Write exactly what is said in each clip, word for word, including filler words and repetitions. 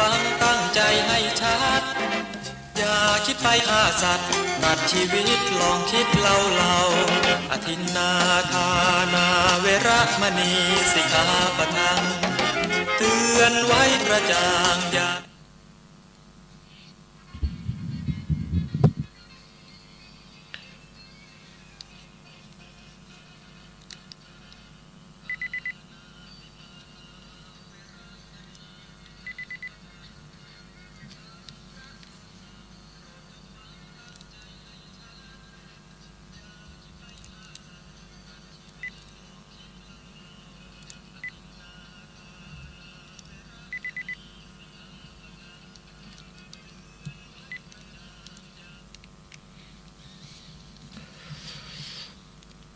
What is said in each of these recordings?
ฟังตั้งใจให้ชัด อย่าคิดไปฆ่าสัตว์ ตัดชีวิตลองคิดเล่าๆ อทินนาทานา เวระมณี สิกขาปะทัง เตือนไว้กระจ่างอย่า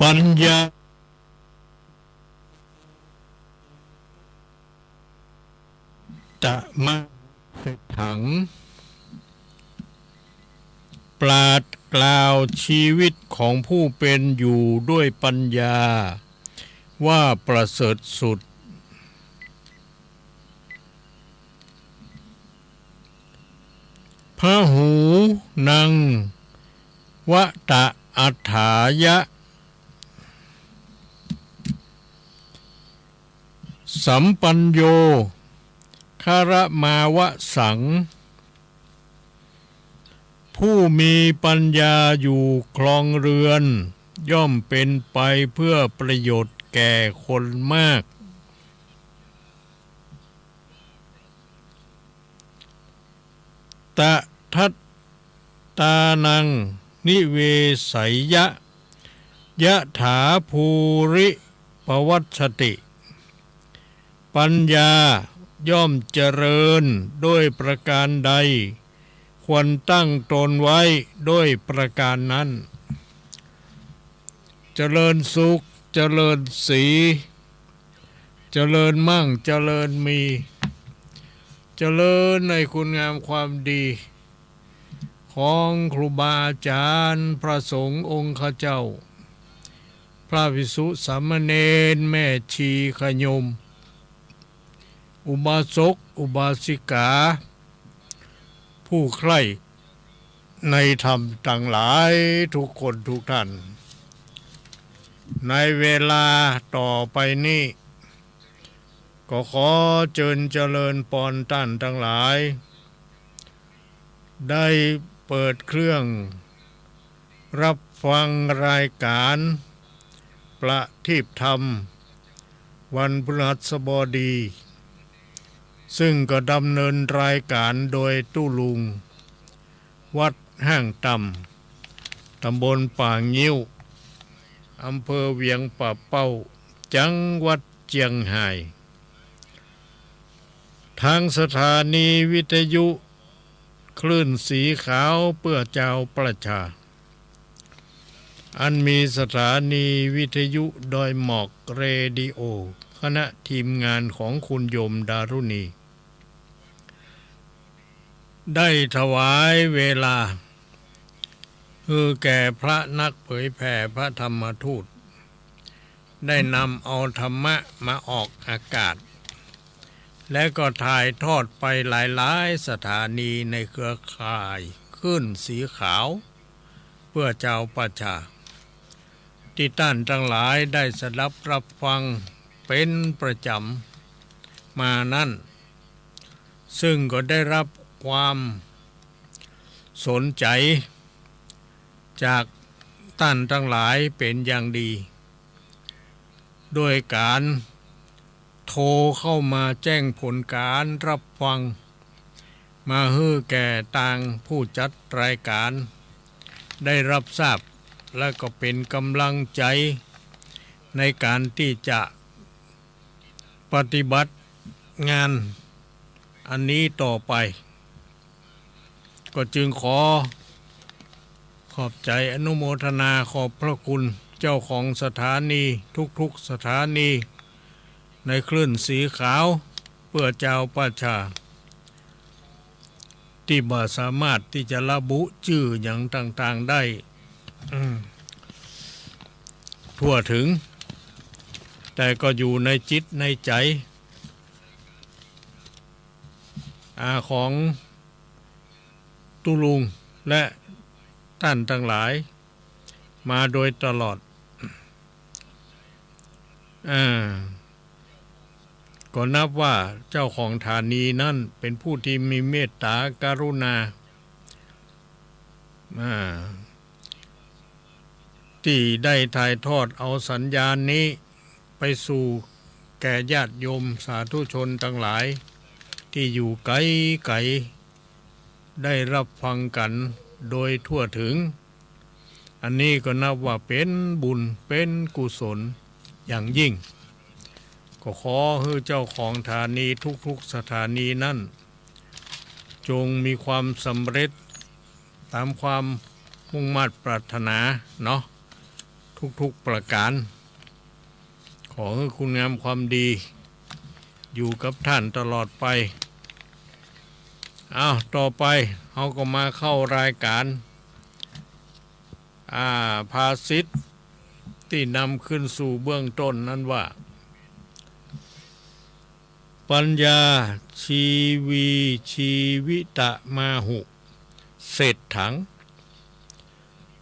ปัญญา ตะมะเศรษฐัง ปราชญ์กล่าวชีวิตของผู้เป็นอยู่ด้วยปัญญา ว่าประเสริฐสุด พะหูนัง วะตะอัฏฐายะ สัมปัญโญ คะระมาวะสัง ผู้มีปัญญาอยู่ครองเรือน ย่อมเป็นไปเพื่อประโยชน์แก่คนมาก ตะทัตตานัง นิเวสัยยะ ยะถาภูริปวัชชติ ปัญญาย่อมเจริญด้วยประการใด ควรตั้งตนไว้ด้วยประการนั้น เจริญสุข เจริญศรี เจริญมั่ง เจริญมี เจริญในคุณงามความดี ของครูบาอาจารย์ พระสงฆ์องค์ข้าเจ้า พระภิกษุสามเณร แม่ชีญาติโยม อุบาสกอุบาสิกา ผู้ใคร่ในธรรมตังหลายทุกคนทุกท่าน ในเวลาต่อไปนี้ ก็ขอเจิญเจริญปอนต้านตังหลาย ได้เปิดเครื่องรับฟังรายการประทีปธรรม วันพฤหัสบดี ซึ่งก็ดำเนินรายการโดยตุ๊ลุง วัดห้างต่ำ ตำบลป่างิ้ว อำเภอเวียงป่าเป้า จังหวัดเจียงฮาย ทางสถานีวิทยุคลื่นสีขาวเพื่อจาวประชา อันมีสถานีวิทยุดอยหมอกเรดิโอ คณะทีมงานของคุณโยมดารุณี ได้ถวายเวลา คือแก่พระนักเผยแผ่พระธรรมทูต ได้นำเอาธรรมะมาออกอากาศ และก็ถ่ายทอดไปหลายๆ สถานีในเครือข่ายคลื่นสีขาว เพื่อจาวประชา ที่ต้านตังหลายได้สดับรับฟังเป็นประจ๋ำมานั้น ซึ่งก็ได้รับความสนใจ๋จากต้านตังหลายเป๋นอย่างดี โดยก๋านโทรเข้ามาแจ้งผลก๋านรับฟัง มาหื้อแก่ตางผู้จัดรายก๋านได้รับทราบ และก็เป๋นก๋ำลังใจ๋ในก๋านตี้จะปฏิบัติงานอันนี้ต่อไป ก็จึงขอขอบใจ๋อนุโมทนาขอบพระคุณเจ้าของสถานีทุกๆ สถานีในคลื่นสีขาวเพื่อจาวประชา ตี้บ่สามารถตี้จะระบุจื้อหยังต่างๆ ได้ อืม ทั่วถึง แต่ก็อยู่ในจิตในใจ๋ อา ของตุ๊ลุงและต้านตังหลายมาโดยตลอด อ่า ก็นับว่าเจ้าของถานีนั้นเป๋นผู้ตี้มีเมตต๋ากรุณา อ่า ตี้ได้ถ่ายทอดเอาสัญญาณนี้ไปสู่แก่ญาติโยมสาธุชนตังหลายตี้อยู่ไก๋ๆ ได้ฮับฟังกั๋นโดยทั่วเถิง อันนี้ก็นับว่าเป๋นบุญเป๋นกุศลอย่างยิ่ง ก็ขอหื้อเจ้าของถานีทุกๆ สถานีนั้น จงมีความสำเร็จต๋ามความมุ่งมาดปรารถนาเนาะ ทุกๆ ประก๋าน ขอหื้อคุณงามความดีอยู่กับต้านตลอดไป อ้าว ต่อไปเฮาก็มาเข้ารายก๋าน อ่า ภาษิตตี้นำขึ้นสู่เบื้องต้นนั้นว่า ปัญญา ชีวี ชีวิตะมาหุ เศรษฐัง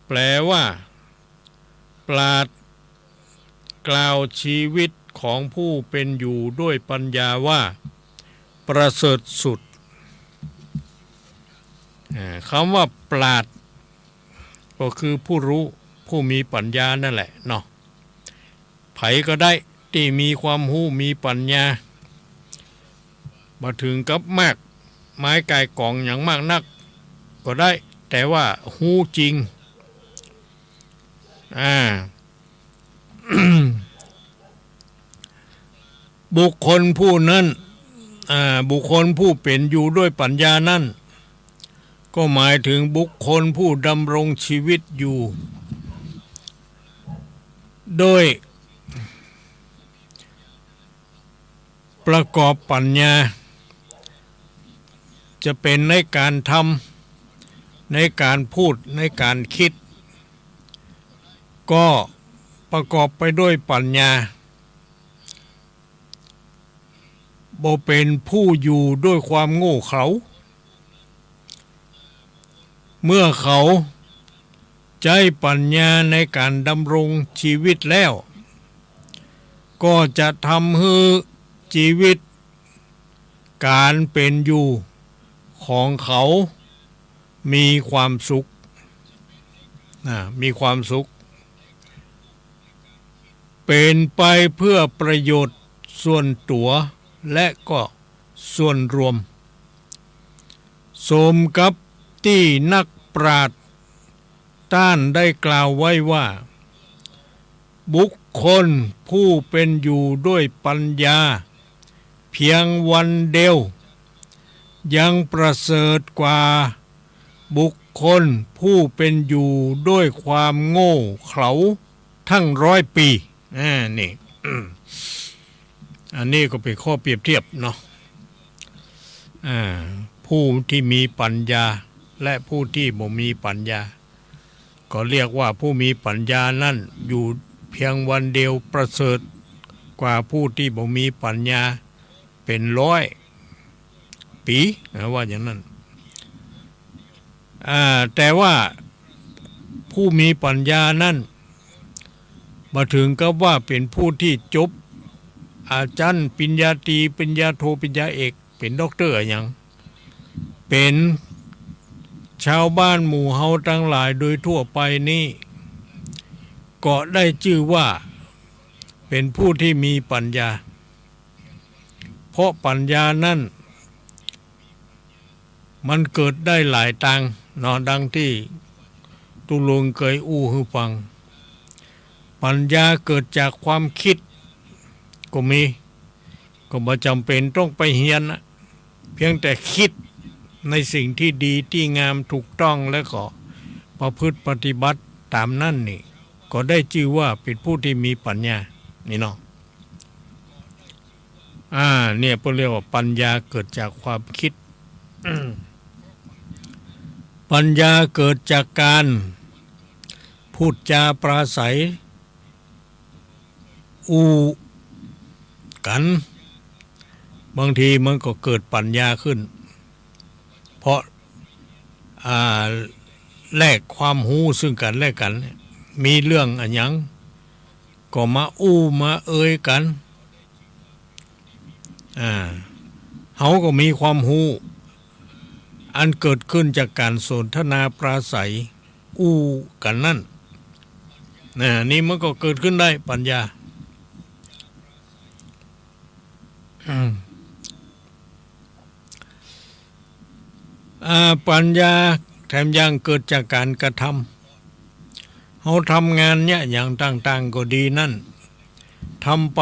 แปลว่า ปราชญ์กล่าวชีวิตของผู้เป๋นอยู่ด้วยปัญญาว่าประเสริฐสุด อ่า กำว่าปราชญ์ก็คือผู้ฮู้ ผู้มีปัญญานั่นแหละเนาะ ใผก็ได้ตี้มีความฮู้มีปัญญา บ่เถิงกับมากมายก่ายก๋องหยังมากนักก็ได้ แต่ว่าฮู้จริง อ่า บุคคลผู้นั้น อ่า บุคคลผู้เป๋นอยู่ด้วยปัญญานั้น ก็หมายถึงบุคคลผู้ดำรงชีวิตอยู่ โดยประกอบปัญญา จะเป๋นในก๋านทำ ในก๋านพูด ในก๋านกึ๊ด ก็ประกอบไปด้วยปัญญา บ่เป๋นผู้อยู่ด้วยความโง่เขลา เมื่อเขาใจ๊ปัญญาในก๋านดำรงชีวิตแล้ว ก็จะทำหื้อชีวิตก๋านเป๋นอยู่ของเขามีความสุข อ่า มีความสุข เป๋นไปเพื่อประโยชน์ส่วนตั๋วและก็ส่วนรวม สมกับตี้นักปราชญ์ต้านได้กล่าวไว้ว่า บุคคลผู้เป๋นอยู่ด้วยปัญญาเพียงวันเดียว ยังประเสริฐกว่าบุคคลผู้เป๋นอยู่ด้วยความโง่เขลาตั้งร้อยปี๋ อ่า นี่ อันนี้ก็เป๋นข้อเปรียบเทียบเนาะ อ่า ผู้ตี้มีปัญญาและผู้ตี้บ่มีปัญญา ก็เรียกว่าผู้มีปัญญานั้นอยู่เพียงวันเดียวประเสริฐกว่าผู้ตี้บ่มีปัญญาเป๋นร้อยปี๋ นะ ว่าอย่างนั้น อ่า แต่ว่าผู้มีปัญญานั้น บ่เถิงกับว่าเป๋นผู้ตี้จบอาจารย์ปริญญาตรี ปริญญาโท ปริญญาเอก เป๋นด็อกเตอร์อะหยัง เป๋นชาวบ้านหมู่เฮาตังหลายโดยทั่วไปนี้ ก็ได้จื้อว่าเป๋นผู้ตี้มีปัญญา เพราะปัญญานั้น มันเกิดได้หลายตางเนาะ ดังตี้ตุ๊ลุงเกยอู้หื้อฟัง ปัญญาเกิดจากความกึ๊ดก็มี ก็บ่จ๋ำเป๋นต้องไปเฮียนนะ เพียงแต่กึ๊ดในสิ่งตี้ดีตี้งามถูกต้อง แล้วก็ประพฤติปฏิบัติต๋ามนั้นนี่ ก็ได้จื้อว่าเป๋นผู้ตี้มีปัญญา นี่เนาะ อ่า เนี่ยเปิ้นเรียกว่าปัญญาเกิดจากความกึ๊ด ปัญญาเกิดจากก๋านพูดจ๋าปราศรัย อู้กั๋น บางทีมันก็เกิดปัญญาขึ้น เพราะ อ่า แลกความฮู้ซึ่งกั๋นและกั๋น มีเรื่องอะหยัง ก็มาอู้มาเอยกั๋น อ่า เฮาก็มีความฮู้ อันเกิดขึ้นจากก๋านสนทนาปราศรัยอู้กั๋นนั้น นะ นี่มันก็เกิดขึ้นได้ปัญญา อืม อ่า ปัญญาแถมยังเกิดจากก๋านกระทำ เฮาทำงานเยียะหยังต่างๆ ก็ดีนั้น ทำไป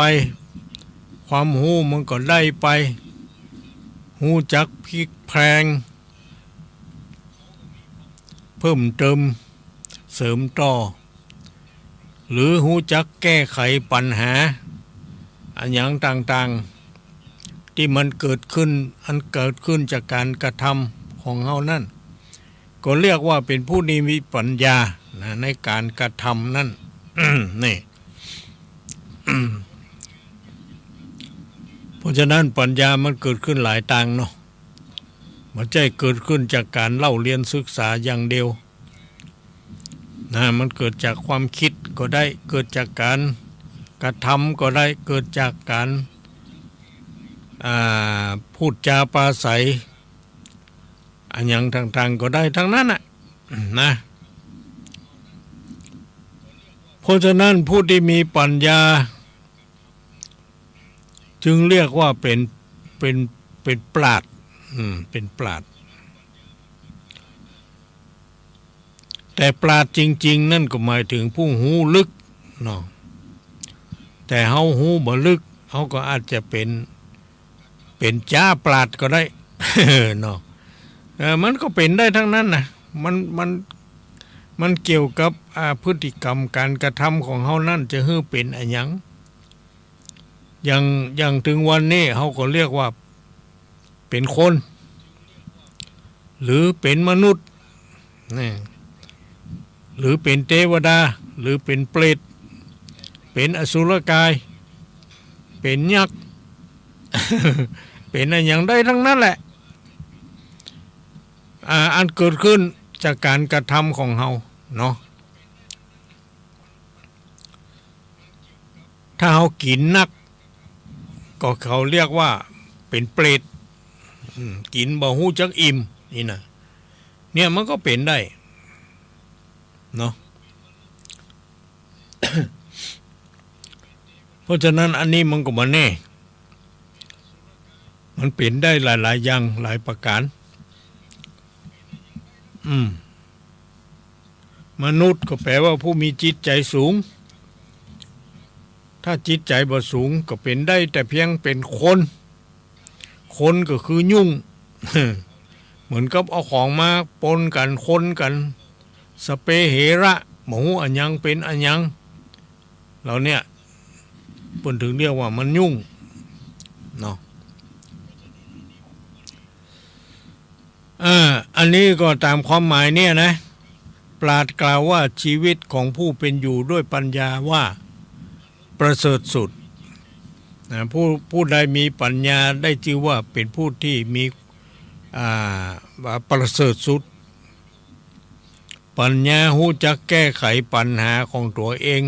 ความฮู้มันก็ได้ไป ฮู้จักพลิกแพลง เพิ่มเติม เสริมต่อ หรือฮู้จักแก้ไขปัญหา อะหยังต่างๆ ตี้มันเกิดขึ้น อันเกิดขึ้นจากก๋านกระทำของเฮานั้น ก็เรียกว่าเป๋นผู้ตี้มีปัญญานะ ในก๋านกระทำนั้น นี่ เพราะฉะนั้นปัญญามันเกิดขึ้นหลายตางเนาะ บ่ใจ้เกิดขึ้นจากก๋านเล่าเรียนศึกษาอย่างเดียว นะ มันเกิดจากความกึ๊ดก็ได้ เกิดจากก๋านกระทำก็ได้ เกิดจากก๋าน อ่า พูดจาปราศรัย อะหยังต่างๆ ก็ได้ตังนั้นน่ะ นะ เพราะฉะนั้นผู้ตี้มีปัญญา จึงเรียกว่าเป๋น เป๋น เป๋นปราชญ์ อืม เป๋นปราชญ์ แต่ปราชญ์จริงๆ นั้นก็หมายเถิงผู้ฮู้ลึกเนาะ แต่เฮาฮู้บ่ลึก เฮาก็อาจจะเป๋น เป๋นจ๋าปราชญ์ก็ได้ เนาะ เออ มันก็เป๋นได้ตังนั้นน่ะ มัน มัน มันเกี่ยวกับ อ่า พฤติกรรมก๋านกระทำของเฮานั้นจะหื้อเป๋นอะหยัง อย่าง อย่างเถิงวันนี้เฮาก็เรียกว่าเป๋นคน หรือเป๋นมนุษย์ นะ หรือเป๋นเตวดา หรือเป๋นเปรต เป๋นอสุรกาย เป๋นยักษ์ เป๋นอะหยังได้ตังนั้นแหละ อ่า อันเกิดขึ้นจากก๋านกระทำของเฮาเนาะ ถ้าเฮากิ๋นนัก ก็เขาเรียกว่าเป๋นเปรต อืม กิ๋นบ่ฮู้จักอิ่ม นี่นะ เนี่ยมันก็เป๋นได้ เนาะ เพราะฉะนั้นอันนี้มันก็บ่แน่ มันเป๋นได้หลายๆ อย่าง หลายประก๋าน อืม มนุษย์ก็แป๋ว่าผู้มีจิตใจ๋สูง ถ้าจิตใจ๋บ่สูงก็เป๋นได้แต่เพียงเป๋นคน คนก็คือยุ่ง เหมือนกับเอาของมาปนกั๋น คนกั๋น สะเปะเฮระ บ่ฮู้อะหยังเป๋นอะหยัง เหล่าเนี้ย เปิ้นเถิงเรียกว่ามันยุ่ง เนาะ อ่า อันนี้ก็ต๋ามความหมายเนี่ยนะ ปราชญ์กล่าวว่าชีวิตของผู้เป๋นอยู่ด้วยปัญญาว่าประเสริฐสุด นะ ผู้ ผู้ใดมีปัญญาได้จื้อว่าเป๋นผู้ตี้มี อ่า ว่าประเสริฐสุด ปัญญาฮู้จักแก้ไขปัญหาของตั๋วเอง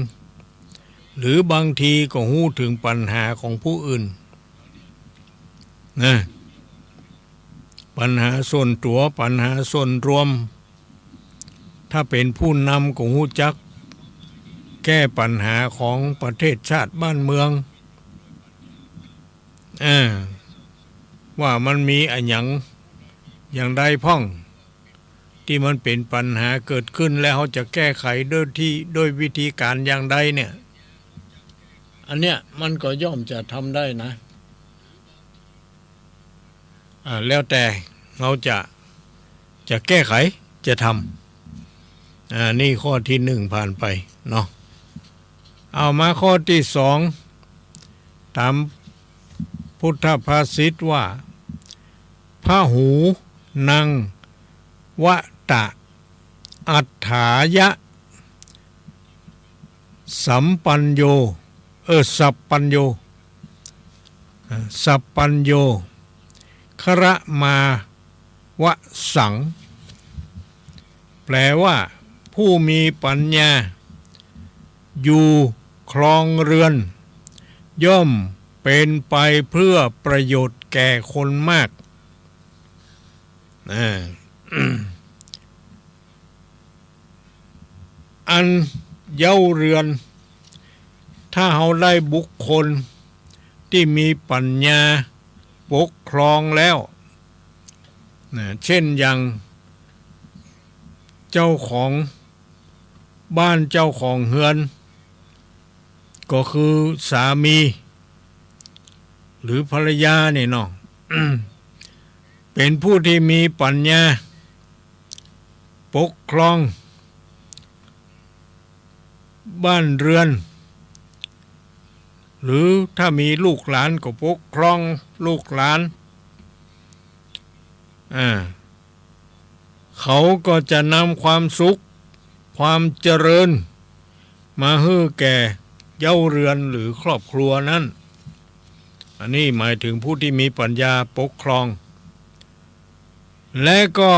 หรือบางทีก็ฮู้เถิงปัญหาของผู้อื่น นะ ปัญหาส่วนตั๋ว ปัญหาส่วนรวม ถ้าเป๋นผู้นำก็ฮู้จักแก้ปัญหาของประเทศชาติบ้านเมือง อ่า ว่ามันมีอะหยังอย่างใดพ่อง ตี้มันเป๋นปัญหาเกิดขึ้น แล้วเฮาจะแก้ไขด้วยตี้ ด้วยวิธีก๋านอย่างใดเนี่ย อันเนี้ยมันก็ย่อมจะทำได้นะ อ่า แล้วแต่เฮาจะ จะแก้ไข จะทำ อ่า นี่ข้อตี้หนึ่งผ่านไปเนาะ เอามาข้อตี้สอง ต๋ามพุทธภาษิตว่า พหูนัง วะตะ อัฏฐายะ สัมปัญโญ เออ สัพพัญโญ อ่า สัพพัญโญ คละมา วสัง แปลว่า ผู้มีปัญญา อยู่ครองเรือน ย่อมเป็นไปเพื่อประโยชน์แก่คนมาก อ่า อันเย้าเรือน ถ้าเฮาได้บุคคลตี้มีปัญญาปกครองแล้วนะ เช่นอย่างเจ้าของบ้านเจ้าของเฮือน ก็คือสามี หรือภรรยานี่เนาะ เป็นผู้ที่มีปัญญาปกครองบ้านเรือน หรือถ้ามีลูกหลานก็ปกครองลูกหลาน อ่า เขาก็จะนำความสุข ความเจริญ มาหื้อแก่เย้าเรือนหรือครอบครัวนั้น อันนี้หมายถึงผู้ที่มีปัญญาปกครอง และก็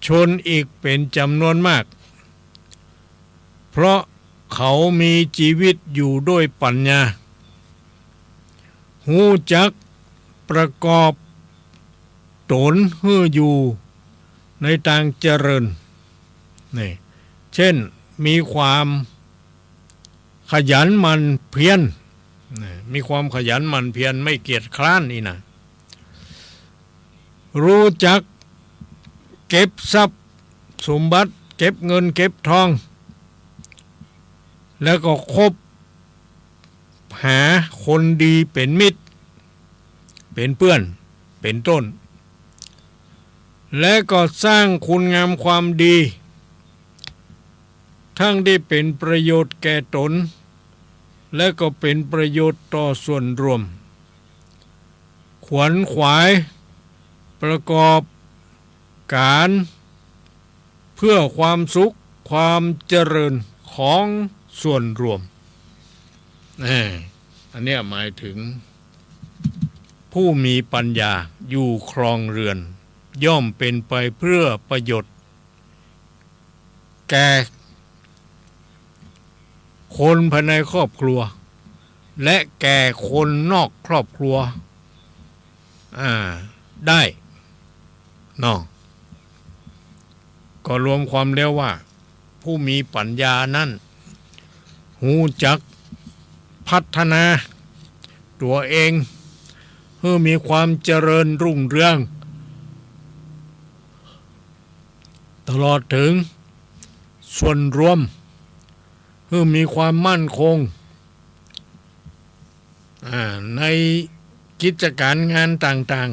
ชนอีกเป็นจำนวนมาก เพราะเขามีชีวิตอยู่ด้วยปัญญา ฮู้จักประกอบตนหื้ออยู่ในตางเจริญ นี่ เช่น มีความขยันหมั่นเพียร นี่ มีความขยันหมั่นเพียร ไม่เกียจคร้านนี่นะ ฮู้จักเก็บทรัพย์สมบัติ เก็บเงินเก็บทอง แล้วก็คบหาคนดีเป็นมิตร เป็นเปื้อน เป็นต้น และก็สร้างคุณงามความดี ทั้งที่เป็นประโยชน์แก่ตน และก็เป็นประโยชน์ต่อส่วนรวม ขวนขวายประกอบการเพื่อความสุขความเจริญของส่วนรวม แหม อันเนี้ยหมายถึงผู้มีปัญญาอยู่ครองเรือน ย่อมเป็นไปเพื่อประโยชน์ แก่คนภายในครอบครัว และแก่คนนอกครอบครัว อ่า ได้ เนาะ ก็รวมความแล้วว่า ผู้มีปัญญานั้น ฮู้จักพัฒนาตั๋วเอง หื้อมีความเจริญรุ่งเรือง ตลอดถึงส่วนรวม หื้อมีความมั่นคง อ่า ในกิจการงานต่าง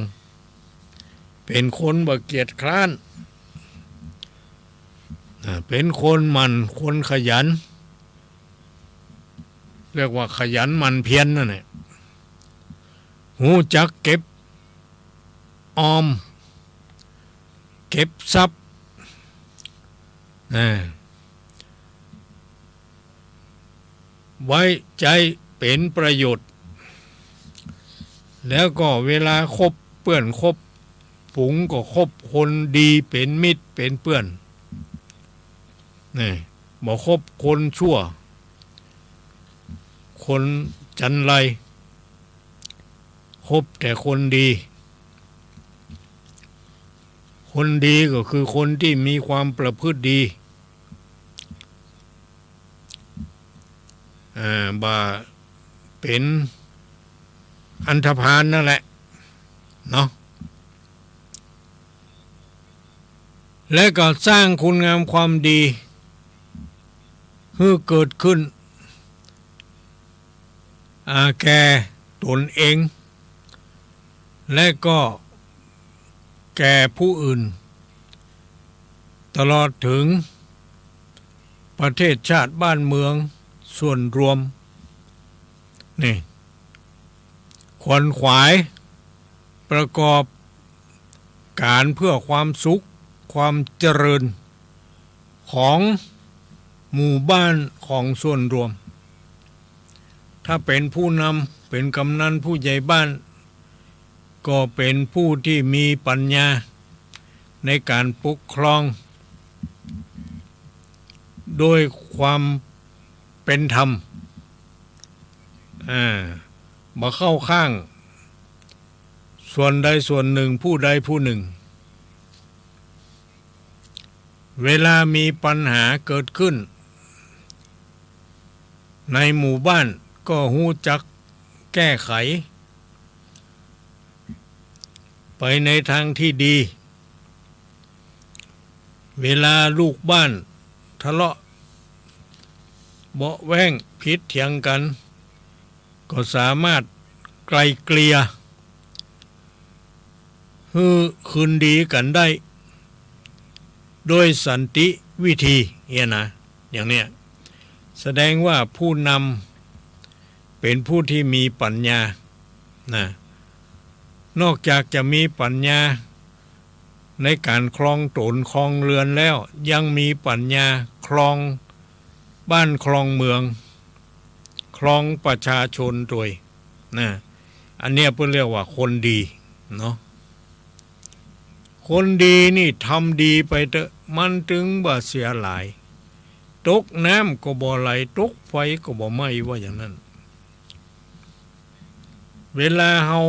ๆ เป๋นคนบ่เกียจคร้าน อ่า เป๋นคนหมั่น คนขยัน เรียกว่าขยันหมั่นเพียรนั่นแหละ ฮู้จักเก็บออม เก็บทรัพย์ อ่า ไว้ใจ๊เป๋นประโยชน์ แล้วก็เวลาคบเปื้อนคบฝูงก็คบคนดีเป๋นมิตรเป๋นเปื้อน นี่ บ่คบคนชั่ว คนจันไร คบแต่คนดี คนดีก็คือคนตี้มีความประพฤติดี อ่า บ่าเป๋นอันธพาลนั่นแหละ เนาะ และก็สร้างคุณงามความดี หื้อเกิดขึ้น อ่า แก่ตนเอง และก็แก่ผู้อื่น ตลอดถึงประเทศชาติบ้านเมืองส่วนรวม นี่ ขวนขวายประกอบการเพื่อความสุขความเจริญของหมู่บ้านของส่วนรวม ถ้าเป๋นผู้นำ เป๋นกำนันผู้ใหญ่บ้าน ก็เป๋นผู้ตี้มีปัญญาในก๋านปกครองโดยความเป๋นธรรม อ่า บ่เข้าข้างส่วนใดส่วนนึ่ง ผู้ใดผู้นึ่ง เวลามีปัญหาเกิดขึ้นในหมู่บ้านก็ฮู้จักแก้ไขไปในทางที่ดี เวลาลูกบ้านทะเลาะเบาะแว้งผิดเถียงกั๋น ก็สามารถไกล่เกลี่ย หื้อคืนดีกั๋นได้ โดยสันติวิธีเนี่ยนะ อย่างเนี้ย แสดงว่าผู้นำเป๋นผู้ตี้มีปัญญานะ นอกจากจะมีปัญญาในก๋านครองต๋นครองเฮือนแล้ว ยังมีปัญญาครองบ้านครองเมือง ครองประชาชนตวย นะ อันเนี้ยเปิ้นเรียกว่าคนดีเนาะ คนดีนี่ทำดีไปเต๊อะ มันตึงบ่เสียหาย ตกน้ำก็บ่ไหล ตกไฟก็บ่ไหม้ ว่าอย่างนั้น เวลาเฮา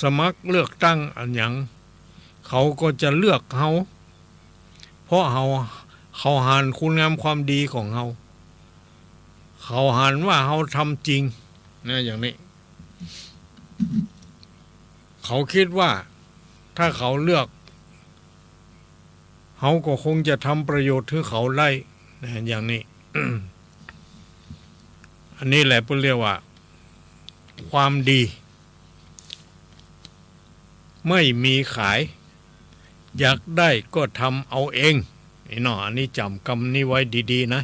สมัครเลือกตั้งอะหยัง เขาก็จะเลือกเฮา เพราะเฮา เขาหันคุณงามความดีของเฮา เขาหันว่าเฮาทำจริงนะ อย่างนี้ เขากึ๊ดว่าถ้าเขาเลือก เฮาก็คงจะทำประโยชน์หื้อเขาได้นะ อย่างนี้ อันนี้แหละเปิ้นเรียกว่าความดี ไม่มีขาย อยากได้ก็ทำเอาเอง นี่เนาะ อันนี้จ๋ำกำนี้ไว้ดีๆ นะ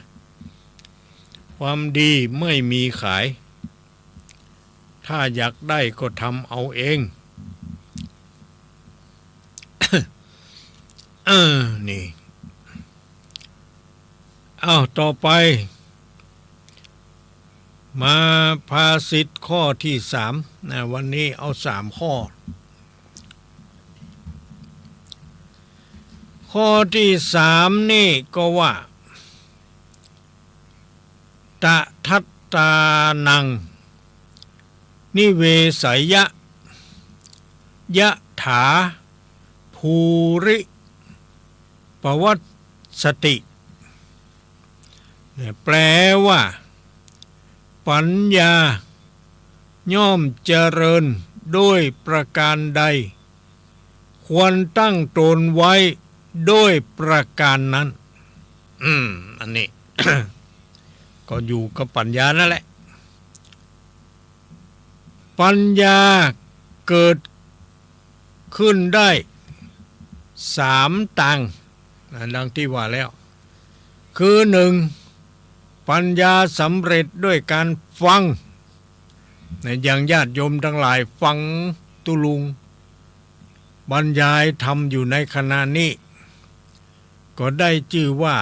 ความดีไม่มีขาย ถ้าอยากได้ก็ทำเอาเอง เออ นี่ อ้าว ต่อไป มาภาษิตข้อที่สามนะ วันนี้เอาสามข้อ ข้อที่สามนี่ก็ว่า ตะทัตตานัง นิเวสยะ ยะถา ภูริ ปวัสสติ เนี่ย แปลว่า ปัญญาย่อมเจริญด้วยประการใด ควรตั้งตนไว้ด้วยประการนั้น อืม อันนี้ ก็อยู่กับปัญญานั่นแหละ ปัญญาเกิดขึ้นได้สามตาง นะ ดังตี้ว่าแล้ว คือหนึ่ง ปัญญาสำเร็จด้วยการฟัง นะ อย่างญาติโยมตังหลายฟังตุ๊ลุงบรรยายธรรมอยู่ในขณะนี้ ก็ได้จื้อว่า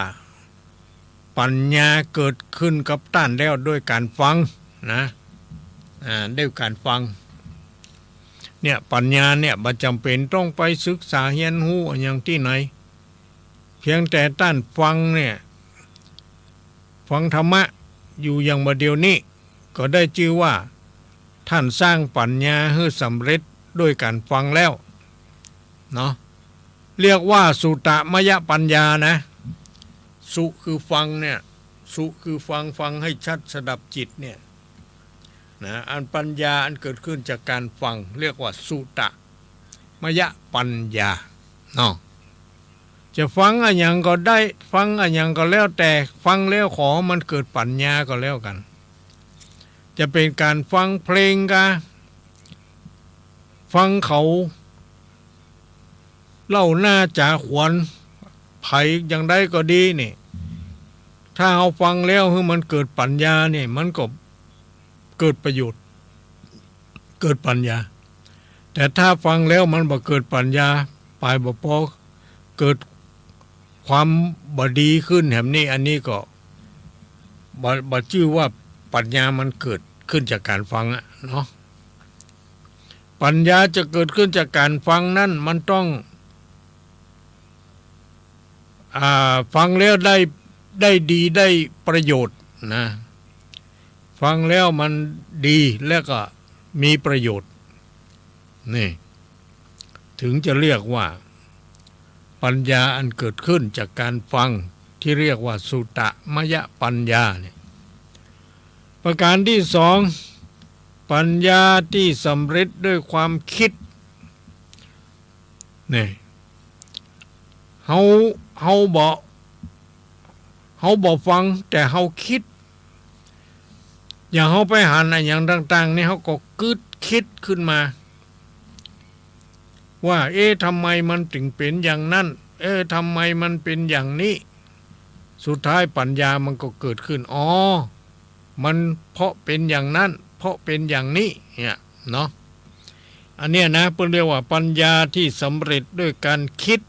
ปัญญาเกิดขึ้นกับต้านแล้วด้วยการฟังนะ อ่า ด้วยการฟัง เนี่ย ปัญญาเนี่ยบ่จ๋ำเป๋นต้องไปศึกษาเฮียนฮู้อะหยังตี้ไหน เพียงแต่ต้านฟังเนี่ย ฟังธรรมะอยู่อย่างบ่าเดี่ยวนี้ ก็ได้จื้อว่าต้านสร้างปัญญาหื้อสำเร็จด้วยการฟังแล้วเนาะ เรียกว่าสุตตมยปัญญานะ สุคือฟังเนี่ย สุคือฟัง ฟังให้ชัดสดับจิตเนี่ยนะ อันปัญญาอันเกิดขึ้นจากการฟัง เรียกว่าสุตตมยปัญญาเนาะ จะฟังอะหยังก็ได้ ฟังอะหยังก็แล้วแต่ ฟังแล้วขอมันเกิดปัญญาก็แล้วกั๋น จะเป๋นการฟังเพลงกา ฟังเขาเล่าหน้าจ๋าขวัญใผอย่างใดก็ดีนี่ ถ้าเฮาฟังแล้วหื้อมันเกิดปัญญานี่ มันก็เกิดประโยชน์ เกิดปัญญา แต่ถ้าฟังแล้วมันบ่เกิดปัญญา ปายบ่ปอ เกิดความบ่ดีขึ้นแหมนี่ อันนี้ก็บ่ บ่จื้อว่าปัญญามันเกิดขึ้นจากการฟังอะเนาะ ปัญญาจะเกิดขึ้นจากการฟังนั้น มันต้อง อ่า ฟังแล้วได้ ได้ดี ได้ประโยชน์นะ ฟังแล้วมันดี และก็มีประโยชน์ นี่ ถึงจะเรียกว่า ปัญญาอันเกิดขึ้นจากการฟัง ที่เรียกว่าสุตตมยปัญญาเนี่ย ประการที่สอง ปัญญาที่สำเร็จด้วยความคิด นี่ เฮา เฮาบ่ เฮาบ่ฟัง แต่เฮาคิด อย่างเฮาไปหันอะหยังต่างๆ นี่ เฮาก็กึ๊ดคิดขึ้นมา ว่า เอ๊ะ ทำไมมันถึงเป๋นอย่างนั้น เอ๊ะ ทำไมมันเป๋นอย่างนี้ สุดท้ายปัญญามันก็เกิดขึ้น อ๋อ มันเพราะเป๋นอย่างนั้น เพราะเป๋นอย่างนี้ เนี่ยเนาะ อันเนี้ยนะ เปิ้นเรียกว่าปัญญาที่สำเร็จด้วยการคิด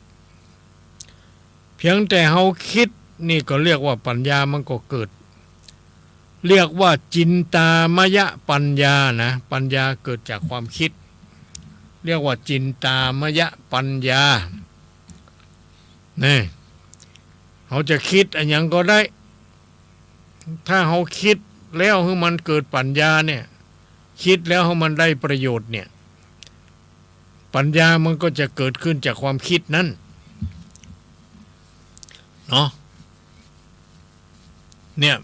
เพียงแต่เฮาคิดนี่ก็เรียกว่าปัญญามันก็เกิด เรียกว่าจินตามยปัญญานะ ปัญญาเกิดจากความคิด เรียกว่าจินตามยปัญญา นี่ เฮาจะคิดอะหยังก็ได้ ถ้าเฮาคิดแล้วหื้อมันเกิดปัญญาเนี่ย คิดแล้วหื้อมันได้ประโยชน์เนี่ย ปัญญามันก็จะเกิดขึ้นจากความคิดนั้น เนาะ เนี่ย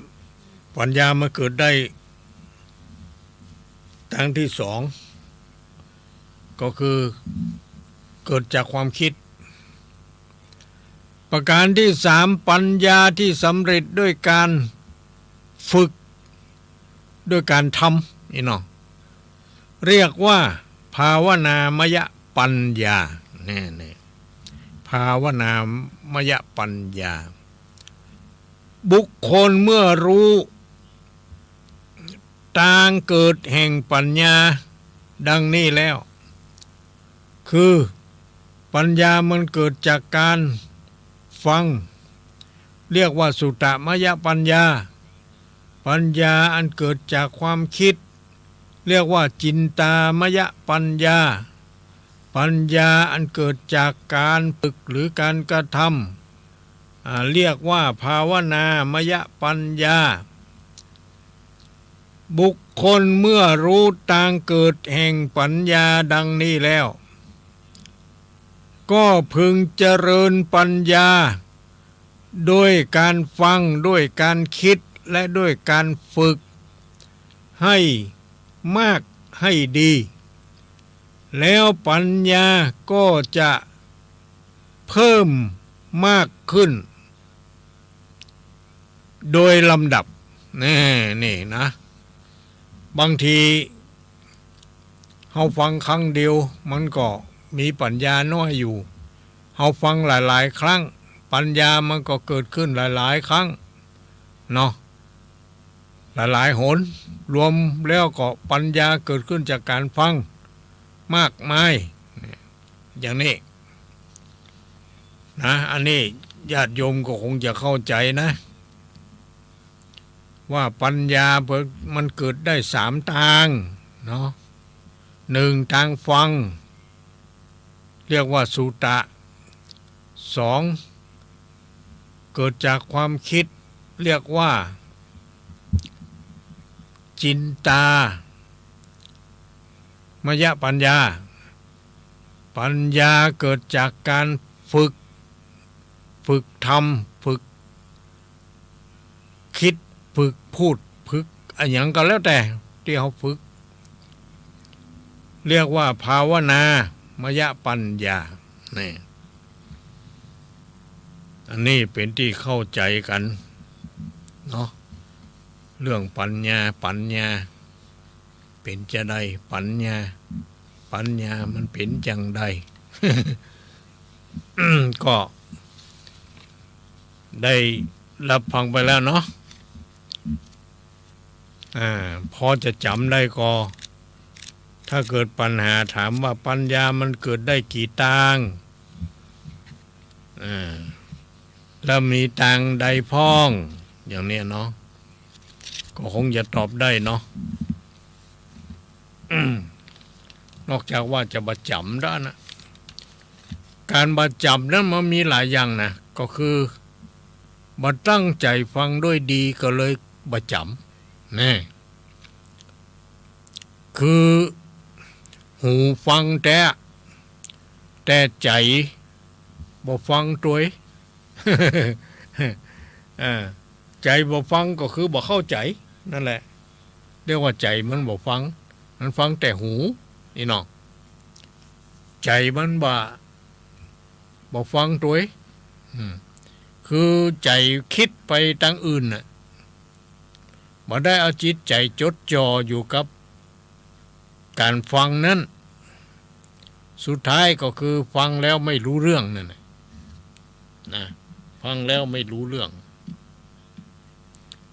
ปัญญามันเกิดได้ตางที่สอง ก็คือเกิดจากความคิด ประการที่สาม ปัญญาที่สำเร็จด้วยการฝึก ด้วยการทำ นี่เนาะ เรียกว่าภาวนามยปัญญา แน่ๆ ภาวนามยปัญญา บุคคลเมื่อรู้ ตางเกิดแห่งปัญญาดังนี้แล้ว คือปัญญามันเกิดจากการฟัง เรียกว่าสุตตมยปัญญา ปัญญาอันเกิดจากความคิด เรียกว่าจินตามยปัญญา ปัญญาอันเกิดจากการฝึกหรือการกระทำ อ่า เรียกว่าภาวนามยปัญญา บุคคลเมื่อรู้ตางเกิดแห่งปัญญาดังนี้แล้ว ก็พึงเจริญปัญญา ด้วยการฟัง ด้วยการคิด และด้วยการฝึก ให้มาก ให้ดี แล้วปัญญาก็จะเพิ่มมากขึ้น โดยลำดับ นี่ นี่นะ บางที เฮาฟังครั้งเดียว มันก็มีปัญญาน้อยอยู่ เฮาฟังหลายๆ ครั้ง ปัญญามันก็เกิดขึ้นหลายๆ ครั้ง เนาะ หลายๆ หน รวมแล้วก็ปัญญาเกิดขึ้นจากการฟัง มากมาย อย่างนี้ นะ อันนี้ญาติโยมก็คงจะเข้าใจ๋นะ ว่าปัญญาเปิ้น มันเกิดได้สามตาง เนาะ หนึ่ง ตางฟัง เรียกว่าสุตตะ สอง เกิดจากความคิด เรียกว่า จินตา มยปัญญา ปัญญาเกิดจากการฝึก ฝึกทำ ฝึกคิด ฝึกพูด ฝึกอะหยังก็แล้วแต่ตี้เฮาฝึก เรียกว่าภาวนามยปัญญา นี่ อันนี้เป๋นตี้เข้าใจ๋กั๋น เนาะ เรื่องปัญญา ปัญญา เป๋นจาใด ปัญญา ปัญญามันเป๋นจาใด ก็ได้รับฟังไปแล้วเนาะ อ่า พอจะจ๋ำได้ก่อ ถ้าเกิดปัญหาถามว่าปัญญามันเกิดได้กี่ตาง อ่า แล้วมีตางใดพ่อง อย่างเนี้ยเนาะ ก็คงจะตอบได้เนาะ อืม นอกจากว่าจะบ่จ๋ำด้านนะ ก๋านบ่จ๋ำนั้นมันมีหลายอย่างนะ ก็คือบ่ตั้งใจ๋ฟังด้วยดีก็เลยบ่จ๋ำ แน่ คือหูฟังแต๊ แต่ใจ๋บ่ฟังตวย เออ ใจ๋บ่ฟังก็คือบ่เข้าใจ๋ นั่นแหละ เรียกว่าใจ๋มันบ่ฟัง มันฟังแต่หู นี่เนาะ ใจ๋มันบ่ บ่ฟังตวย อืม คือใจ๋กึ๊ดไปตางอื่นน่ะ บ่ได้เอาจิตใจ๋จดจ่ออยู่กับก๋านฟังนั้น สุดท้ายก็คือฟังแล้วไม่รู้เรื่องนั่นแหละ นะ ฟังแล้วไม่รู้เรื่อง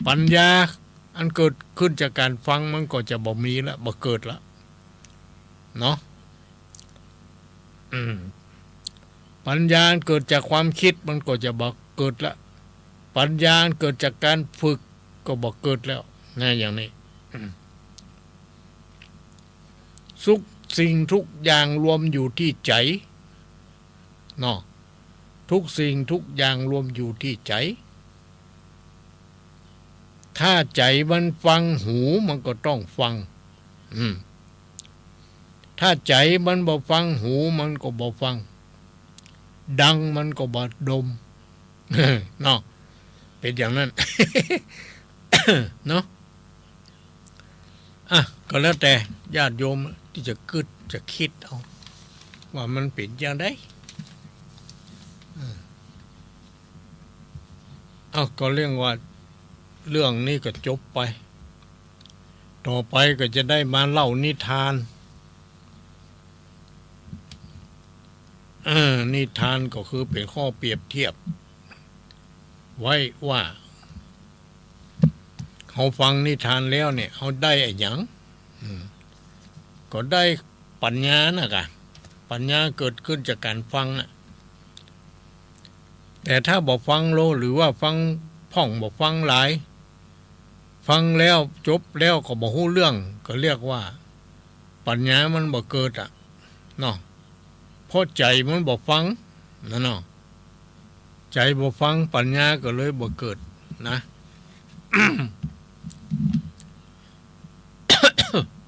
ปัญญาอันเกิดขึ้นจากก๋านฟังมันก็จะบ่มีละ บ่เกิดละ เนาะ อืม ปัญญาอันเกิดจากความกึ๊ดมันก็จะบ่เกิดละ ปัญญาอันเกิดจากก๋านฝึกก็บ่เกิดแล้ว นะ อย่างนี้ อืม ทุกสิ่งทุกอย่างรวมอยู่ที่ใจ๋ เนาะ ทุกสิ่งทุกอย่างรวมอยู่ที่ใจ๋ ถ้าใจ๋มันฟัง หูมันก็ต้องฟัง อืม ถ้าใจ๋มันบ่ฟัง หูมันก็บ่ฟัง ดังมันก็บ่ดม เนาะ เป๋นอย่างนั้น เนาะ อ่ะ ก็แล้วแต่ญาติโยมตี้จะกึ๊ดจะกึ๊ดเอา ว่ามันเป๋นจาใด เออ เอ้า ก็เรียกว่าเรื่องนี้ก็จบไป ต่อไปก็จะได้มาเล่านิทาน เออ นิทานก็คือเป๋นข้อเปรียบเทียบไว้ว่า เฮาฟังนิทานแล้วเนี่ย เฮาได้อะหยัง อืม ก็ได้ปัญญาน่ะก่ะ ปัญญาเกิดขึ้นจากก๋านฟังน่ะ แต่ถ้าบ่ฟังโล หรือว่าฟังพ่องบ่ฟังหลาย ฟังแล้วจบแล้วก็บ่ฮู้เรื่อง ก็เรียกว่าปัญญามันบ่เกิดอะ เนาะ เพราะใจ๋มันบ่ฟัง นั่นเนาะ ใจ๋บ่ฟัง ปัญญาก็เลยบ่เกิดนะ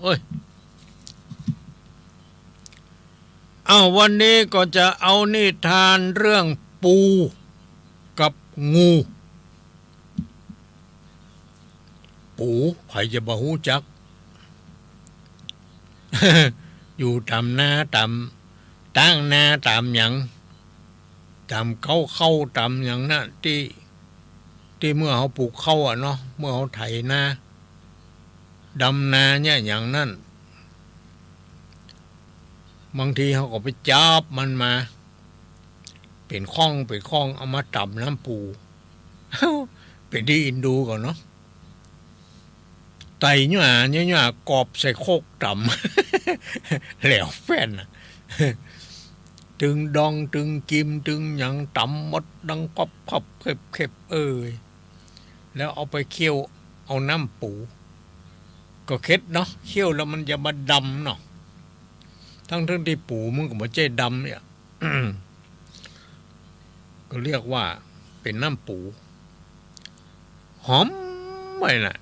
โอ้ย เอ้า วันนี้ก็จะเอานิทานเรื่องปูกับงู ปู ใผจะบ่ฮู้จัก อยู่ต๋ามนา ต๋าม ต๋ามนา ต๋ามหยัง ต๋ามเก๊าข้าว ต๋ามหยังน่ะ ตี้ ตี้เมื่อเฮาปลูกข้าวอะเนาะ เมื่อเฮาไถนา ดำนาเนี่ย อย่างนั้น บางทีเฮาก็ไปจับมันมา เป๋นข้องเป๋นข้อง เอามาต๋ำน้ำปู เป๋นตี้เอ็นดูก่อเนาะ ไต่หญ้า หญ้า หญ้ากอบใส่โคกต๋ำ แหลวแฟ้นน่ะ ตึงดอง ตึงกิม ตึงหยัง ต๋ำหมดดังกอบคอบเข็บเข็บ เอ้ย แล้วเอาไปเคี่ยว เอาน้ำปู ก็เข็ดเนาะ เคี่ยวแล้วมันจะบ่ดำเนาะ ตึงๆ ตี้ปูมันก็บ่ใจ้ดำเนี่ย ก็เรียกว่าเป๋นน้ำปู หอมไปน่ะ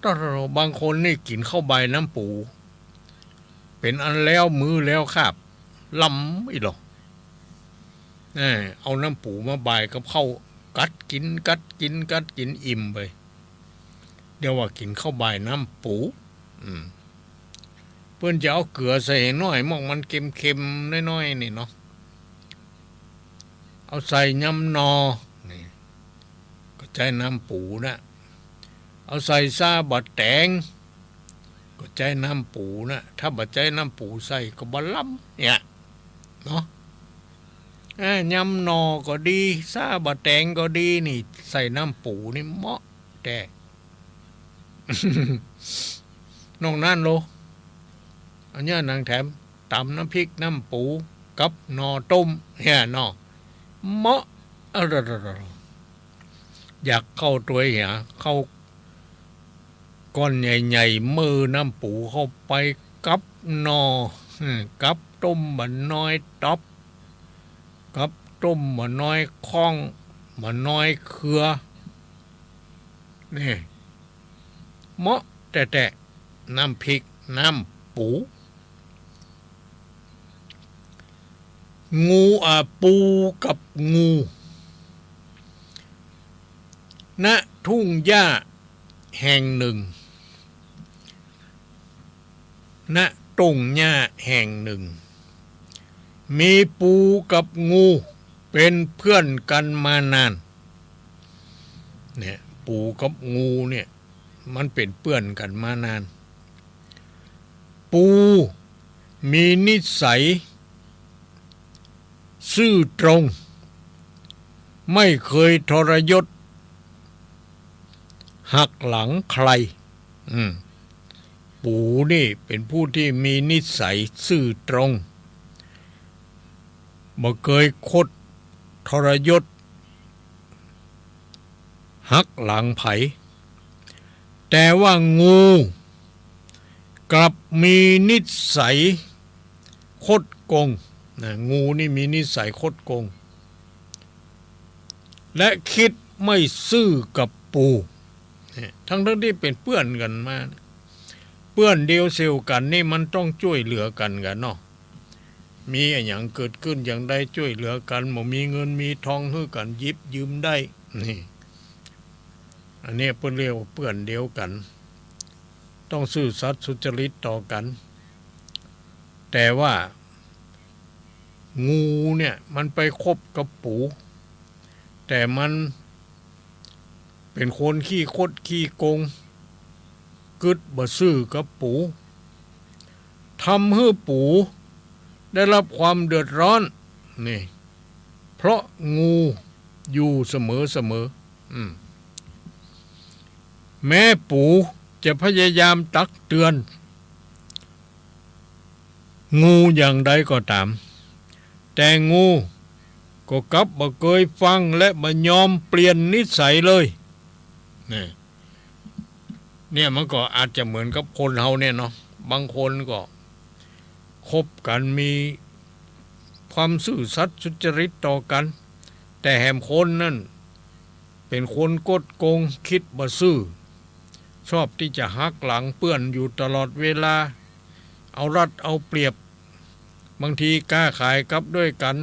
ตอด บางคนนี่กิ๋นข้าวบ่ายน้ำปู เป๋นอันแล้วมื้อแล้วคาบ ล้ำอี้หล่อ เออ เอาน้ำปูมาบ่ายกับข้าว กัดกิ๋น กัดกิ๋น กัดกิ๋นอิ่มไป เรียกว่ากิ๋นข้าวบ่ายน้ำปู อืม เปิ้นจะเอาเกลือใส่หน้อย มอกมันเค็มๆ น้อยๆ นี่เนาะ เอาใส่ยำหน่อ นี่ ก็ใจ๊น้ำปูนะ เอาใส่ซาบ่าแต๋ง ก็ใจ๊น้ำปูนะ ถ้าบ่ใจ๊น้ำปูใส่ก็บ่ล้ำเนี่ย เนาะ เอ้อ ยำหน่อก็ดี ซาบ่าแต๋งก็ดีนี่ ใส่น้ำปูนี่เหมาะแต๊ นอกนั้นโล อันเนี้ยนางแถม ต๋ำน้ำพริกน้ำปูกับหน่อต้มเนี่ยเนาะ เหมาะ เออ อยากเข้าตวยเหีย เข้าก้อนใหญ่ๆ เมื่อน้ำปูเข้าไปกับ หน่อ อืม กับต้มบ่าน้อยต๊อบ กับต้มบ่าน้อยข้อง บ่าน้อยเครือ นี่ เหมาะแต๊ๆ น้ำพริก น้ำปู งู อ่า ปูกับงู ณ ทุ่งหญ้าแห่งหนึ่ง ณ ทุ่งหญ้าแห่งหนึ่ง มีปูกับงูเป็นเพื่อนกันมานาน เนี่ย ปูกับงูเนี่ย มันเป็นเปื้อนกั๋นมานาน ปูมีนิสัยซื่อตรง ไม่เคยทรยศหักหลังใคร อืม ปูนี่เป๋นผู้ตี้มีนิสัยซื่อตรง บ่เกยคดทรยศ หักหลังใผ แต่ว่างูกลับมีนิสัยคดโกง นะ งูนี่มีนิสัยคดโกง และคิดไม่ซื่อกับปู เนี่ย ทั้งๆ ตี้เป๋นเปื้อนกั๋นมา เปื้อนเดียวเสี่ยวกั๋นนี่มันต้องจ้วยเหลือกั๋น กั๋นเนาะ มีอะหยังเกิดขึ้นอย่างใดจ้วยเหลือกั๋น บ่มีเงินมีทองหื้อกั๋นหยิบยืมได้ นี่ อันเนี้ยเปิ้นเรียกว่าเปื้อนเดียวกั๋น ต้องซื่อสัตย์สุจริตต่อกั๋น แต่ว่า งูเนี่ยมันไปคบกับปู แต่มันเป๋นคนขี้คดขี้โกง กึ๊ดบ่ซื่อกับปู ทำหื้อปูได้รับความเดือดร้อน นี่ เพราะงูอยู่เสมอๆ อืม แม้ปูจะพยายามตักเตือน งูอย่างใดก็ต๋าม แต่งูก็กลับบ่เกยฟังและบ่ยอมเปลี่ยนนิสัยเลย เนี่ย เนี่ยมันก็อาจจะเหมือนกับคนเฮาเนี่ยเนาะ บางคนก็คบกั๋นมีความซื่อสัตย์สุจริตต่อกั๋น แต่แหมคนนั้นเป๋นคนคดโกง คิดบ่ซื่อ ชอบตี้จะหักหลังเปื้อนอยู่ตลอดเวลา เอารัดเอาเปรียบ บางทีก๊าขายกับด้วยกั๋น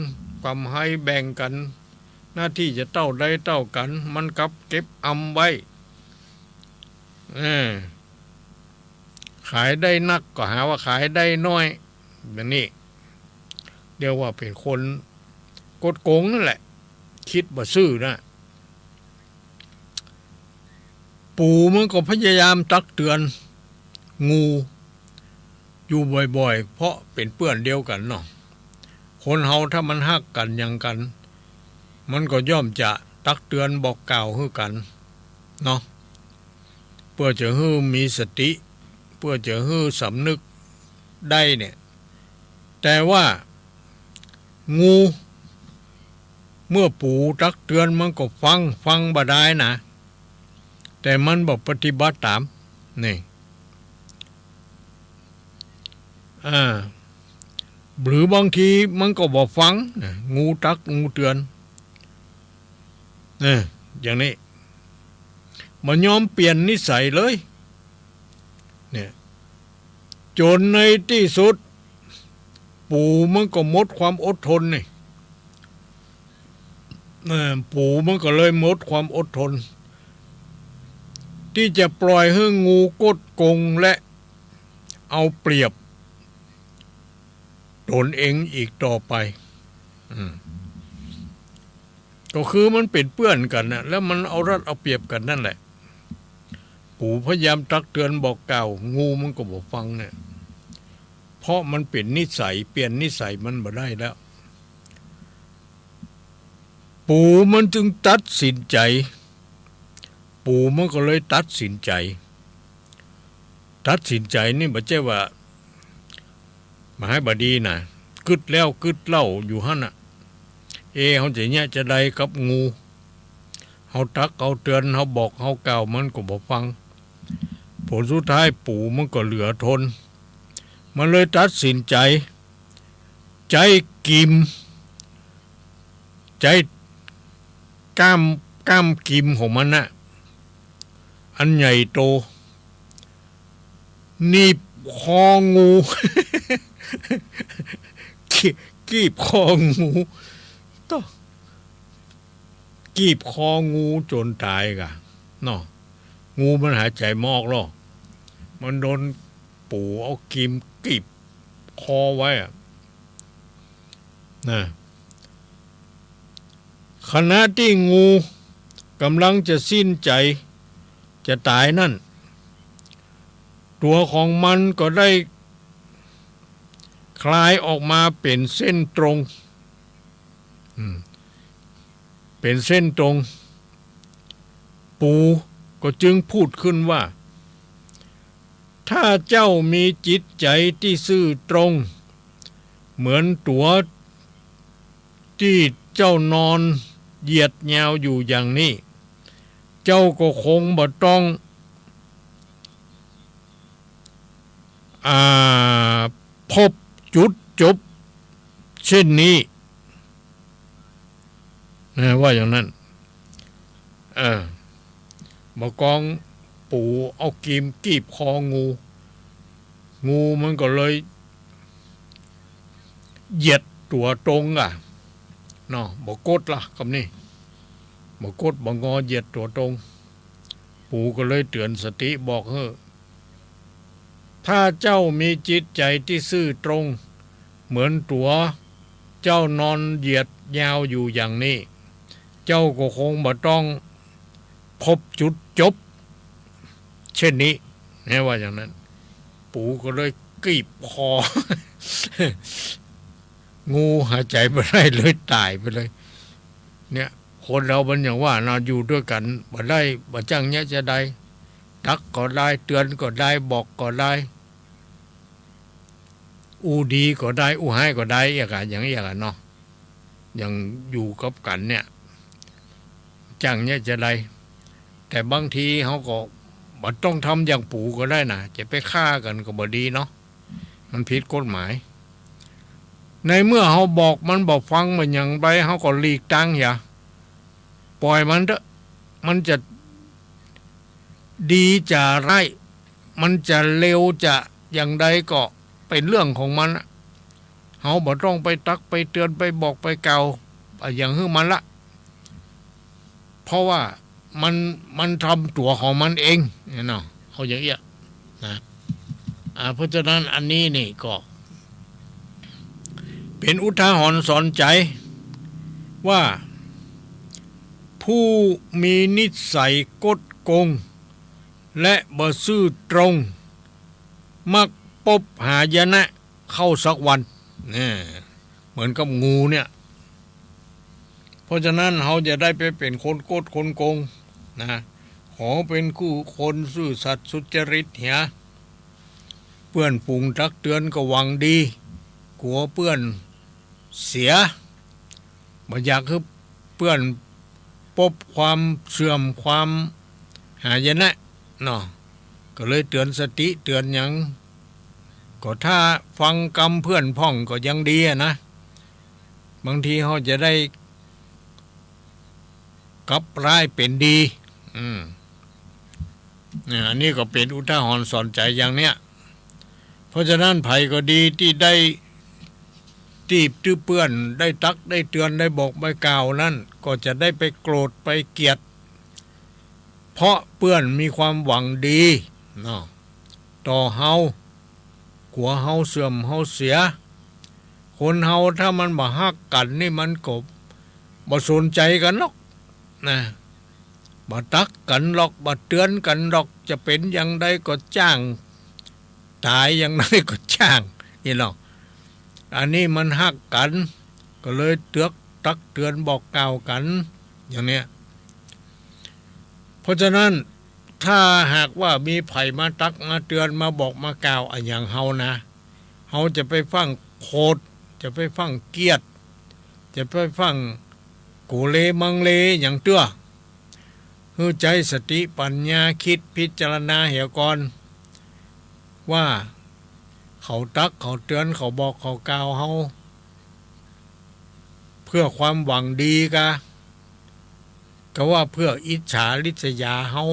ก๋ำไรแบ่งกั๋น หน้าตี้จะเต้าใดเต้ากั๋น มันกลับเก็บอำไว้ เออ ขายได้นักก็หาว่าขายได้น้อย แบบนี้ เรียกว่าเป๋นคนคดโกงนั่นแหละ คิดบ่ซื่อนะ ปูมันก็พยายามตักเตือน งู อยู่บ่อยๆ เพราะเป๋นเปื้อนเดียวกั๋นเนาะ คนเฮาถ้ามันฮักกั๋นหยังกั๋น มันก็ย่อมจะตักเตือนบอกกล่าวหื้อกั๋นเนาะ เปื้อจะหื้อมีสติ เปื้อจะหื้อสำนึกได้เนี่ย แต่ว่า งู เมื่อปูตักเตือนมันก็ฟัง ฟังบ่ดายนะ แต่มันบ่ปฏิบัติต๋าม นี่ อ่า หรือบางทีมันก็บ่ฟังนะ งูตักงูเตือน เออ อย่างนี้ บ่ยอมเปลี่ยนนิสัยเลย เนี่ย จ๋นในตี้สุด ปูมันก็หมดความอดทนนี่ เออ ปูมันก็เลยหมดความอดทน ตี้จะปล่อยหื้องูคดโกงและเอาเปรียบต๋นเองอีกต่อไป อืม ก็คือมันเป๋นเปื้อนกั๋นน่ะ แล้วมันเอารัดเอาเปรียบกั๋นนั่นแหละ ปูพยายามตักเตือนบอกกล่าว งูมันก็บ่ฟังเนี่ย เพราะมันเป๋นนิสัย เปลี่ยนนิสัยมันบ่ได้แล้ว ปูมันจึงตัดสินใจ๋ ปูมันก็เลยตัดสินใจ๋ ตัดสินใจ๋นี่บ่ใจ้ว่า บ่ฮ้ายบ่ดีนะ กึ๊ดแล้วกึ๊ดเล่าอยู่หั้นน่ะ เอ เฮาจะเยียะจาใดกับงู เฮาตักเฮาเตือน เฮาบอกเฮากล่าวมันก็บ่ฟัง ผลสุดท้ายปูมันก็เหลือทน มันเลยตัดสินใจ๋ ใจ๊กรีม ใจ๊ก้าม ก้ามกรีมของมันน่ะ อันใหญ่โต หนีบคองู กีบ กีบคองู โต้ กีบคองูจ๋นต๋ายก่ะ เนาะ งูมันหายใจ๋บ่ออกหรอก มันโดนปู่เอากรีมกีบคอไว้อะ นะ ขณะตี้งูก่ำลังจะสิ้นใจ๋จะต๋ายนั้น ตั๋วของมันก็ได้คลายออกมาเป๋นเส้นตรง อืม เป๋นเส้นตรง ปู่ก็จึงพูดขึ้นว่า ถ้าเจ้ามีจิตใจ๋ตี้ซื่อตรง เหมือนตั๋วตี้เจ้านอนเหยียดยาวอยู่อย่างนี้ เจ้าก็คงบ่ต้อง อ่า พบจุดจบเช่นนี้ นะ ว่าอย่างนั้น เออ บ่ากองปู่เอากรีมกีบคองู งูมันก็เลยเหยียดตั๋วตรงก่ะ เนาะ บ่กดละกำนี้ บ่กดบ่งอ เหยียดตั๋วตรง ปู่ก็เลยเตื๋อนสติบอกหื้อ ถ้าเจ้ามีจิตใจ๋ตี้ซื่อตรง เหมือนตั๋วเจ้านอนเหยียดยาวอยู่อย่างนี้ เจ้าก็คงบ่ต้องพบจุดจบเช่นนี้ นะ ว่าอย่างนั้น ปู่ก็เลยกีบคอ งูหายใจ๋บ่ได้เลย ต๋ายไปเลย เนี่ย คนเฮามันอย่างว่าเนาะ อยู่ตวยกั๋นบ่ได้ บ่จั้งเยียะจะใด ตักก็ได้ เตื๋อนก็ได้ บอกก็ได้ อู้ดีก็ได้ อู้ฮ้ายก็ได้ เอี้ยก่ะ อย่างเอี้ยก่ะเนาะ อย่างอยู่กับกั๋นเนี่ย จั้งเยียะจะใด แต่บางทีเฮาก็บ่ต้องทำอย่างปู่ก็ได้นะ จะไปฆ่ากั๋นก็บ่ดีเนาะ มันผิดกฎหมาย ในเมื่อเฮาบอกมันบ่ฟัง บ่หยังไป เฮาก็หลีกตางเหีย ป่อยมันเต๊อะ มันจะดีจะร้าย มันจะเลวจะอย่างใดก็เป๋นเรื่องของมันอะ เฮาบ่ต้องไปตักไปเตื๋อนไปบอกไปกล่าวอะหยังหื้อมันละ เพราะว่ามัน มันทำตั๋วของมันเองเนี่ยเนาะ เอาอย่างเอี้ยนะ อ่า เพราะฉะนั้นอันนี้นี่ก็เป๋นอุทาหรณ์สอนใจ๋ว่า ผู้มีนิสัยคดโกง และบ่ซื่อตรง มักปบหายนะเข้าสักวัน เนี่ย เหมือนกับงูเนี่ย เพราะฉะนั้นเฮาจะได้ไปเป๋นคนคดคนโกงนะ ขอเป๋นคู่คนซื่อสัตย์สุจริตเหีย เปื้อนฝูงตักเตื๋อนก็หวังดี กั๋วเปื้อนเสีย บ่อยากหื้อเปื้อนปบความเสื่อมความหายนะเนาะ ก็เลยเตื๋อนสติเตื๋อนหยัง ก็ถ้าฟังกำเปื้อนพ่องก็ยังดีอะนะ บางทีเฮาจะได้กลับร้ายเป๋นดี อืม อ่า อันนี้ก็เป๋นอุทาหรณ์สอนใจ๋อย่างเนี้ย เพราะฉะนั้นใผก็ดีตี้ได้ตี้หื้อเปื้อน ได้ตักได้เตื๋อน ได้บอกได้กล่าวนั้น ก็จะได้ไปโกรธไปเกลียด เพราะเปื้อนมีความหวังดีเนาะ ต่อเฮา กั๋วเฮาเสื่อมเฮาเสีย คนเฮาถ้ามันบ่ฮักกั๋นนี่มันก็บ่สนใจ๋กั๋นหรอกนะ บ่ตักกั๋นหรอก บ่เตื๋อนกั๋นหรอก จะเป๋นอย่างใดก็จ้าง ต๋ายอย่างใดก็จ้าง นี่เนาะ อันนี้มันฮักกั๋น ก็เลยเตือกตักเตื๋อนบอกกล่าวกั๋น อย่างเนี้ย เพราะฉะนั้น ถ้าหากว่ามีใผมาตักมาเตื๋อนมาบอกมากล่าวอะหยังเฮานะ เฮาจะไปฟั่งโขด จะไปฟั่งเกลียด จะไปฟั่งโกเลมังเลหยังเตื้อ หื้อใจ๊สติปัญญาคิดพิจารณาเหียก่อน ว่า เขาตัก เขาเตือน เขาบอก เขากล่าวเฮา เพื่อความหวังดีกา กาว่าเพื่ออิจฉาริษยาเฮา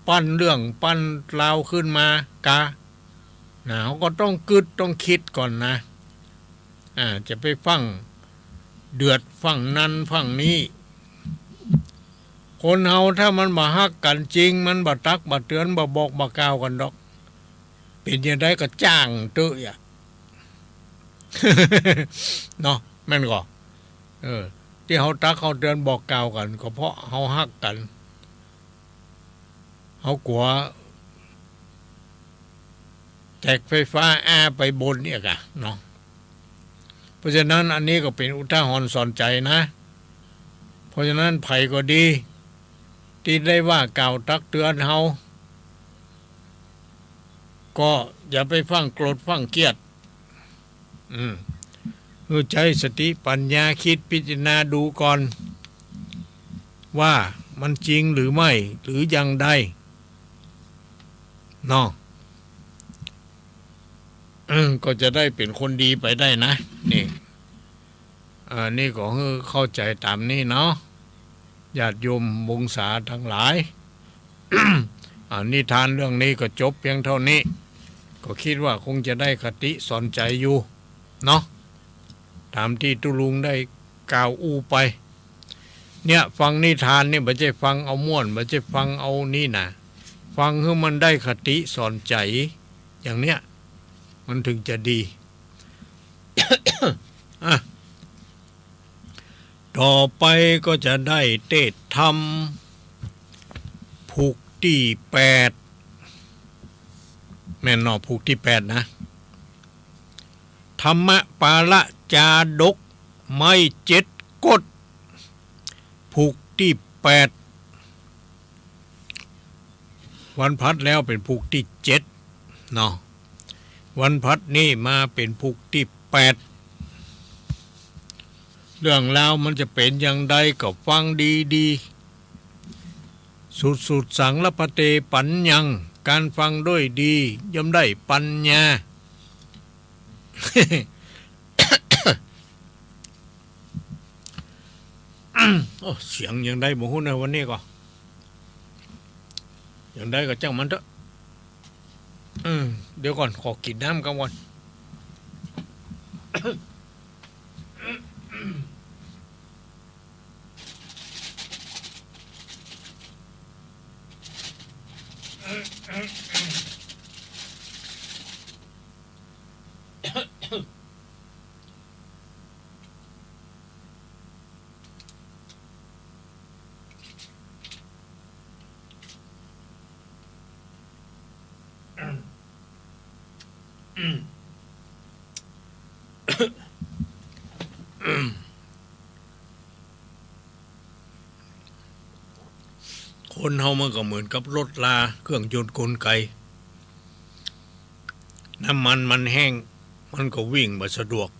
ปั้นเรื่องปั้นราวขึ้นมากา นะ เฮาก็ต้องกึ๊ดต้องกึ๊ดก่อนนะ อ่า จะไปฟั่งเดือดฟั่งนั้นฟั่งนี้ คนเฮาถ้ามันบ่ฮักกั๋นจริง มันบ่ตักบ่เตือน บ่บอกบ่กล่าวกั๋นดอก เป๋นจะใดก็จ้างเต๊อะอะ เนาะ แม่นก่อ เออ ตี้เฮาตักเฮาเตือนบอกกล่าวกั๋น ก็เพราะเฮาฮักกั๋น เฮากั๋วแตกไฟฟ้าอ้าไปบนเนี่ยกะเนาะ เพราะฉะนั้นอันนี้ก็เป๋นอุทาหรณ์สอนใจ๋นะ เพราะฉะนั้นใผก็ดี ตี้ได้ว่ากล่าวตักเตือนเฮา ก็อย่าไปฟั่งโกรธฟั่งเกลียด อืม หื้อใจ๊สติปัญญาคิดพิจารณาดูก่อน ว่ามันจริงหรือไม่ หรืออย่างใด เนาะ อืม ก็จะได้เป๋นคนดีไปได้นะ นี่ อ่า นี่ก็หื้อเข้าใจ๋ต๋ามนี้เนาะ ญาติโยมวงศาตังหลาย อ่า นิทานเรื่องนี้ก็จบเปียงเต้านี้ ก็กึ๊ดว่าคงจะได้คติสอนใจ๋อยู่เนาะ ต๋ามตี้ตุ๊ลุงได้กล่าวอู้ไป เนี่ย ฟังนิทานเนี่ย บ่ใจ้ฟังเอาม่วน บ่ใจ้ฟังเอานี่นะ ฟังหื้อมันได้คติสอนใจ๋ อย่างเนี้ย มันถึงจะดี อ่ะ ต่อไปก็จะได้เตสน์ธรรม ผูกตี้แปด แม่นเนาะ ผูกตี้แปดนะ ธรรมปาละจาดก ไม้เจ็ดกฎ ผูกตี้แปด วันพฤหัสแล้วเป๋นผูกตี้เจ็ดเนาะ วันพฤหัสนี่มาเป๋นผูกตี้แปด เรื่องราวมันจะเป๋นอย่างใดก็ฟังดีๆ สุสุสัง ลพะเต ปัญญัง ก๋านฟังด้วยดี ย่อมได้ปัญญา โอ้ เสียงอย่างใดบ่ฮู้นะวันนี้ก็ อย่างใดก็จ้างมันเต๊อะ อืม เดี๋ยวก่อน ขอกิ๋นน้ำก่อน คนเฮามันก็เหมือนกับรถรา เครื่องยนต์กลไก น้ำมันมันแห้ง มันก็วิ่งบ่สะดวก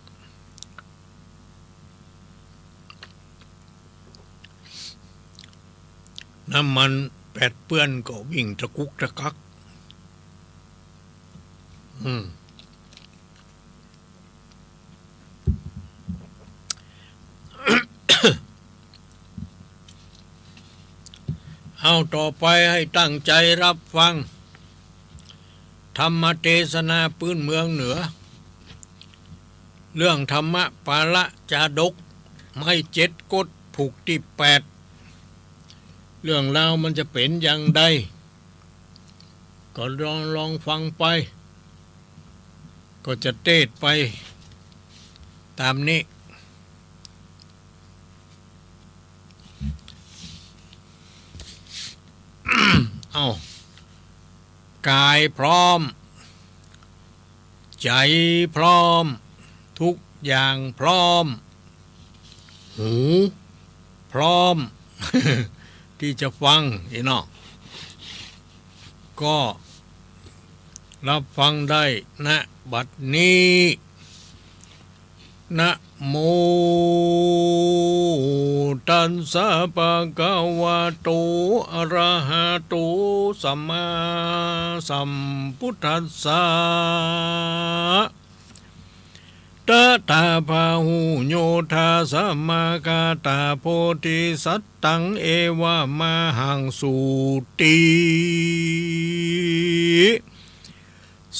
น้ำมันแปดเปื้อนก็วิ่งตะกุกตะกัก อืม เอา ต่อไปให้ตั้งใจ๋ฮับฟัง ธรรมเตสนาปื๊นเมืองเหนือ เรื่องธรรมปาละจาดก ไม้เจ็ดกฎ ผูกตี้แปด เรื่องราวมันจะเป๋นอย่างใด ก็ลอง ลองฟังไป ก็จะเตสน์ไปต๋ามนี้ เอ้า ก๋ายพร้อม ใจ๋พร้อม ทุกอย่างพร้อม หูพร้อม ตี้จะฟัง อี้เนาะ ก็ฮับฟังได้ ณ บัดนี้ นะโม ตั ตัสสะ ภะคะวะโต อะระหะโต สัมมาสัมพุทธัสสะ ตะถาพาหุ โยธา สะมะกะตา โพธิสัตตัง เอวะมะหัง สุติ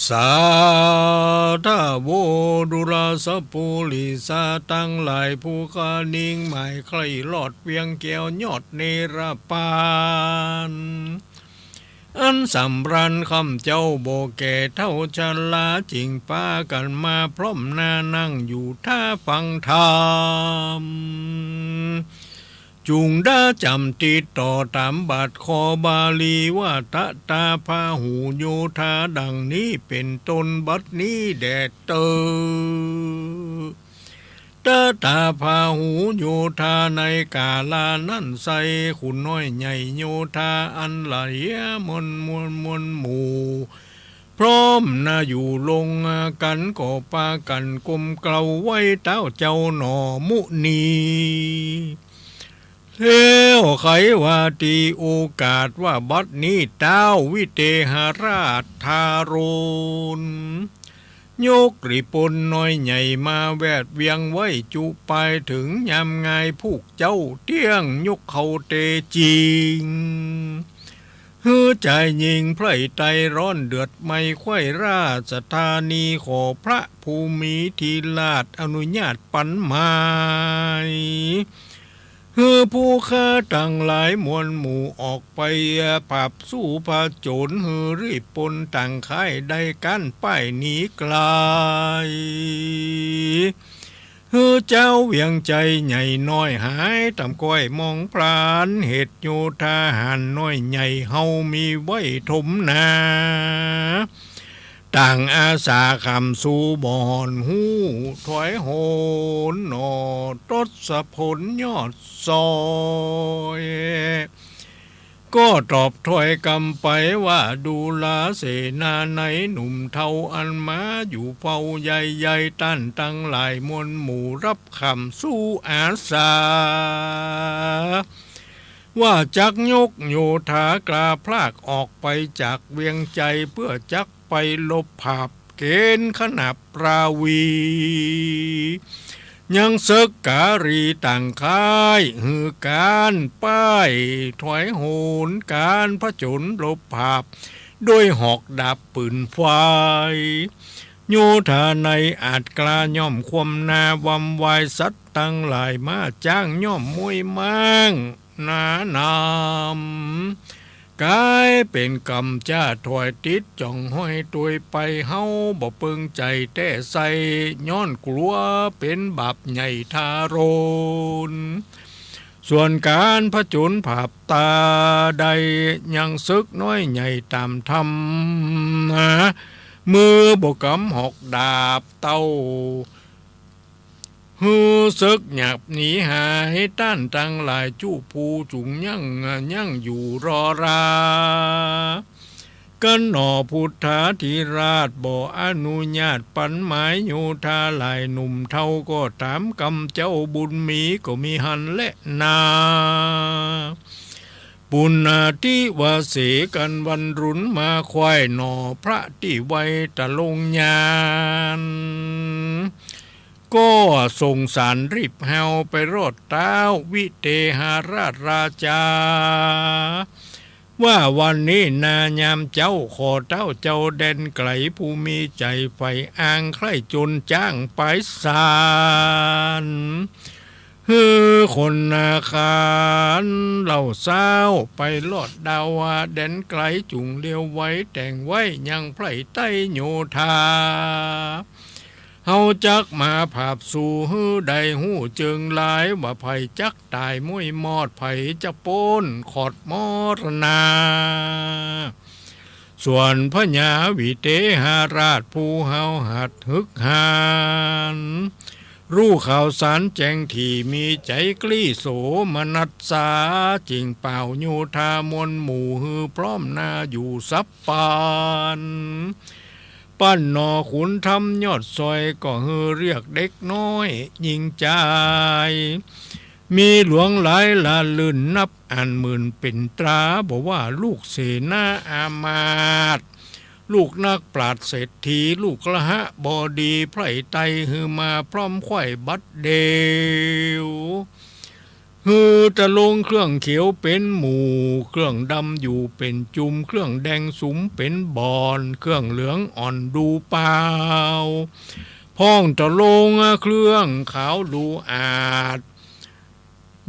สาธะโว ดูราสะปุริสะตังหลาย ผู้ใค่ยิ่งหมายใคร่รอดเวียงแก้วยอดเนรปาน อันสำราญ ข้าพเจ้าบ่แก่เฒ่าชรา จึงปากั๋นมาพร้อมหน้า นั่งอยู่ท่าฟังธรรม จุ่งดาจ๋ำติดต่อต๋ามบาท ข้อบาลีว่า ตะถาพาหุ โยธา ดังนี้เป๋นต้น บัดนี้แด่เต๊อะ ตะถาพาหุ โยธา ในก๋าละนั้นไส้ ขุนน้อยใหญ่โยธา อันละเหียมวลมวลมวลหมู่ พร้อมหน้าอยู่ลงกั๋น ก็ปากั๋นก้มเกล้าไหว้เต๊าเจ้าหนอ มุนี แล้วใค่ว่า ตี้โอกาสว่าบัดนี้ เต๊าวิเตหราชทาโรณ ยกริปนน้อยใหญ่มาแวดเวียงไว้จุปาย เถิงยามงายผูกเจ้าเตี้ยง ยกเขาเตจิง หื้อจายญิงใผร้ไตร้อนเดือดไหม้ไขว้ราชธานี ขอพระภูมิธิราชอนุญาตปันหมาย หื้อผู้ข้าตังหลายมวลหมู่ออกไปผาบสู้ผจญ หื้อรีบปนต่างค่ายได้ก้านป้ายหนีไกล หื้อเจ้าเวียงไจใหญ่น้อยหายต่ำก้อยมองพราน เหตุโยธาหารน้อยใหญ่เฮามีไว้ถมนา ต่างอาสาขำสู้บ่ห่อนฮู้ ถอยโหนหน่อ ทศพลยอดซอย ก็ตอบถ้อยกำไปว่า ดูราเสนาในหนุ่มเฒ่าอันมาอยู่เฝ้าใหญ่ๆ ต้านตังหลายมวลหมู่รับขำสู้อาสา ว่าจักยกโยธากล้าพลากออกไปจากเวียงไจ เปื้อจักไปลบผาบเก๋ณฑ์ขนาบราวี ยังเสิกก๋าหรี่ต่างค่าย หื้อก๋านป้ายถอยโหนก๋านผจญลบผาบ ด้วยหอกดาบปืนไฟ โยธาในอาจกล้าย่อมคว่ำหน้าวำวาย สัตว์ตังหลายมาจ๊างย่อมมวยม้าง หนานำ ก๋ายเป๋นก๋ำจ้าถอยติดจ่องห้อยตวยไป เฮาบ่เปิงใจ๋แต๊ไส้ ย้อนกั๋วเป๋นบาปใหญ่ทาโรณ ส่วนก๋านผจญผาบตาใด ยังเสิกน้อยใหญ่ต๋ามธรรม เมื่อบ่กำหอกดาบเต้า หื้อเสิกหยาบหนีหาย ต้านตังหลายจุผู้จุ่งยั้ง ยั้งอยู่รอรา กั๋นหนอ พุทธาธิราชบ่อนุญาตปันหมาย โยธาหลายหนุ่มเฒ่าก็ต๋ามกำเจ้าบุญมีก็มีหั้นแลนา ปุณณาธิวาเสกั๋นวันรุนมาไขว้หนอ พระตี้ไว้ตะลงยาน ก็ส่งสารรีบแฮวไปรอดต๊าววิเตหราชราจา ว่าวันนี้นายามเจ๊า ขอเต๊าเจ้าแดนไก๋ผู้มีใจ๋ใฝ่อ้างใคร่จนจ้างไปสาร หื้อคนนาคารเหล่าเศร้าไปรอดดาวาแดนไก๋ จุ่งเลียวไว้แต่งไว้ยังไพร่ไต้โยธา เฮาจักมาผาบสู่ หื้อได้ฮู้เจิงลาย ว่าใผจักต๋ายม้วยมอด ใผจักป๊นขอดมรณา ส่วนพญาวิเตหราชผู้เฮาหัดฮึกหัน ฮู้ข่าวสารแจ้งถี่ มีใจ๋กลี้โสมนัสสา จึ่งป่าวโยธามวลหมู่ หื้อพร้อมหน้าอยู่สับปาน ปั้นหน่อขุนธรรมยอดซอย ก็หื้อเรียกเด็กน้อยญิงจาย มีหลวงหลายล้านลื่นนับอ่านหมื่นเป๋นตรา บ่ว่าลูกเสนาอามาตย์ ลูกนักปราชญ์เศรษฐี ลูกคฤหบดี ใผร่ไตรหื้อมาพร้อมไขว้บัดเดี๋ยว หื้อตะลงเครื่องเขียวเป๋นหมู่ เครื่องดำอยู่เป๋นจุม เครื่องแดงสุมเป๋นบ่อน เครื่องเหลืองอ่อนดูเปล่า พ่องตะลงเครื่องขาวดูอาด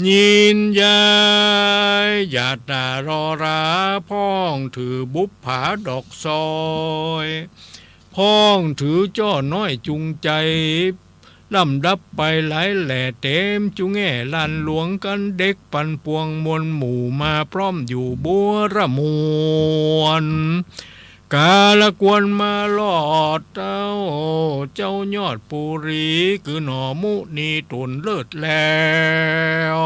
ยินยายอย่าตารอรา พ่องถือบุปผาดอกซอย พ่องถือจ้อน้อยจุงใจ๋ ลำดับไปหลายแหล่เต๋มจุแง่ ลานหลวงกั๋นเด็กปันปวง มวลหมู่มาพร้อมอยู่บัวระมวล ก๋าละกวนมารอดเต้า เจ้ายอดปุรี คือหน่อมุนีต๋นเลิศแล้ว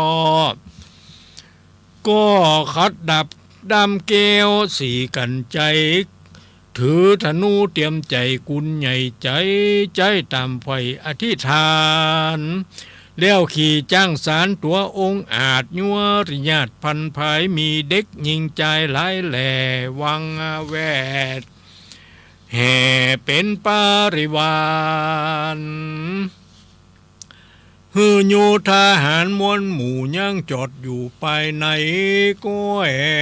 ก็ขัดดาบด้ามแก้วสีกั๋นไจ้ ถือธนูเตรียมใจ๋ กุนใหญ่ใจ๋ ใจ๊ต๋ามใฝ่อธิษฐาน แล้วขี่จ๊างสารตั๋วองอาจ ยัวริญาติพันผาย มีเด็กญิงจายหลายแหล่ วางแวดแห่เป๋นปริวาร หื้อโยธาหาญมวลหมู่ยังจอดอยู่ภายใน ก็แห่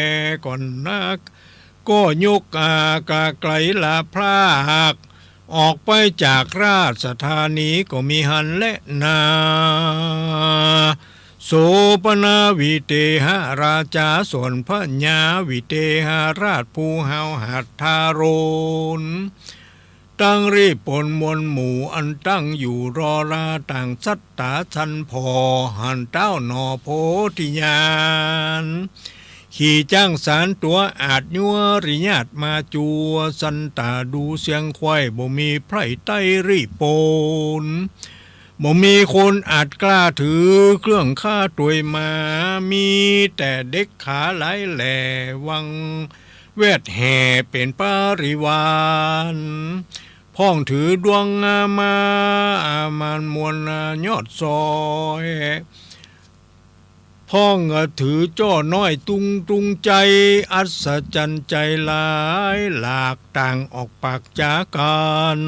ก่อนนัก ก็ยกอากาไกลละพราก ออกไปจากราชธานีก็มีหั้นแลนา โสปณวิเทหราชา ส่วนพญาวิเทหราชผู้ห้าวหาญทารุณ ตังรีบปนมวลหมู่อันตั้งอยู่รอรา ต่างสัตตาสันผ่อ หั้นเต้าหน่อโพธิญาณ ขี่จ๊างสารตั๋วอาจยัวริญาติมาจัว สันตาดูเสียงไขว้ บ่มีใผร่ไตรรีบปน บ่มีคนอาจกล้าถือเครื่องฆ่าตวยมา มีแต่เด็กขาหลายแหล่ วางแวดแห่เป๋นปริวาร พ่องถือดวงมา อามานมวลยอดซอย พ่องถือจ้อน้อยตุงตุงใจ๋ อัศจรรย์ใจ๋หลายหลาก ต่างออกปากจ๋ากั๋น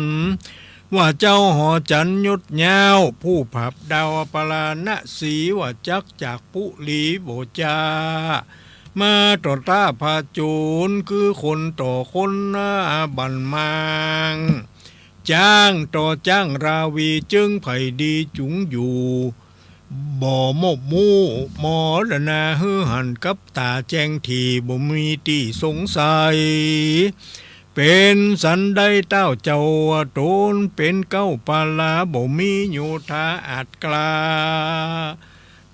ว่าเจ้าหอจันทร์ยศยาว ผู้ผาบดาวปราณสี ว่าจักจากปุรีบ่จา มาต่อต้าพระโจร คือคนต่อคนบันมาง จ๊างต่อจ๊างราวี เจิงใผดีจุงอยู่ บ่มบมู่มรณา หื้อหันกับต๋าแจ้งถี่ บ่มีตี้สงสัย เป๋นสันใดเต้าเจ้า ต๋นเป๋นเก๊าปาลา บ่มีโยธาอาจกล้า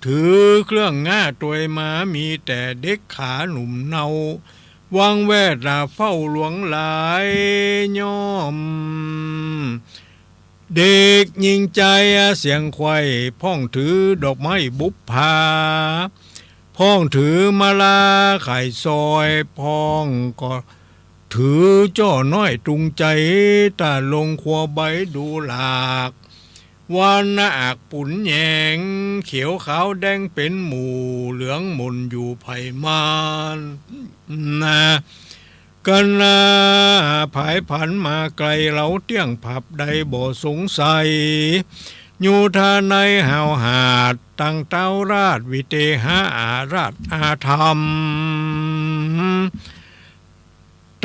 ถือเครื่องง่าตวยมา มีแต่เด็กขาหนุ่มเนา วางแวดละเฝ้าหลวงหลายย่อม เด็กญิงจายเสียงไขว้ พ่องถือดอกไม้บุปผา พ่องถือมาลาไข่ซอย พ่องก็ถือจ้อน้อยตุงใจ๋ ตาลงครัวใบดูหลาก วันอากปุ๋นแยง เขียวขาวแดงเป๋นหมู่ เหลืองหม่นอยู่ใผมันนา กั๋นนา ผายผันมาไกล เฮาเตี้ยงผาบใดบ่สงสัย โยธาในห้าวหาญ ตังเต๊าราชวิเทหราชอาธรรม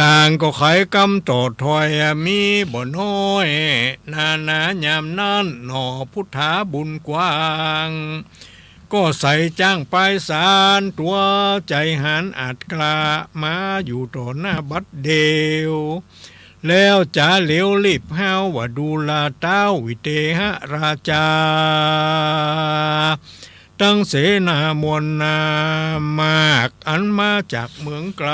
ต่างก็ไขกำต่อถ้อย มีบ่น้อย นานา ยามนั้นหน่อพุทธาบุญกว้าง ก็ใส่จ๊างปายสารตั๋ว ใจ๋หาญอาจกล้า มาอยู่ต่อหน้าบัดเดี๋ยว แล้วจ๋าเหลียวรีบฮ้าว ว่าดูราเต้าวิเทหราชา ตังเสนามวลนามาก อันมาจากเมืองไกล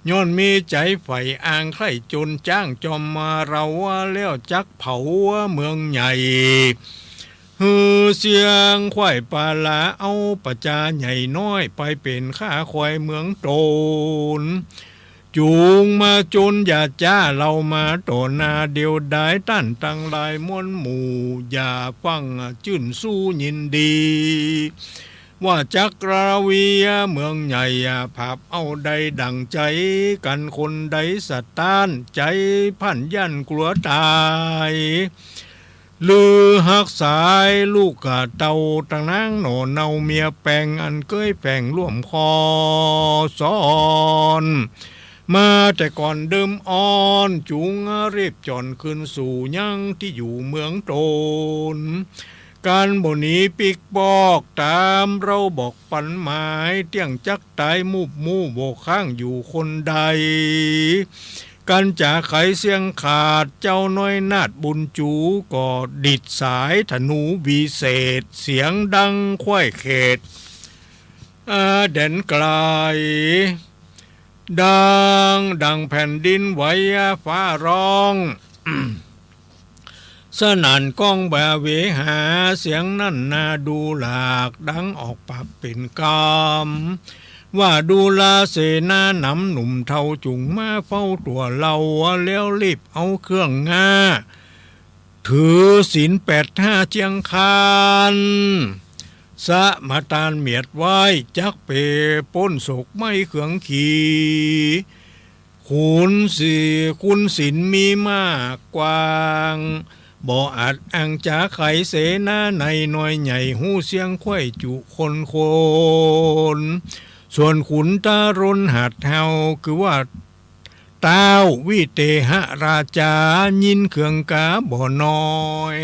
ย้อนมีใจ๋ใฝ่อ้างใคร่จน จ๊างจอมมาเฮา แล้วจักเผาเมืองใหญ่ หื้อเสียงไขว้ปาลา เอาประจาใหญ่น้อย ไปเป๋นข้าควายเมืองต๋น จุงมาจนอย่าจ๊า เฮามาต่อหน้าเดียวดาย ต้านตังหลายมวลหมู่ อย่าฟั่งจื้นสู้ยินดี ว่าจักราวีเมืองใหญ่ ผาบเอาได้ดั่งใจ๋กั๋น คนใดสะต้านใจ๋พ่านย่านกลัวต๋าย ลือฮักสายลูกเต้า ตังนางหน่อเนาเมียแป๋ง อันเกยแป๋งร่วมคอสอน มาแต่ก่อนเดิมอ่อน จุงรีบจ่อนคืนสู่ยังตี้อยู่เมืองต๋น ก๋านบ่หนีปิ๊กปอก ต๋ามเฮาบอกปันหมาย เตี้ยงจักต๋ายมูบมู่ บ่ค้างอยู่คนใด กั๋นจ๋าไขเสี้ยงขาด เจ้าน้อยนาฏบุญจู ก็ดีดสายธนูวิเศษ เสียงดังคว่ายเขต อ่า แดนไก๋ ดัง ดังแผ่นดินไหวฟ้าร้อง สนั่นก้องบาเวหา เสียงนั้นนาดูหลาก ดังออกปากเป๋นกำ ว่าดูราเสนาหนำ หนุ่มเฒ่าจุงมาเฝ้าตั๋วเฮา แล้วรีบเอาเครื่องงา ถือศีลแปดห้าเจียงคาน สมาตานเมียดไหว้ จักเป๋นป๊นโศกไหม้เคืองขี ขุนศี ขุนศีลมีมากกว้าง บ่อาจอังจ๋าไขเสนาใน น้อยใหญ่ฮู้เสี้ยงคว่ายจุคนคน ส่วนขุนต๋ารนหัดเฮา คือว่า ต้าววิเตหราจา ยินเคืองกาบ่น้อย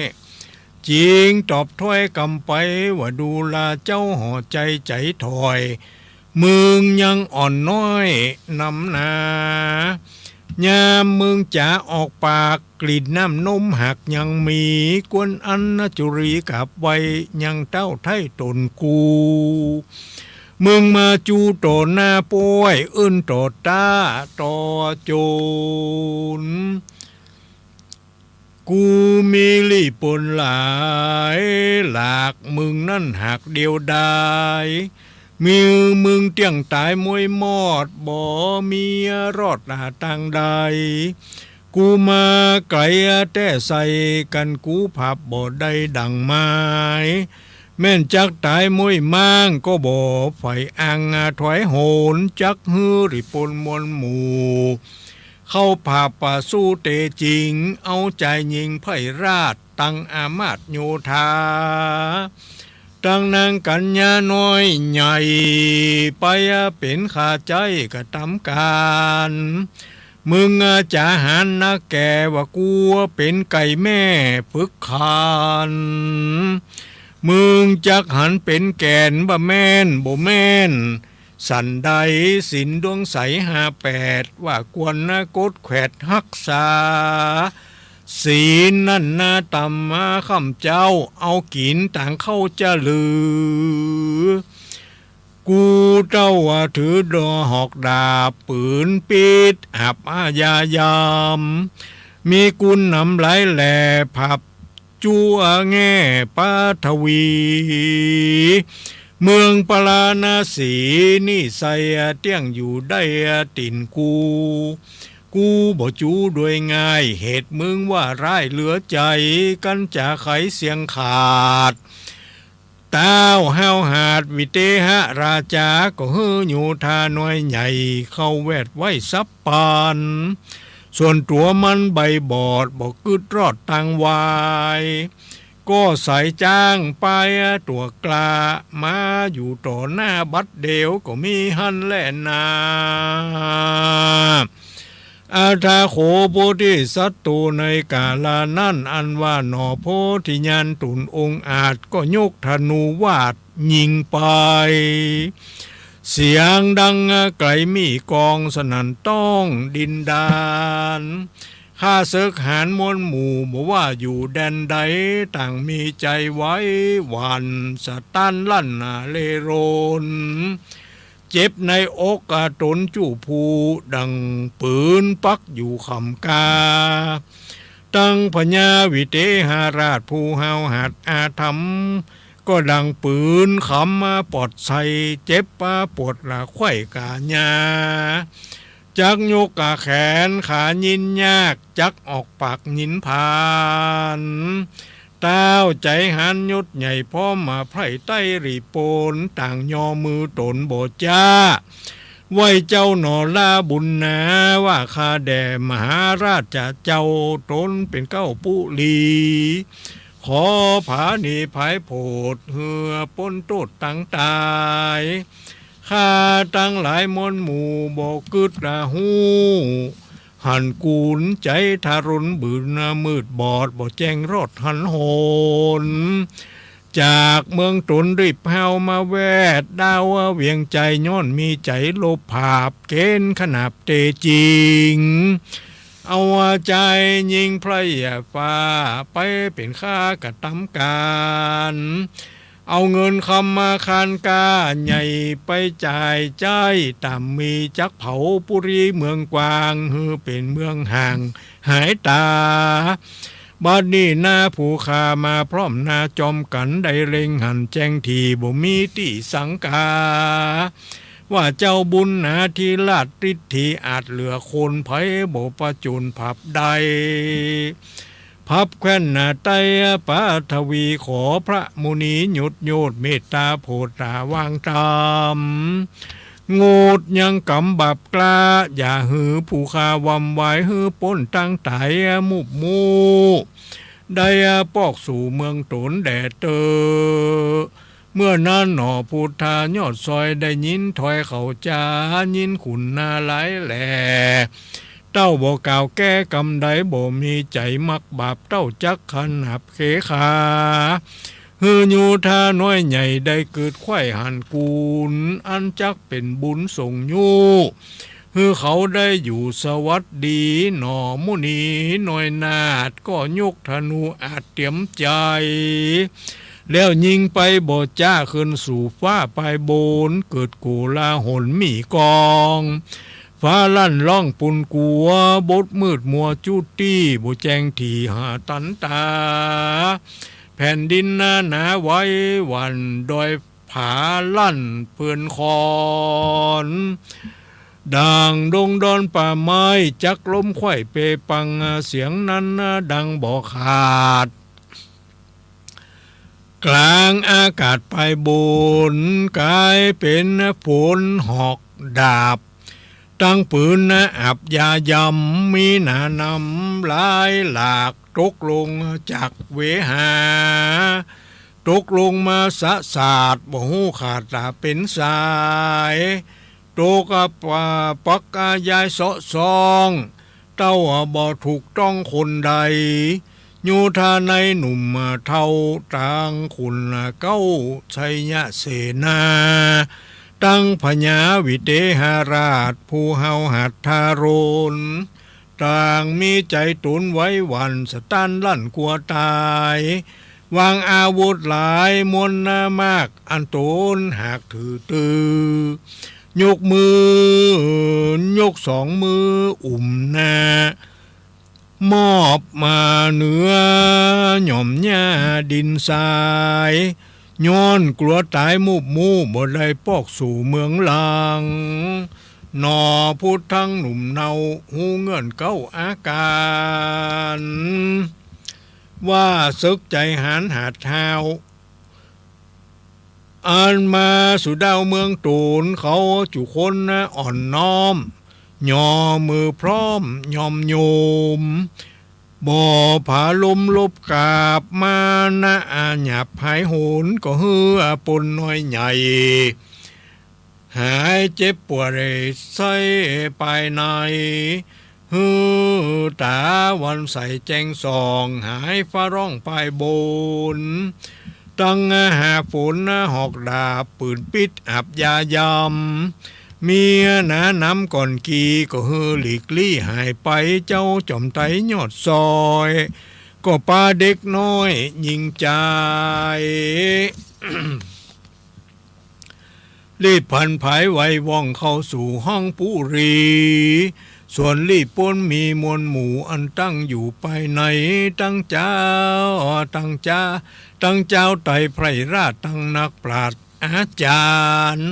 จึงตอบถ้อยกำไปว่า ดูราเจ้าห่อใจ๋ใจ๋ถ้อย มึงยังอ่อนน้อยนำนา ยามมึงจ๋าออกปาก กลิ่นน้ำนมหากยังมี กวนอัญจุลีกราบไหว้ ยังเต้าไถ่ต๋นกู มึงมาจูต่อหน้าป้วย เอิ้นต่อต้าต่อโจ๋น กูมีลี้ปนหลายหลาก มึงนั้นหากเดียวดาย มีมึงเตี้ยงต๋ายม้วยมอด บ่มีรอดหาตางใด กูมาไก๋แต๊ใส่ กั๋นกูผาบบ่ได้ดั่งหมาย แม่นจักต๋ายม้วยม้าง ก็บ่ใฝ่อังถอยหน จักหื้อริปนมวลหมู่ เข้าผาบป่าสู้เต๋จริง เอาจายญิงไพร่ราช ตังอามาตย์โยธา ตังนางกัญญาน้อยใหญ่ ไปเป๋นข้าใจ๊กระตำก๋าน มึงจ๋าหันนักแก่ว่ากูเป๋นไก่แม่ฝึกขัน มึงจักหันเป๋นแก่นว่าแม่นบ่แม่น สันใดศีลดวงใสห้าแปด ว่าควรกดแขวดฮักษา ศีลนั้นนาตำมาค่ำเจ๊า เอากิ๋นตางเข้าจะหรือ กูเต้าถือดอกหอกดาบ ปืนปิ๊ดหับอาญายาม มีกุณหนำหลายแหล่ ผาบ จั๊วแง่ปฐวี เมืองปาราณสีนี่ใส่เตี้ยงอยู่ได้ตี๋นกู กูบ่จูด้วยง่าย เหตุมึงว่าร้ายเหลือใจ๋ กั๋นจ๋าไขเสี้ยงขาด ต้าวห้าวหาดวิเตหราจา ก็หื้อโยธาน้อยใหญ่ เข้าแวดไว้สับปัน ส่วนตั๋วมันใบบอด บ่กึ๊ดรอดตางวาย ก็สายจ๊างปายตั๋วกล้า มาอยู่ต่อหน้าบัดเดี่ยว ก็มีหั้นแลนา อัฏฐโข โพธิสัตว์โตในกาลานั้น อันว่าหน่อโพธิญาณต๋นองอาจ ก็ยกธนูวาดยิงไป เสียงดังไก๋มี้กอง สนั่นต้องดินดาน ข้าเสิกหาญมวลหมู่ บ่ว่าอยู่แดนใด ต่างมีใจ๋ไหวหวั่น สะต้านลั่นเร่ร่น เจ็บในอกต๋นจู้ผู้ ดั่งปืนปักอยู่ค่ำกา ตังพญาวิเตหราชผู้ห้าวหาดอาธรรม ก็ดั่งปืนขำปอดใส่ เจ็บปวดละไขว้ก๋าญา จักยกแขนขายินยาก จักออกปากยินผ่าน ต้าวใจ๋หาญยศใหญ่ พร้อมมาไพร่ไต้หรี่ปน ต่างยอมือต๋นบ่จ๊า ไหว้เจ้าหน่อลาบุญนา ว่าข้าแด่มหาราชเจ้า ต๋นเป๋นเก๊าปุรี ขอผาหนีภัยโผด หื้อป๊นโต้ษตังต๋าย ข้าตังหลายมวลหมู่ บ่กึ๊ดละฮู้ หันกู๋นใจ๋ทะรน บืนมืดบอด บ่แจ้งรอดหันหน จากเมืองต๋นรีบฮาวมาแวด ดาวเวียงใจ๋ ย้อนมีใจ๋ลบผาบ เก๋ณฑ์ขนาบเตจิง เอาใจ๋ยิงไพร่ฟ้า ไปเป๋นข้ากระตำก๋าน เอาเงินคำมาคานก้าใหญ่ ไปจ่ายใจ๊ต่ำมี จักเผาปุรีเมืองกว้าง หื้อเป๋นเมืองห่างหายต๋า บัดนี้นาผู้ข้ามาพร้อมนาจอมกั๋น ได้เล็งหันแจ้งถี่ บ่มีตี้สังกา ว่าเจ้าบุญนาธิราช ฤทธีอาจเหลือคน ใผบ่ผจญภัพได้ ภัพแคว่นนาไต้ปฐวี ขอพระมุนีหยุดโยด เมตตาโผดตาวางต๋าม งดยังกรรมบาปกล้า อย่าหื้อผู้ข้าหว่ำไหว หื้อป๊นตังต๋ายมุบมู่ ได้ปอกสู่เมืองต๋นแด่เต๊อะ เมื่อนั้นหน่อพุทธายอดซอย ได้ยินถ้อยเขาจา ยินคุณนารายณ์แล เต้าบ่กล่าวแก้กำใด บ่มีใจ๋มักบาป เต้าจักขนาบเขขา หื้อยูธาน้อยใหญ่ ได้กึ๊ดใค่หันกู๋น อันจักเป๋นบุญส่งยู้ หื้อเขาได้อยู่สวัสดี หน่อมุนีน้อยนาฏ ก็ยกธนูอาจเตรียมใจ๋ แล้วยิงไปบ่จ๊า ขึ้นสู่ฟ้าปายบน เกิดโกลาหลมีก้อง ฟ้าลั่นฮ้องปูนกั๋ว บดมืดมัวจุติ บ่แจ้งถี่หาตันต๋า แผ่นดินหนาไหวหวั่น ดอยผาลั่นเปือนคอน ดั่งดงดอนป่าไม้ จักล้มไขว่เปปัง เสียงนั้นดังบ่ขาด กลางอากาศปายบน ก๋ายเป๋นฝนหอกดาบ ตังปืนอับยายำ มีหนานำหลายหลาก ตกลงจากเวหา ตกลงมาสะสาด บ่ฮู้ขาดต๋าเป๋นสาย ตกปะปักยายเซาะซอง เต้าบ่ถูกต้องคนใด โยธานัยหนุ่มเฒ่า ตังขุนเก๊าชัยเสนา ตังพญาวิเตหราช ผู้เฮาหัดทารน ต่างมีใจ๋ตนไหวหวั่น สะต้านลั่นกั๋วต๋าย วางอาวุธหลายมวลนามาก อันตนหากถือตื้อ ยกมือ ยกสองมืออุ้มหน้า มอบมาเหนือหย่อมหญ้าดินทราย ย้อนกั๋วต๋ายมุบมู่ บ่ได้ปอกสู่เมืองหลัง หน่อพุทธังหนุ่มเนา ฮู้เงื่อนเก๊าอาก๋าร ว่าเสิกใจ๋หาญหาดฮาว อันมาสู่ดาวเมืองตน เขาจุคนอ่อนน้อม ย่อมือพร้อมยอมโยม บ่ผาลมลบกราบ มานะอาหยาบหายโหน ก็หื้อปนน้อยใหญ่ หายเจ็บป่วยไส้ปายใน หื้อต๋าวันใสแจ้งส่อง หายฟ้าฮ้องปายบน ตังหากฝนหอกดาบ ปืนปิดอับยายำ มีหนานำก่อนกี่ ก็หื้อหลีกลี้หายไป เจ้าจอมไตยอดซอย ก็ปาเด็กน้อยญิงจาย รีบผันผายไวว่องเข้าสู่ห้องปุรี ส่วนรีบปนมีมวลหมู่อันตั้งอยู่ปายใน ตังเจ้า ตังเจ้า ตังเจ้าไตรไพร่ราช ตังนักปราชญ์อาจ๋ารย์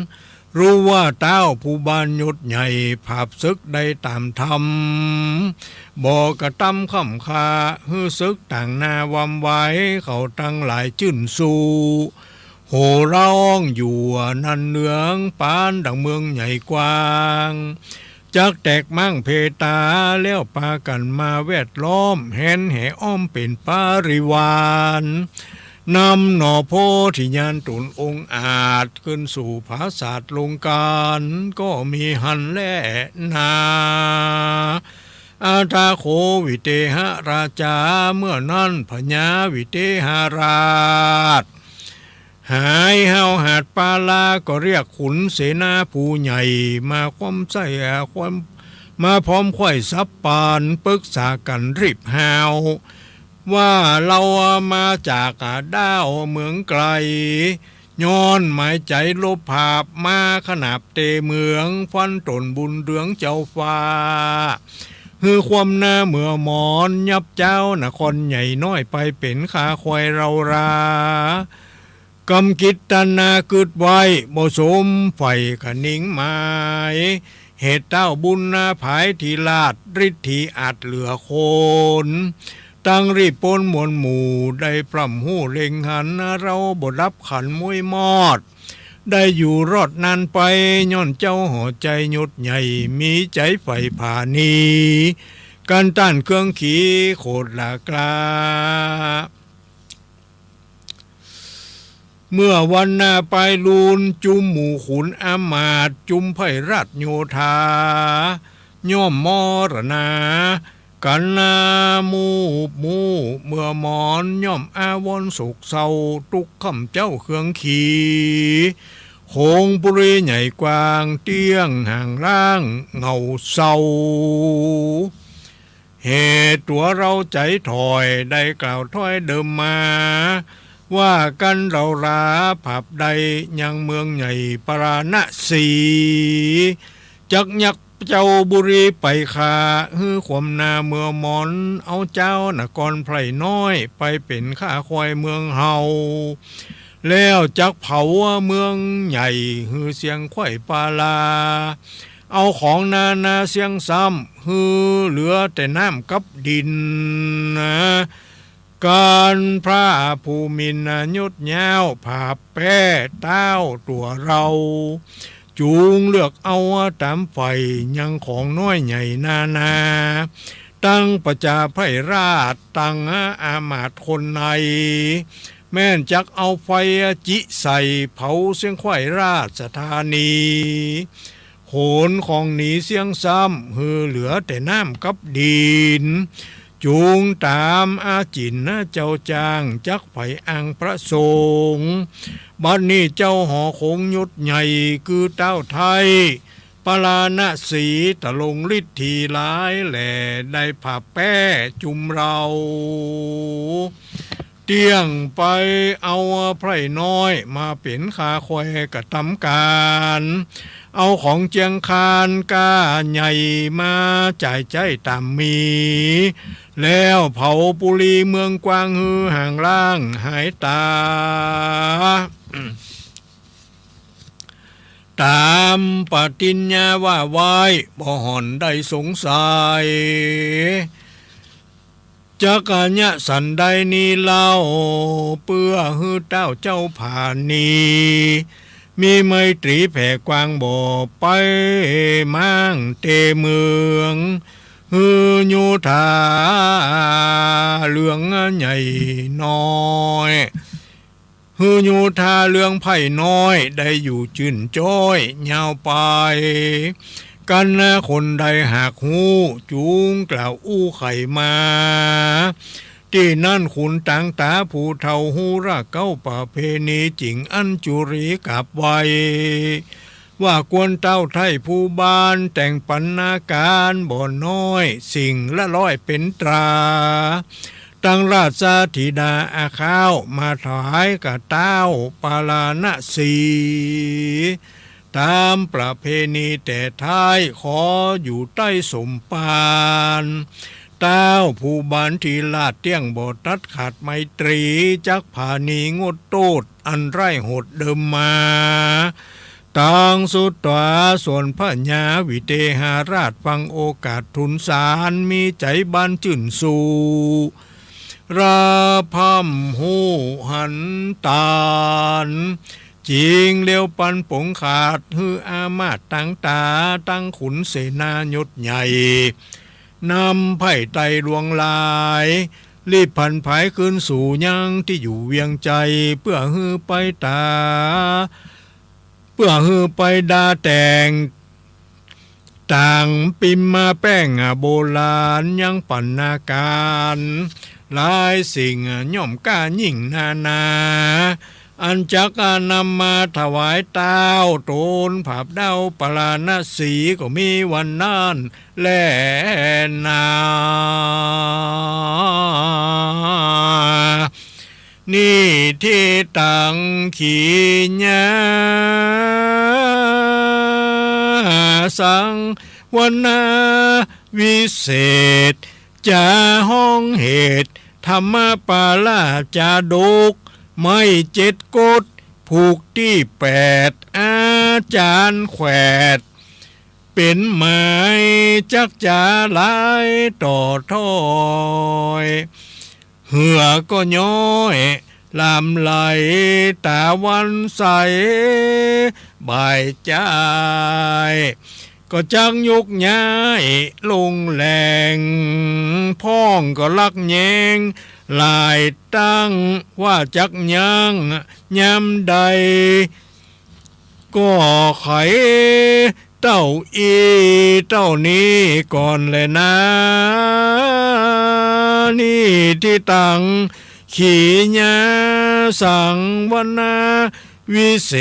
ฮู้ว่าต้าวผู้บานยศใหญ่ ผาบศึกได้ต๋ามธรรม บ่กระตำค่ำค่า หื้อศึกต่างหน้าหว่ำไหว เขาตังหลายจื้นสู้ โห่ร้องอยู่นั้นเนือง ปานดั่งเมืองใหญ่กว้าง จักแตกม้างเพตา แล้วปากั๋นมาแวดล้อม แหนแห่อ้อมเป๋นปริวาร นำหน่อโพธิญาณต๋นองอาจ ขึ้นสู่ผาสาทลงกาน ก็มีหั้นแลนา อัฏฐโข วิเทหราชา เมื่อนั้นพญาวิเทหราช หายห้าวหาดปาลา ก็เรียกขุนเสนาผู้ใหญ่ มาคว่ำใส้ เอ่อ คว่ำ มาพร้อมไขว้สับปาน ปึกษากั๋นรีบห้าว ว่าเฮามาจากด้าวเมืองไกล ย้อนหมายใจ๋ลบผาบมา ขนาบเตเมือง ฟันต๋นบุญเรืองเจ้าฟ้า หื้อความหน้าเมือหมอน ยับเจ๊านครใหญ่น้อย ไปเป๋นข้าควายเฮารา กำกิจตนากึ๊ดไว้ บ่สมใฝ่คะนิงหมาย เหตุต้าวบุญนาภายธิราช ฤทธีอาจเหลือคน ตังรีบปนมวลหมู่ ได้พร่ำฮู้เล็งหัน เฮาบ่ดับขันม้วยมอด ได้อยู่รอดนานไป ย้อนเจ้าห่อใจ๋ยศใหญ่ มีใจ๋ใฝ่ผาณี กันต้านเครื่องขีโขดหลากล้า เมื่อวันนาปายลูน จุมหมู่ขุนอำมาตย์ จุมไพร่ราชโยธา ย่อมมรณากั๋นนามูบมู่ เมือหมอนย่อมอาวรณ์โศกเศร้า ตุ๊กค่ำเจ๊าเครื่องขี โขงปุรีใหญ่กว้าง เตี้ยงห่างล้างเหงาเศร้า เหตุตั๋วเฮาใจ๋ถ่อย ได้กล่าวถ้อยเดิมมา ว่ากั๋นเฮาราผาบได้ ยังเมืองใหญ่ปาราณสี จักยักเจ้าบุรีไปข้า หื้อความหน้าเมือหมอน เอาเจ๊านครไพร่น้อย ไปเป๋นข้าควายเมืองเฮา แล้วจักเผาเมืองใหญ่ หื้อเสี้ยงไขว้ปาลา เอาของนานาเสี้ยงซ้ำ หื้อเหลือแต่น้ำกับดินนา กั๋นพระผู้มีนายศยาว ผาบแป๊ต้าวตั๋วเฮา จุงเลือกเอาต๋ามใฝ่ ยังของน้อยใหญ่นานา ตังประจาไพร่ราช ตังอำมาตย์คนใน แม่นจักเอาไฟจิใส่ เผาเสี้ยงไขว้ราชธานี ขนของหนีเสี้ยงซ้ำ หื้อเหลือแต่น้ำกับดิน จุงต๋ามอาจิ๋นเจ้าจ้าง จักใฝ่อ้างพระสงฆ์ บัดนี้เจ้าหอโขงยศใหญ่ คือต้าวไทย ปาราณสี ตะลงฤทธีหลายแหล่ ได้ผาบแป๊จุมเฮา เตี้ยงไปเอาไพร่น้อย มาเป๋นข้าควายกระตำก๋าน เอาของเจียงคานก้าใหญ่ มาจ่ายใจ๊ต๋ามมี แล้วเผาปุรีเมืองกว้าง หื้อห่างล้างหายต๋า ต๋ามปฏิญญาว่าไว้ บ่ห่อนได้สงสัย จักเยียะสันใดนี้เล่า เปื้อหื้อต้าวเจ้าผานี มีไมตรีแผ่กว้างบ่ไปม้างเตเมือง หื้อโยธาเรืองใหญ่น้อย หื้อโยธาเรืองไพร่น้อย ได้อยู่จื้นจ้อยยาวไป กั๋นนาคนใดหากฮู้ จุงกล่าวอู้ไขมา ตี้นั้นขุนต๋างต๋าผู้เฒ่าฮู้รากเก๊าประเพณี จิ่งอัญจุรีกราบไหว้ ว่าควรต้าวไทยผู้บาน แต่งปันนาก๋านบ่น้อย สิ่งละร้อยเป๋นตรา ตังราชธิดาอาข้าว มาถวายกับต้าวปาราณสี ต๋ามประเพณีแต่ท้าย ขออยู่ใต้สมภาร ต้าวผู้บานธิราชเตี้ยงบ่ตัดขาดไมตรี จักผานีงดโต้ษอันร้ายโหดเดิมมา ตางสุดต๋วา ส่วนพญาวิเตหราชฟังโอกาสทูลสาร มีใจ๋บานจื้นสู่ ระพ่ำฮู้หันตาน จิงเลียวปันป๋งขาด หื้ออามาตย์ตังต๋า ตังขุนเสนายศใหญ่ นำไพร่ไตรลวงหลาย รีบผันผายคืนสู่ยังตี้อยู่เวียงไจ เปื้อหื้อไปต๋า เปื้อหื้อไปดาแต่ง ต่างปิมมาแป้งโบราณ ยังปัณณาการ หลายสิ่งย่อมกล้ายิ่งนานา อันจักนำมาถวายเต้า ตนผาบเด้าปาราณสี ก็มีวันนั้นแลนา นิธิตัง ขีณาสังวนาวิเศษ จาฮ้องเหตุ ธรรมปาราชจาดก ไม้เจ็ดกฎ ผูกตี้แปด อาจารย์แขวด เป๋นหมายจักจ๋าหลายต่อถ้อย เหือก็ย้อย หลามไหล ต๋าวันใส บ่ายจ้าย ก็จักยกย้ายลงแหล่ง พ่องก็ลักแย้ง หลายตั้ง ว่าจักยั้ง ยามใด ก็ไขเต้าอี้เต้านี้ก่อนแลนา นิธิตัง ขีณาสังวนาวิเศ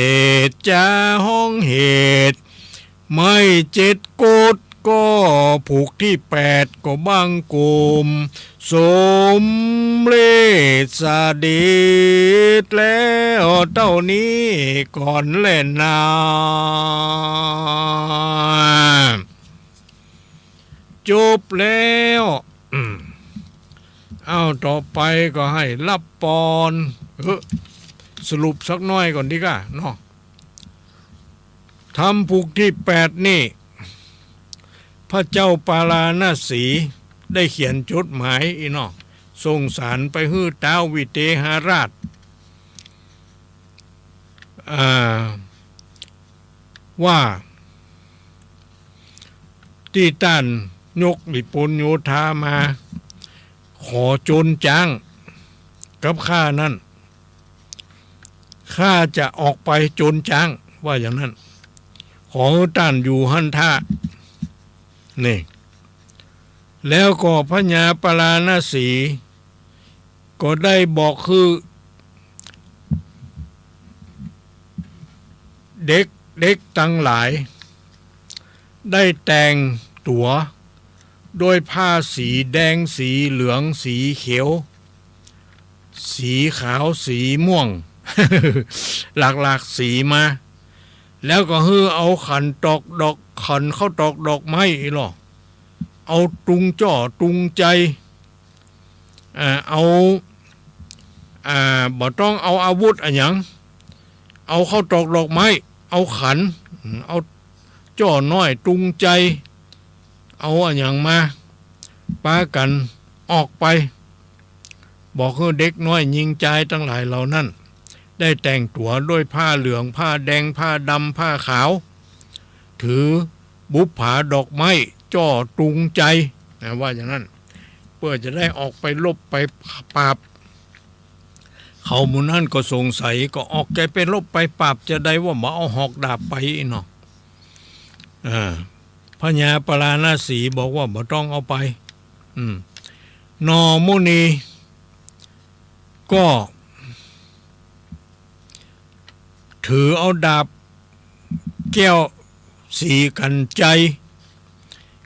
ษ จาฮ้องเหตุ ไม้เจ็ดกฎ ก็ผูกตี้แปด ก็บังคม สมเร็จเสด็จแล้วเต้านี้ก่อนแลนา จบแล้ว อืม เอ้า ต่อไปก็หื้อฮับปอน เออ สรุปสักหน้อยก่อนดีกว่าเนาะ ธรรมผูกตี้แปดนี่ พระเจ้าปาราณสีได้เขียนจดหมายอี้เนาะ ส่งสารไปหื้อท้าววิเตหราช อ่า ว่า ตี้ต้านยกหลีปนโยธามา ขอโจรจ๊างกับข้านั้น ข้าจะออกไปโจรจ๊าง ว่าอย่างนั้น ขอหื้อต้านอยู่หั้นท่า นี่ แล้วก็พญาปาราณสี ก็ได้บอกหื้อ เด็ก เด็กตังหลาย ได้แต่งตั๋ว ด้วยผ้าสีแดง สีเหลือง สีเขียว สีขาว สีม่วง หลากๆ สีมา แล้วก็หื้อเอาขันตอกดอก ขันข้าวตอกดอกไม้อี้ลอ เอาตุงจ้อตุงใจ อ่า เอา อ่า บ่ต้องเอาอาวุธอะหยัง เอาข้าวตอกดอกไม้ เอาขัน อืม เอาจ้อน้อยตุงใจ เอาอะหยังมา ปากั๋นออกไป บอกหื้อเด็กน้อยญิงจายตังหลายเหล่านั้น ได้แต่งตั๋วด้วยผ้าเหลือง ผ้าแดง ผ้าดำ ผ้าขาว ถือบุปผาดอกไม้ จ้อตุงใจ นะ ว่าอย่างนั้น เปื้อจะได้ออกไปรบไปปราบ เขาหมู่นั้นก็สงสัย ก็ออกใจ๋ไปรบไปปราบจาใด ว่าบ่เอาหอกดาบไปอี้เนาะ อ่า พญาปาราณสีบอกว่าบ่ต้องเอาไป อืม หน่อมุนี ก็ ถือเอาดาบแก้วสีกัญไชย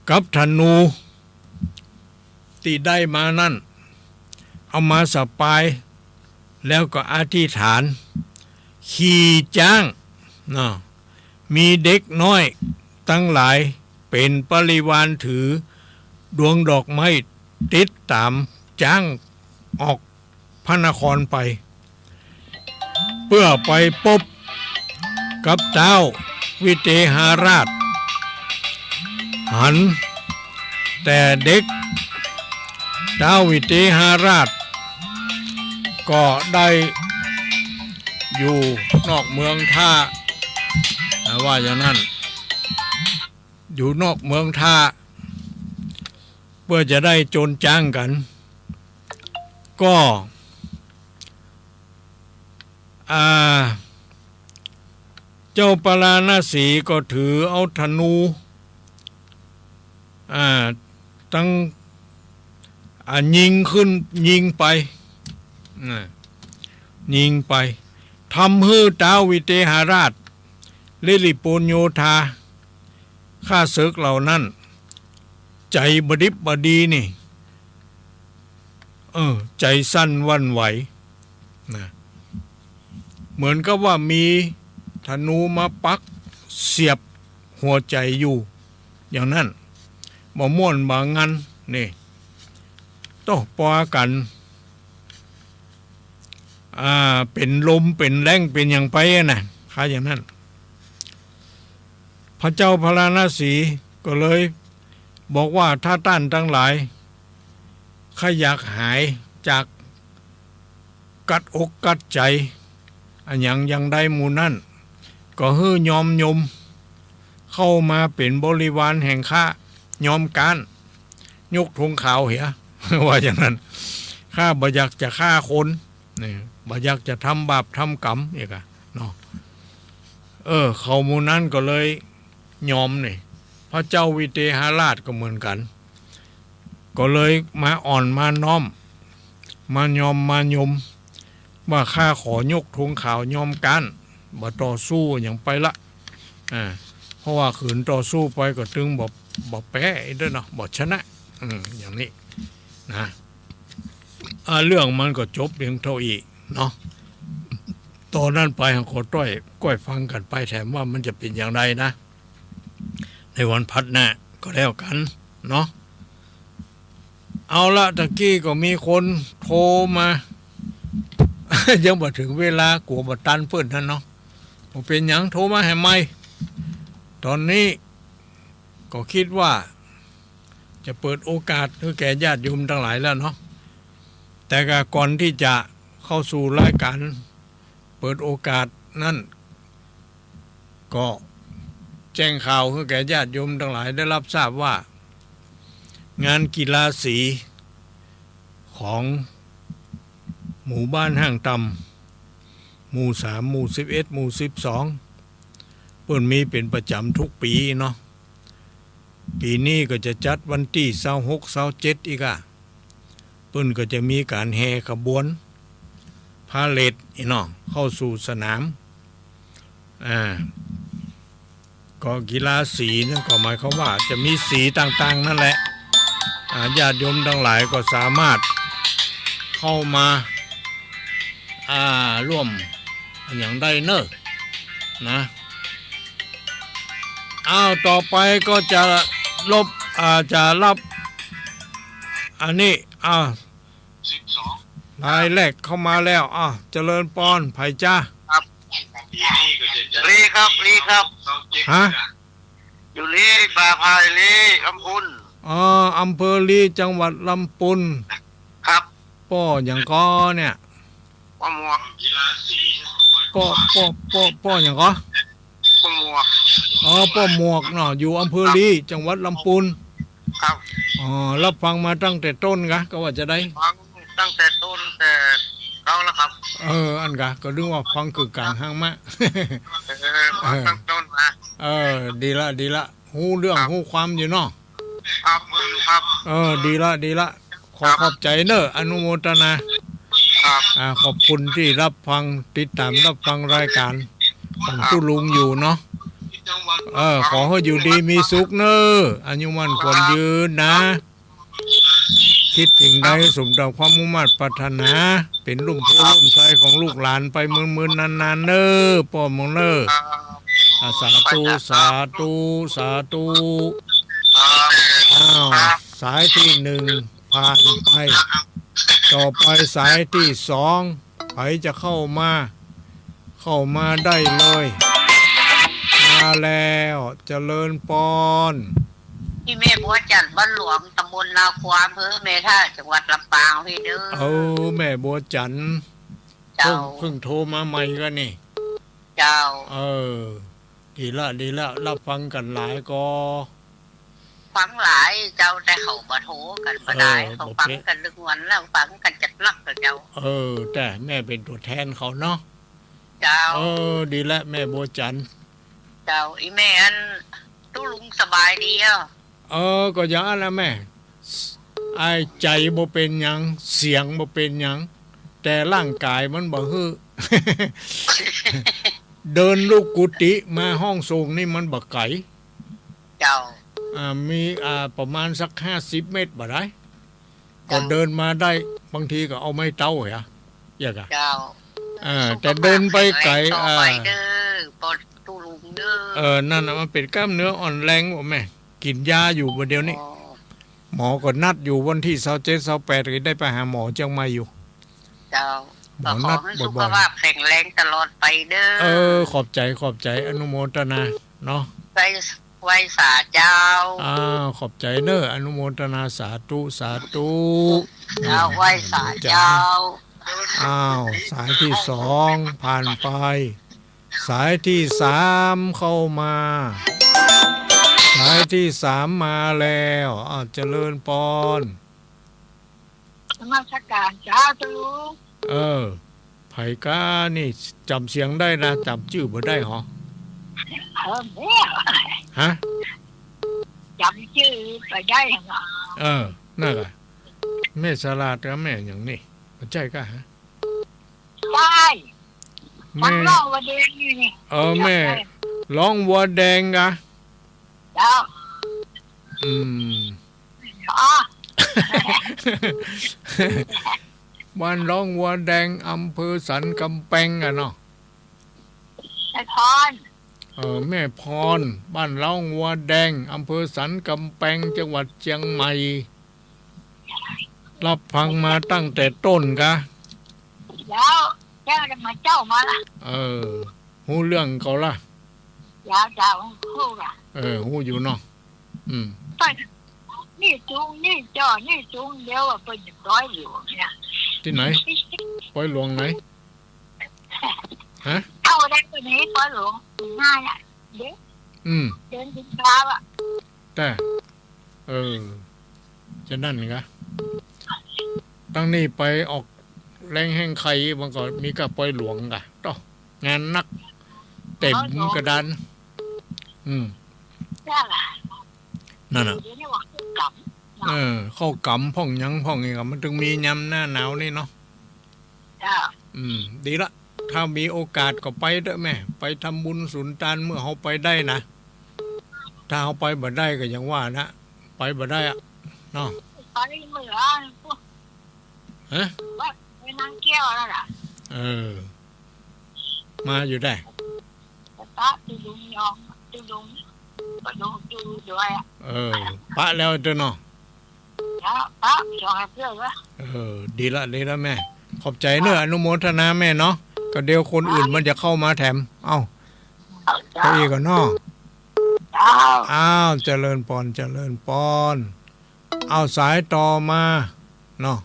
กับธนู ตี้ได้มานั้น เอามาสะปาย แล้วก็อธิษฐาน ขี่จ๊าง เนาะ มีเด็กน้อยตังหลายเป๋นปริวารถือดวงดอกไม้ติดต๋ามจ๊างออกพระนครไป เปื้อไปปบกับท้าว วิเทหราช หันแต่เด็ก ท้าววิเทหราช ก็ได้อยู่นอกเมืองท่า ว่าอย่างนั้น อยู่นอกเมืองท่า เพื่อจะได้โจรจ๊างกั๋น ก็ อ่า เจ้าปาราณสีก็ถือเอาธนู อ่า ตึง อ่า ยิงขึ้น ยิงไป อ่า ยิงไป ทำหื้อท้าววิเทหราช และริปุญโยธา ข้าศึกเหล่านั้น ใจ๋บ่ดิบบ่ดีนี่ เออ ใจ๋สั่นหวั่นไหว นะ เหมือนกับว่ามีธนูมาปักเสียบหัวใจ๋อยู่ อย่างนั้น บ่ม่วนบ่งัน นี่ โต้ ปอกั๋น อ่า เป๋นลม เป๋นแล้ง เป๋นหยังไปอะนะ คล้ายอย่างนั้น พระเจ้าพาราณสีก็เลยบอกว่า ถ้าต้านตังหลาย ใค่อยากหายจากกัดอกกัดใจ๋ อะหยังอย่างใดหมู่นั้น ก็หื้อยอมยม เข้ามาเป๋นบริวารแห่งข้า ยอมก๊าน ยกธงขาวเหีย ว่าอย่างนั้น ข้าบ่อยากจะฆ่าคน นี่ บ่อยากจะทำบาปทำกรรม เอกอะ เนาะ เออ เขาหมู่นั้นก็เลยยอมนี่ พระเจ้าวิเทหราชก็เหมือนกั๋น ก็เลยมาอ่อนมาน้อม มายอมมายม ว่าข้าขอยกธงขาวยอมก๊าน บ่ต่อสู้หยังไปละ อ่า เพราะว่าขืนต่อสู้ไปก็ตึงบ่ บ่แป๊เด้อเนาะ บ่ชนะ อืม อย่างนี้นะ อ่า เรื่องมันก็จบเพียงเต้าอี้เนาะ ต่อนั้นไปเฮาก็ต้อยก้อยฟังกั๋นไปแถมว่ามันจะเป๋นอย่างใดนะ ในวันพัดหน้าก็แล้วกั๋นเนาะ เอาละ ตะกี้ก็มีคนโทรมา ยังบ่เถิงเวลา กั๋วบ่ตันเปิ้นหั้นเนาะ บ่เป๋นหยัง โทรมาแหมใหม่ ต๋อนนี้ก็กึ๊ดว่าจะเปิดโอกาสหื้อแก่ญาติโยมตังหลายแล้วเนาะ แต่ก็ก่อนตี้จะเข้าสู่รายก๋านเปิดโอกาสนั้น ก็แจ้งข่าวหื้อแก่ญาติโยมตังหลายได้ฮับทราบว่า งานกีฬาสีของหมู่บ้านห้างต่ำ หมู่สาม หมู่สิบเอ็ด หมู่สิบสอง เปิ้นมีเป๋นประจ๋ำกู้ปี๋เนาะ ปี๋นี้ก็จะจัดวันตี้ซาวหก ซาวเจ็ด อีกอะ เปิ้นก็จะมีก๋านแห่ขบวนพาเหรดอี้เนาะ เข้าสู่สนาม อ่า ก็กีฬาสีนั่นก็หมายความว่าจะมีสีต่างๆ นั่นแหละ อ่า ญาติโยมตังหลายก็สามารถเข้ามา อ่า ร่วมอะหยังได้เน่อ นะ อ้าว ต่อไปก็จะลบ อ่า จะฮับ อันนี้ อ้าว รายแรกเข้ามาแล้ว อ้าว เจริญปอน ใผจ๊ะ ครับ ลีครับ ลีครับ ฮะ อยู่ลี ป่าไผ่ลี ลำพูน อ๋อ อำเภอลี จังหวัดลำพูน ครับ ป้อหยังก๊อเนี่ย ป้อหมวก ป้อ ป้อ ป้อ ป้อหยังก๊อ ป้อหมวก อ๋อ ป้อหมวกเนาะ อยู่อำเภอลี จังหวัดลำพูน ครับ อ๋อ ฮับฟังมาตั้งแต่ต้นกะ ก็ว่าจะได้ ฟังตั้งแต่ต้นแต่เก๊าแล้วครับ เออ อันกะ ก็นึกว่าฟังกึ่งก๋างห้างมะ เออ ฟังตั้งต้นมา เออ ดีละ ดีละ ฮู้เรื่อง ครับ ฮู้ความอยู่เนาะ ครับ ครับ เออ ดีละ ดีละ ขอ ครับ ขอบใจ๋เน่อ อนุโมทนา ครับ อ่า ขอบคุณตี้ฮับฟัง ติดต๋ามฮับฟังรายก๋านของ ครับ ตุ๊ลุงอยู่เนาะ เออ ขอหื้ออยู่ดีมีสุขเน่อ อายุมั่นขวัญยืนนะ กึ๊ดสิ่งใดสมต๋ามความมุ่งมาดปรารถนา เป๋นลุ่มโพลุ่มไทรของลูกหลานไปหมื่นๆ นานๆ เน่อ ป้อหมวกเน่อ ครับ อ่า สาธุ สาธุ สาธุ อ้าว สายตี้หนึ่งผ่านไป ต่อไปสายตี้สอง ใผจะเข้ามา เข้ามาได้เลย มาแล เจริญปอน ตี้แม่บัวจันทร์ บ้านหลวง ตำบลนาควา อำเภอแม่ทะ จังหวัดลำปาง พี่เด้อ เออ แม่บัวจันทร์ เจ้า เพิ่ง เพิ่งโทรมาใหม่กั๋นนี่ เจ้า เออ ดีละ ดีละ รับฟังกั๋นหลายก่อ ฟังหลายเจ้า แต่เขาบ่โทรกั๋นบ่ได้ เออ เขาฟังกั๋นลึกวันแล้ว ฟังกั๋นจัดนักแล้วเจ้า เออ แต่แม่เป๋นตั๋วแทนเขาเนาะ เจ้า เออ ดีละ แม่บัวจันทร์ เจ้า อีแม่อัน ตุ๊ลุงสบายดีอ่ะ เออ ก็อย่างนั้นละแม่ ไอ้ใจ๋บ่เป๋นหยัง เสียงบ่เป๋นหยัง แต่ร่างก๋ายมันบ่หื้อ เดินลุกกุฏิมาห้องสงฆ์นี่มันบ่ไก๋ เจ้า อ่า มี อ่า ประมาณสักห้าสิบเมตรบ่ได้ ก็ เจ้า เดินมาได้ บางทีก็เอาไม้เต๊าเหรอ เยียะกะ เจ้า อ่า สุขภาพ แต่เดินไปไก๋ แข็งแรงต่อไป อ่า เด้อ ปอตุ๊ลุงเด้อ เออ นั่นน่ะ มันเป๋นกล้ามเนื้ออ่อนแรงบ่แม่ กิ๋นยาอยู่บ่าเดี่ยวนี้ อ๋อ หมอก็นัดอยู่วันตี้ซาวเจ็ด ซาวแปด ก็ได้ไปหาหมอเจียงใหม่อยู่ เจ้า หมอนัดบ่อยๆ ก็ขอหื้อสุขภาพแข็งแรงตลอดไปเด้อ เออ ขอบใจ๋ ขอบใจ๋ อนุโมทนาเนาะ ไป ไหว้สาเจ้า อ้าว ขอบใจ๋เน้อ อนุโมทนา สาธุ สาธุ เจ้า ไหว้สาเจ้า อ้าว สายตี้สองผ่านไป สายตี้สามเข้ามา สายตี้สามมาแล้ว อ้าว เจริญปอน นมัสก๋านเจ้าตุ๊ลุง เออ ใผก้านี่ จ๋ำเสียงได้นะ จ๋ำจื้อบ่ได้หรอ เออ แม่ ฮะ จ๋ำจื้อบ่ได้หรอ เออ นั่นแหละ แม่สลาดกับแม่หยังนี่ บ่ใจ้ก้าฮะ ใจ้ แม่ มันร้องวัวแดงนี่ นี่ เออ แม่ จ๋ำได้ ร้องวัวแดงกะ เจ้า อืม อ๋อ บ้านร้องวัวแดง อำเภอสันก๋ำแปงอะเนาะ แม่พร เออ แม่พร บ้านร้องวัวแดง อำเภอสันก๋ำแปง จังหวัดเจียงใหม่ รับฟังมาตั้งแต่ต้นกะ เจ้า เจ้าได้มาเจ้ามาละ เออ ฮู้เรื่องก่อละ เจ้า เจ้า ฮู้ละ เออ ฮู้อยู่เนาะ อืม เปิ้น นี่จุง นี่จ่อ นี่จุง เดี๋ยวว่าเปิ้นจะปอยหลวงเนี่ย ตี้ไหน ปอยหลวงไหน ฮะ เข้าได้ตัวนี้ปอยหลวง ง่ายอ่ะ เด้ อืม เดินถึงเช้าอ่ะ แต่ เออ จะนั่นกะ ตั้งนี้ไปออกแรงแฮงใค่ มันก็มีก้าปอยหลวงกะ เต๊าะ งานนัก เต็มกระดาน อืม นั่นแหละ นั่นน่ะ เดี๋ยวนี้ว่าเข้ากำ เออ เข้ากำพ่องหยังพ่องนี่กะ มันถึงมียามหน้าหนาวนี่เนาะ เจ้า อืม ดีละ ถ้ามีโอกาสก็ไปเต๊อะแม่ ไปทำบุญสุนตานเมื่อเฮาไปได้นะ ถ้าเฮาไปบ่ได้ก็อย่างว่านะ ไปบ่ได้อะ เนาะ ไปเมื่อ ฮะ วัดแม่นางแก้วนั่นน่ะ เออ มาอยู่ได้ ปะตุ๊ลุงยอง ตุ๊ลุง ปะตุ๊ลุงตุ๊ลุงด้วยอะ เออ ปะแล้วเต๊อะเนาะ ปะ ปะ ยองให้เปื้อนวะ เออ ดีละ ดีละแม่ ขอบใจ๋เน้อ อนุโมทนาแม่เนาะ ก็เดี๋ยวคนอื่นมันจะเข้ามาแถม เอ้า เจ้า ไปอีกก่อนเนาะ เจ้า อ้าว เจริญปอน เจริญปอน เอาสายต่อมาเนาะ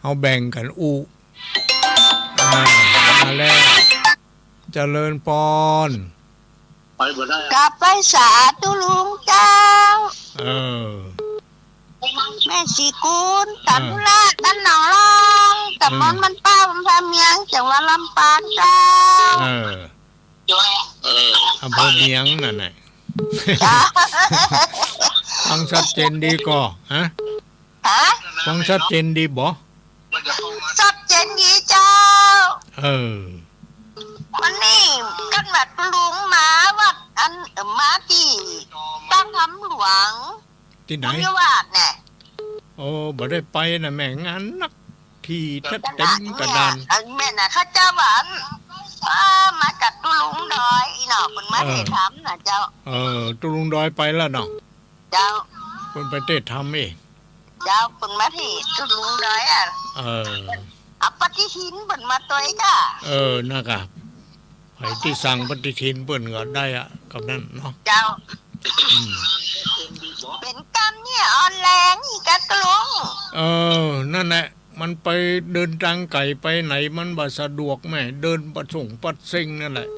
เอาแบ่งกั๋นอู้ อ่า มาแล้ว เจริญปอน ไปบ่ได้อะ กราบไหว้สาตุ๊ลุงเจ้า เออ แม่ศรีกุล เออ ตานุราช บ้านหนองลอง ตำบล เออ บ้านป้า อำเภอเมือง จังหวัดลำปางเจ้า เออ เออ อำเภอเมืองนั่นแหละ จ้า ฟังชัดเจนดีก่อ ฮะ ฮะ ฟังชัดเจนดีบ่ ชัดเจนดีเจ้า เออ วันนี้กั๋นว่าตุ๊ลุงมาวัดอัน เอ่อ มาตี้ตั้งธรรมหลวง ตี้ไหน บุญญาวาสเนี่ย โอ้ บ่ได้ไปนะแม่ งานนัก ตี้แทบเต็มกระดาน เออ แม่น่ะ เขาเจ้าว่าอัน เออ มาจากตุ๊ลุงดอยอีหนอ เปิ้นมา เออ เทศน์ธรรมน่ะเจ้า เออ ตุ๊ลุงดอยไปแล้วเนาะ เจ้า เปิ้นไปเทศน์ธรรมเอง เจ้า เปิ้นมาเทศน์ตุ๊ลุงดอยอะ เออ เอาปฏิทินเปิ้นมาตวยจ้ะ เออ นั่นกะ ใผตี้สั่งปฏิทินเปิ้นก็ได้อะ กับนั้นเนาะ เจ้า อืม เป๋นกำเนี่ยอ่อนแรงอีกกะลุง เออ นั่นแหละ มันไปเดินตางไก๋ไปไหนมันบ่สะดวกแหม เดินปัดส่งปัดเซ็งนั่นแหละ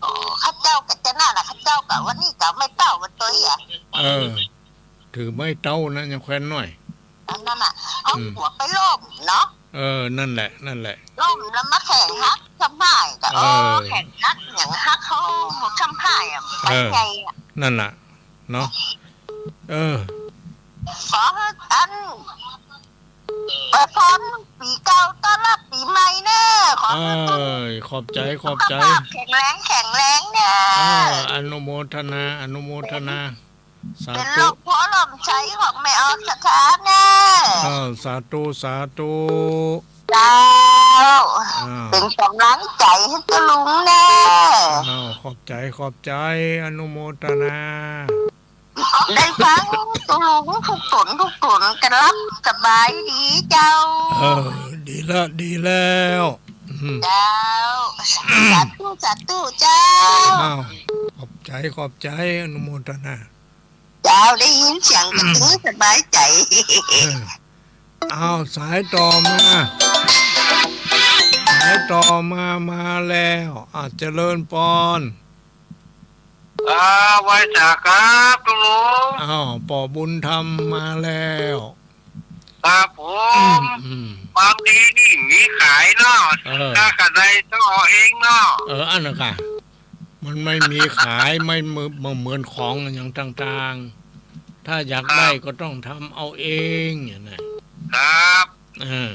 อ๋อ ข้าเจ้าก็จะนั่นน่ะ ข้าเจ้าก็วันนี้ก็ไม้เต้ามาตวยอะ เออ ถือไม้เต้านะ ยังแควนน้อย อันนั้นน่ะ เอา อืม หัวไปล้มเนาะ เออ นั่นแหละ นั่นแหละ ล้มแล้วมาแข้งหักช้ำหายก็ เออ เออ แข้งหักหยังหักเข้าช้ำหายอะ เออ ไปไงอะ นั่นน่ะ เนาะ เออ ขอหื้ออัน อวยพรปี๋เก่าต้อนรับปี๋ใหม่เน่อ ขอหื้อ เอ้ย ขอบใจ๋ ขอบใจ๋ สุขภาพแข็งแรง แข็งแรงเน่อ อ่า อนุโมทนา อนุโมทนา สาธุ เป๋นลมโพธิ์ลมชัยของแม่ออสถาเน่อ อ่า สาธุ สาธุ เจ้า อ่า เป๋นก๋ำลังใจ๋หื้อตุ๊ลุงเน่อ อ้าว ขอบใจ๋ ขอบใจ๋ อนุโมทนา ได้ฟังตุ๊ลุงทุกต๋นทุกต๋นก็หลับสบายดีเจ้า เออ ดีละ ดีแล้ว อืม เจ้า สาธุ สาธุ เจ้า อ้าว ขอบใจ๋ ขอบใจ๋ อนุโมทนา เจ้า ได้ยินเสียงก็ อืม ตึงสบายใจ๋ เออ อ้าว สายต่อมา สายต่อมา มาแล้ว อ่ะ เจริญปอน อ่า ไหว้สาครับตุ๊ลุง อ้าว ป้อบุญธรรมมาแล้ว ครับผม อืม อืม ความดีนี่มีขายเนาะ เออ ถ้ากั๋นใดต้องเอาเองเนาะ เออ อันนั้นกะ มันไม่มีขาย ไม่เหมือน บ่เหมือนของอย่างต่างๆ ถ้าอยากได้ ครับ ก็ต้องทำเอาเองเนี่ยนะ ครับ เออ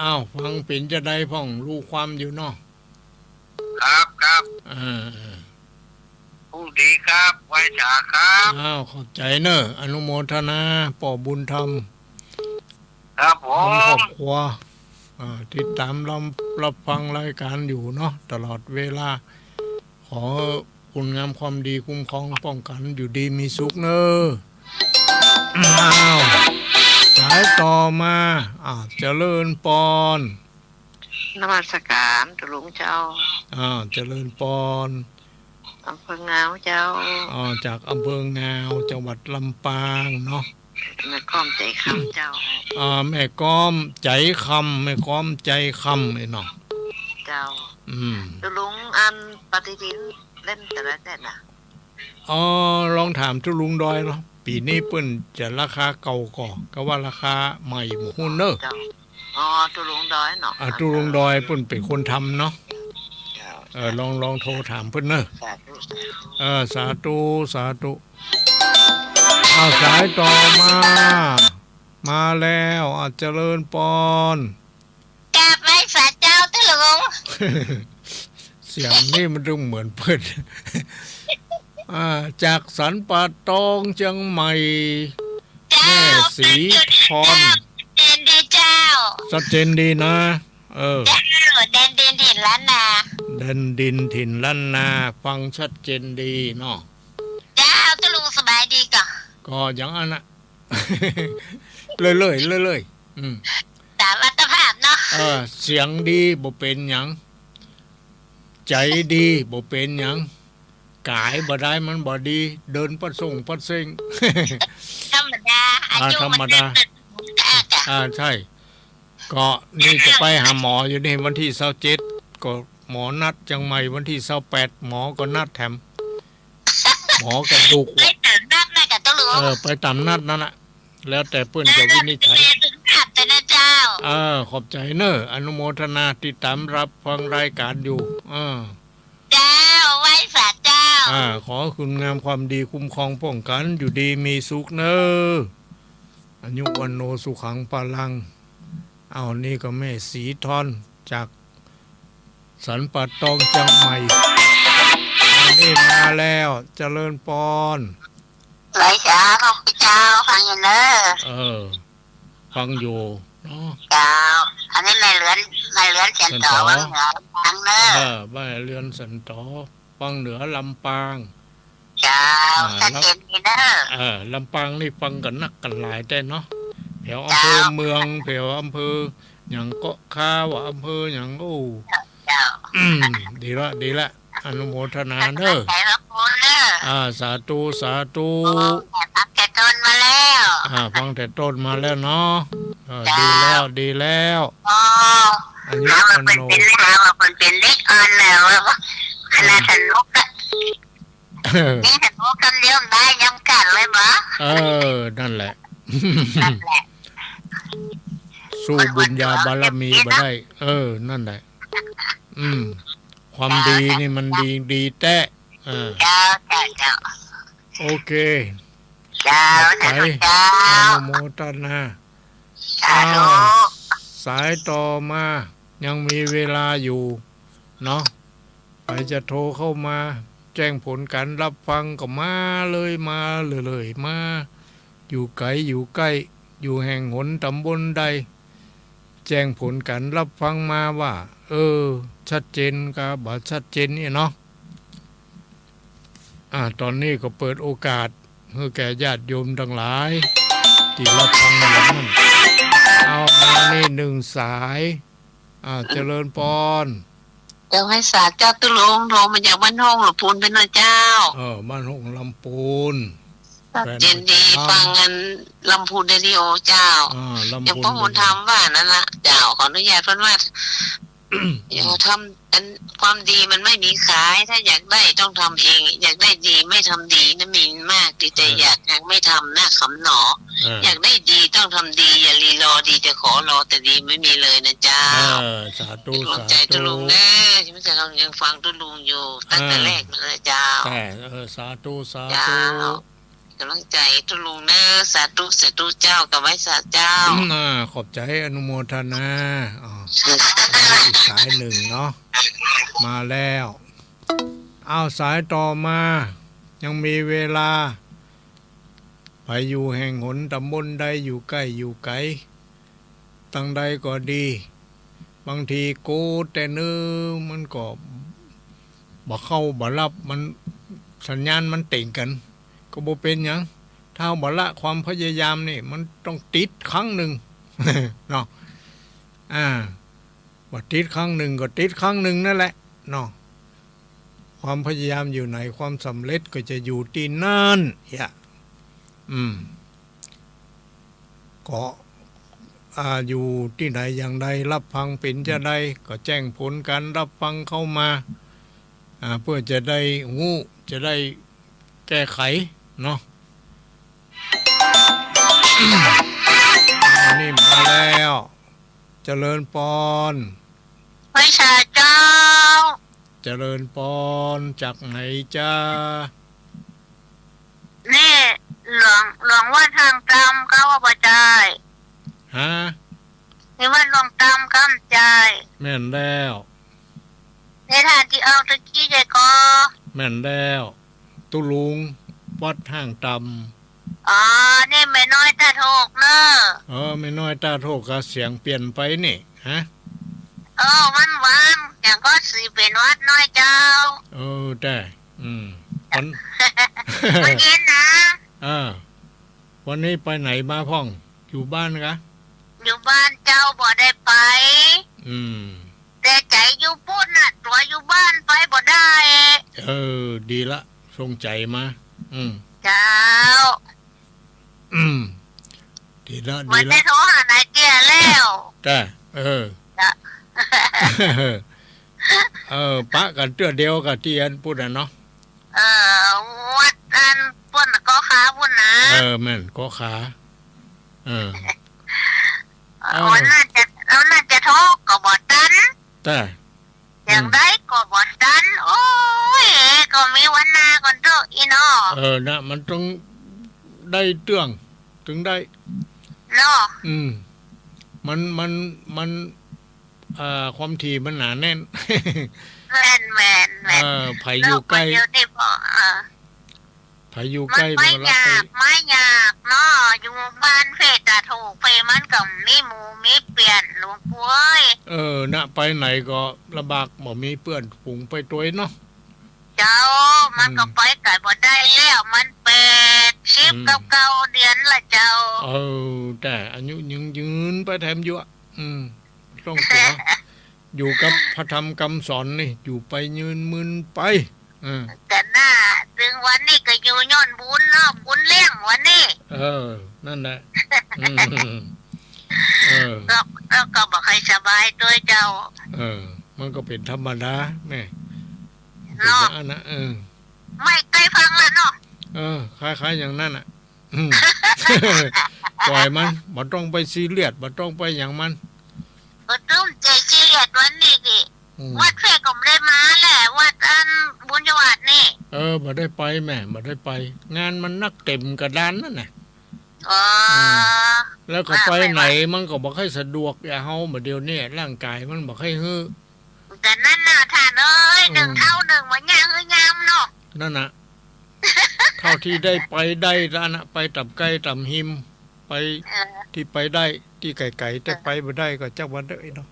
อ้าว ฟังเป๋นจาใดพ่อง ฮู้ความอยู่เนาะ ครับ ครับ เออ เออ ฮู้ดีครับ ไหว้สาครับ อ้าว ขอบใจ๋เน่อ อนุโมทนา ป้อบุญธรรม ครับผม พร้อมครอบครัว อ่า ติดต๋ามรับ รับฟังรายก๋านอยู่เนาะ ตลอดเวลา ขอคุณงามความดีคุ้มครองป้องกั๋น อยู่ดีมีสุขเน่อ อ้าว สายต่อมา อ่า เจริญปอน นมัสก๋านตุ๊ลุงเจ้า อ้าว เจริญปอน อำเภองาวเจ้า อ๋อ จากอำเภองาว จังหวัดลำปางเนาะ แม่ก้อมใจ๋คำเจ้า อ่า แม่ก้อมใจ๋คำ แม่ก้อมใจ๋คำไอ้เนาะ เจ้า อืม ตุ๊ลุงอันปฏิทินเล่มแต่ละเล่มน่ะ อ๋อ ลองถามตุ๊ลุงดอยเนาะ ปี๋นี้เปิ้นจะราคาเก่าก่อ ก็ว่าราคาใหม่บ่ฮู้เน่อ เจ้า อ๋อ ตุ๊ลุงดอยเนาะ อ่า ตุ๊ลุงดอยเปิ้นเป๋นคนทำเนาะ เจ้า เออ ลอง ลองโทรถามเปิ้นเน่อ สาธุ เออ สาธุ สาธุ อ้าว สายต่อมา มาแล้ว อ่ะ เจริญปอน กราบไหว้สาเจ้าตุ๊ลุง เสียงนี่มันดูเหมือนเปิ้น อ่า จากสันป่าตองเจียงใหม่ เจ้า แม่ศรีธร ชัดเจนดีเจ้า ชัดเจนดีนะ เออ เจ้า แดนดินถิ่นล้านนา แดนดินถิ่นล้านนา ฟังชัดเจนดีเนาะ เจ้า ตุ๊ลุงสบายดีก่อ ก็อย่างอั้นน่ะ เรื่อยๆ เรื่อยๆ อืม ต๋ามอัตภาพเนาะ เออ เสียงดีบ่เป๋นหยัง ใจ๋ดีบ่เป๋นหยัง ก๋ายบ่ได้มันบ่ดี เดินปัดส่งปัดเซ็ง ธรรมดา อา อ่า ยุ ธรรมดา มันเดิน อ่า ใช่ ก็นี่จะไปหาหมออยู่นี่ วันตี้ซาวเจ็ด ก็หมอนัดเจียงใหม่ วันตี้ซาวแปด หมอก็นัดแถม หมอกระดูก ไปต๋ามนัดนะกะตุ๊ลุง เออ ไปต๋ามนัดนั่นน่ะ แล้วแต่เปิ้นจะวินิจฉัย เออ สุขภาพแต่นะเจ้า เออ ขอบใจ๋เน่อ อนุโมทนา ติดต๋ามรับฟังรายก๋านอยู่ เออ เจ้า ไหว้สาเจ้า อ่า ขอคุณงามความดีคุ้มครองป้องกั๋น อยู่ดีมีสุขเน่อ อายุวัณโณสุขังพลัง อ้าว นี่ก็แม่ศรีธรจากสันป่าตองเจียงใหม่ อันนี้มาแล้ว เจริญปอน ไหว้สาของพี่เจ้า ฟังอยู่เน่อ เออ ฟังอยู่เนาะ เจ้า อันนี้แม่เรือน แม่เรือนเสียนต่อ เสียนต่อ วังเหนือ ฟังเน่อ เออ แม่เรือนเสียนต่อ วังเหนือลำปาง เจ้า อ่า ชัดเจนดีเน่อ เออ ลำปางนี่ฟังกั๋นนักกั๋นหลายแต๊เนาะ แถวอำเภอเมือง เจ้า แถวอำเภอหยังเกาะคา ว่าอำเภอหยัง โอ้ เจ้า อืม ดีละ ดีละ อนุโมทนาเน่อ ขอบใจ๋หลวงปู่เน่อ อ่า สาธุ สาธุ อ๋อ ฟังแต่ต้นมาแล้ว อ่า ฟังแต่ต้นมาแล้วเนาะ เออ เจ้า ดีแล้ว ดีแล้ว อ๋อ อายุ หาว่า อา เปิ้น โน เป๋น หาว่าเปิ้นเป๋นเด็กอ่อนแล้ว ว่า ขนาด อืม สนุกอะ เออ นี่สนุกกำเดียวได้ยังกัดเลยบ่ เออ นั่นแหละ นั่นแหละ สู้บุญญาบารมีบ่ได้ เออ นั่นแหละ อืม ความดีนี่มันดี ดีแต๊ เออ เจ้า เจ้า เจ้า โอเค เจ้า ขอบใจ สาธุ เจ้า อนุโมทนา สาธุ อ้าว สายต่อมา ยังมีเวลาอยู่เนาะ ใผจะโทรเข้ามา แจ้งผลการรับฟังก็มาเลย มาเลยๆ มา อยู่ไกลอยู่ใก้ อยู่แห่งหนต๋ำบลใด แจ้งผลการรับฟังมาว่า เออ ชัดเจนกาบ่ชัดเจนเนี่ยเนาะ อ่า ต๋อนนี้ก็เปิดโอกาสหื้อแก่ญาติโยมตังหลาย ตี้รับฟังอยู่นั้น เอามานี่นึ่งสาย อ่า เจริญปอน เจ้า ไหว้สาเจ้า ตุ๊ลุง โทรมาจากบ้านโฮ่งลำพูนเป๋นเนาะเจ้า เออ บ้านโฮ่งลำพูน ชัดเจนดี แฟนประจำ ฟังอันลำพูนเรดิโอเจ้า อ่า ลำพูน อย่างป้อบุญธรรมว่านั้นละเจ้า ขออนุญาตเปิ้นว่า อย่าทำ อัน ความดีมันไม่มีขาย ถ้าอยากได้ต้องทำเอง อยากได้ดีไม่ทำดีนะ มีมากตี้จะ เออ อยาก ยังไม่ทำนะ คำหนอ เออ อยากได้ดีต้องทำดี อย่ารีรอ ดีจะขอ รอแต่ดีไม่มีเลยนะเจ้า เออ สาธุ สาธุ ตุ๊ลุงเด้อ ยังไม่ใช่ เรายังฟังตุ๊ลุงอยู่ ตั้งแต่ เออ แรกมาเลยเจ้า แต่ เออ สาธุ สาธุ เจ้า ก๋ำลังใจ๋ตุ๊ลุงเน้อ สาธุ สาธุเจ้า กับไหว้สาเจ้า อืม อ่า ขอบใจ๋ อนุโมทนา อ๋อ อีกสายนึ่งเนาะ มาแล้ว อ้าว สายต่อมา ยังมีเวลา ใผอยู่แห่งหนต๋ำบลใด อยู่ใก้อยู่ไกล ตังใดก็ดี บางทีโกแต่เนิ่นมันก็บ่เข้าบ่ฮับ มัน สัญญาณมันเต่งกั๋น ก็บ่เป๋นหยัง ถ้าบ่ละความพยายามนี่ มันต้องติดครั้งนึ่ง เนาะ อ่า บ่ติดครั้งนึ่งก็ติดครั้งนึ่งนั่นแหละ เนาะ ความพยายามอยู่ไหน ความสำเร็จก็จะอยู่ตี้นั่น เยียะ อืม ก็ อ่า อยู่ตี้ไหนอย่างใด รับฟังเป๋นจาใด ก็แจ้งผลการรับฟังเข้ามา อ่า เปื้อจะได้ฮู้ จะได้แก้ไขเนาะ อันนี้มาแล้ว เจริญปอน ไหว้สาเจ้า เจริญปอน จากไหนจ๊ะ นี่หลวง หลวงวัดห้างตำ เก้าว่าบ่ใจ้ ฮะ นี่วัดหลวงตำ ก้ำใจ้ แม่นแล้ว นี่ท่านตี้ออกตะกี้ใจ้ก่อ แม่นแล้ว ตุ๊ลุง วัดห้างตำ อ๋อ นี่แม่น้อยต้าโทกเน้อ เออ แม่น้อยต้าโทกก็เสียงเปลี่ยนไปนี่ ฮะ เออ วันวานอย่างก็สิเป๋นวัดน้อยเจ้า เออ แต่ อืม วัน วันเย็นนะ เออ วันนี้ไปไหนมาพ่อง อยู่บ้านกะ อยู่บ้านเจ้า บ่ได้ไป อืม แต่ใจ๋อยู่ปู๊นน่ะ ตั๋วอยู่บ้านไปบ่ได้ เออ ดีละ ส่งใจ๋มา อืม เจ้า อืม ดีละ บ่ได้ ดีละ โทรหานายเตี้ยแล้ว จ้ะ เออ จ้ะ เออ ปะกั๋นเตื้อเดียวกับตี้อันปู๊นน่ะเนาะ เออ วัดอันปู๊นเกาะขาปู๊นนะ เออ แม่น เกาะขา เออ เออ วันนั้นจะ วันนั้นจะโทรก็บ่ตัน จ้ะ อย่าง อืม ใดก็บ่ตัน โอ้ย ก็มีวันหน้าก่อนเต๊อะ อี้เนาะ เออ นะ มันต้องได้เตื้อง ตึงได้ เนาะ อืม มัน มัน มัน เอ่อ ความถี่มันหนาแน่น แม่น แม่น แม่น เออ ใผอยู่ใก้ เนาะ เดี๋ยวนี้พอ เออ ใผอยู่ใก้ มันไป มันก็รับไป ยาก มายากเนาะ อยู่บ้านเพ่จะถูก เพ่มันก็มีหมู่มีเปื้อน หลวงปู่เอ้ย เออ นะ ไปไหนก็ลำบาก บ่มีเปื้อนฝูงไปตวยเนาะ เจ้า มันก็ อืม ไปไก๋บ่ได้แล้ว มันแปดสิบ อืม กับเก้าเดือนละเจ้า เออ แต่อายุยืนยืนไปแถมอยู่อะ อืม ต้องเสีย อยู่กับพระธรรมคำสอนนี่ อยู่ไปยืนมึนไป อืม แต่หน้า ตึง วันนี้ก็อยู่ย้อนบุญเนาะ บุญเลี้ยงวันนี้ เออ นั่นแหละ อืม เออ แล้ว แล้วก็บ่ค่อยสบายตวยเจ้า เออ มันก็เป๋นธรรมดาแม่ เนาะ เป๋นอย่างนั้นนะ เออ ไม่ใก้ฟังแล้วเนาะ เออ คล้ายๆ อย่างนั้นน่ะ อืม ปล่อยมัน บ่ต้องไปซีเรียส บ่ต้องไปหยังมัน บ่ต้องไปซีเรียสวันนี้กิ อืม วัดแพร่ก็บ่ได้มาแหละ วัดอันบุญยวัฒน์นี่ เออ บ่ได้ไปแม่ บ่ได้ไป งานมันนักเต็มกระดานนั่นน่ะ อ๋อ อืม แล้วก็ไปไหนมันก็บ่ค่อยสะดวก อย่างเฮาบ่าเดี๋ยวนี้ ร่างกายมันบ่ค่อยหื้อ ก็นั่นน่ะ ท่านเอ้ย อืม นึ่งเท่านึ่งบ่ยากหื้อยามเนาะ นั่นน่ะ เท่าตี้ได้ไปได้ละน่ะ ไปต่ำใก้ต่ำฮิม ไป เออ ตี้ไปได้ ตี้ไก๋ๆ แต่ไปบ่ได้ก็จักว่าเต๊อะเนาะ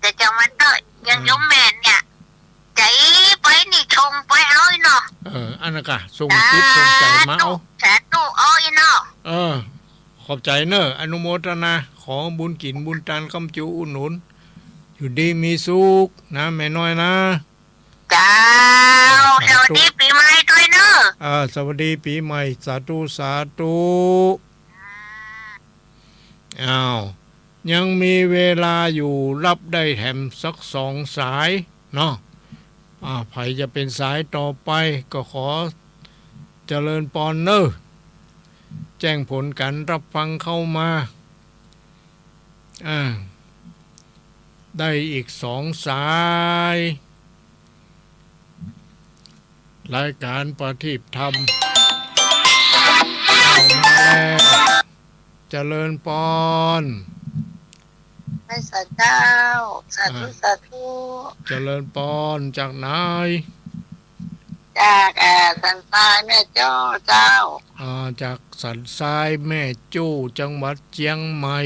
แต่จักว่าเต๊อะ อย่าง เออ โยมแม่นเนี่ย ใจ๋ไปนี่ส่งไปเอาอี้เนาะ เออ อันนั้นก็ส่งจิตส่งใจ๋มาเอา สาธุ สาธุ เอาอี้เนาะ เออ ขอบใจ๋เน่อ อนุโมทนา ขอบุญกิ๋นบุญตานค้ำจูอุดหนุน อยู่ดีมีสุขนะแม่น้อยนะ เจ้า อ่า สาธุ สวัสดีปี๋ใหม่ตวยเน่อ อ่า สวัสดีปี๋ใหม่ สาธุ สาธุ อ้าว ยังมีเวลาอยู่ ฮับได้แถมสักสองสายเนาะ อ่า ใผจะเป๋นสายต่อไป ก็ขอเจริญปอนเน่อ แจ้งผลก๋านฮับฟังเข้ามา อ่า ได้อีกสองสาย รายก๋านประทีปธรรม เข้ามาแล้ว เจริญปอน ไหว้สาเจ้า สาธุ อ่า สาธุ เจริญปอน จากไหน จาก เอ่อ สันทรายแม่โจ้เจ้า อ่า จากสันทรายแม่โจ้ จังหวัดเจียงใหม่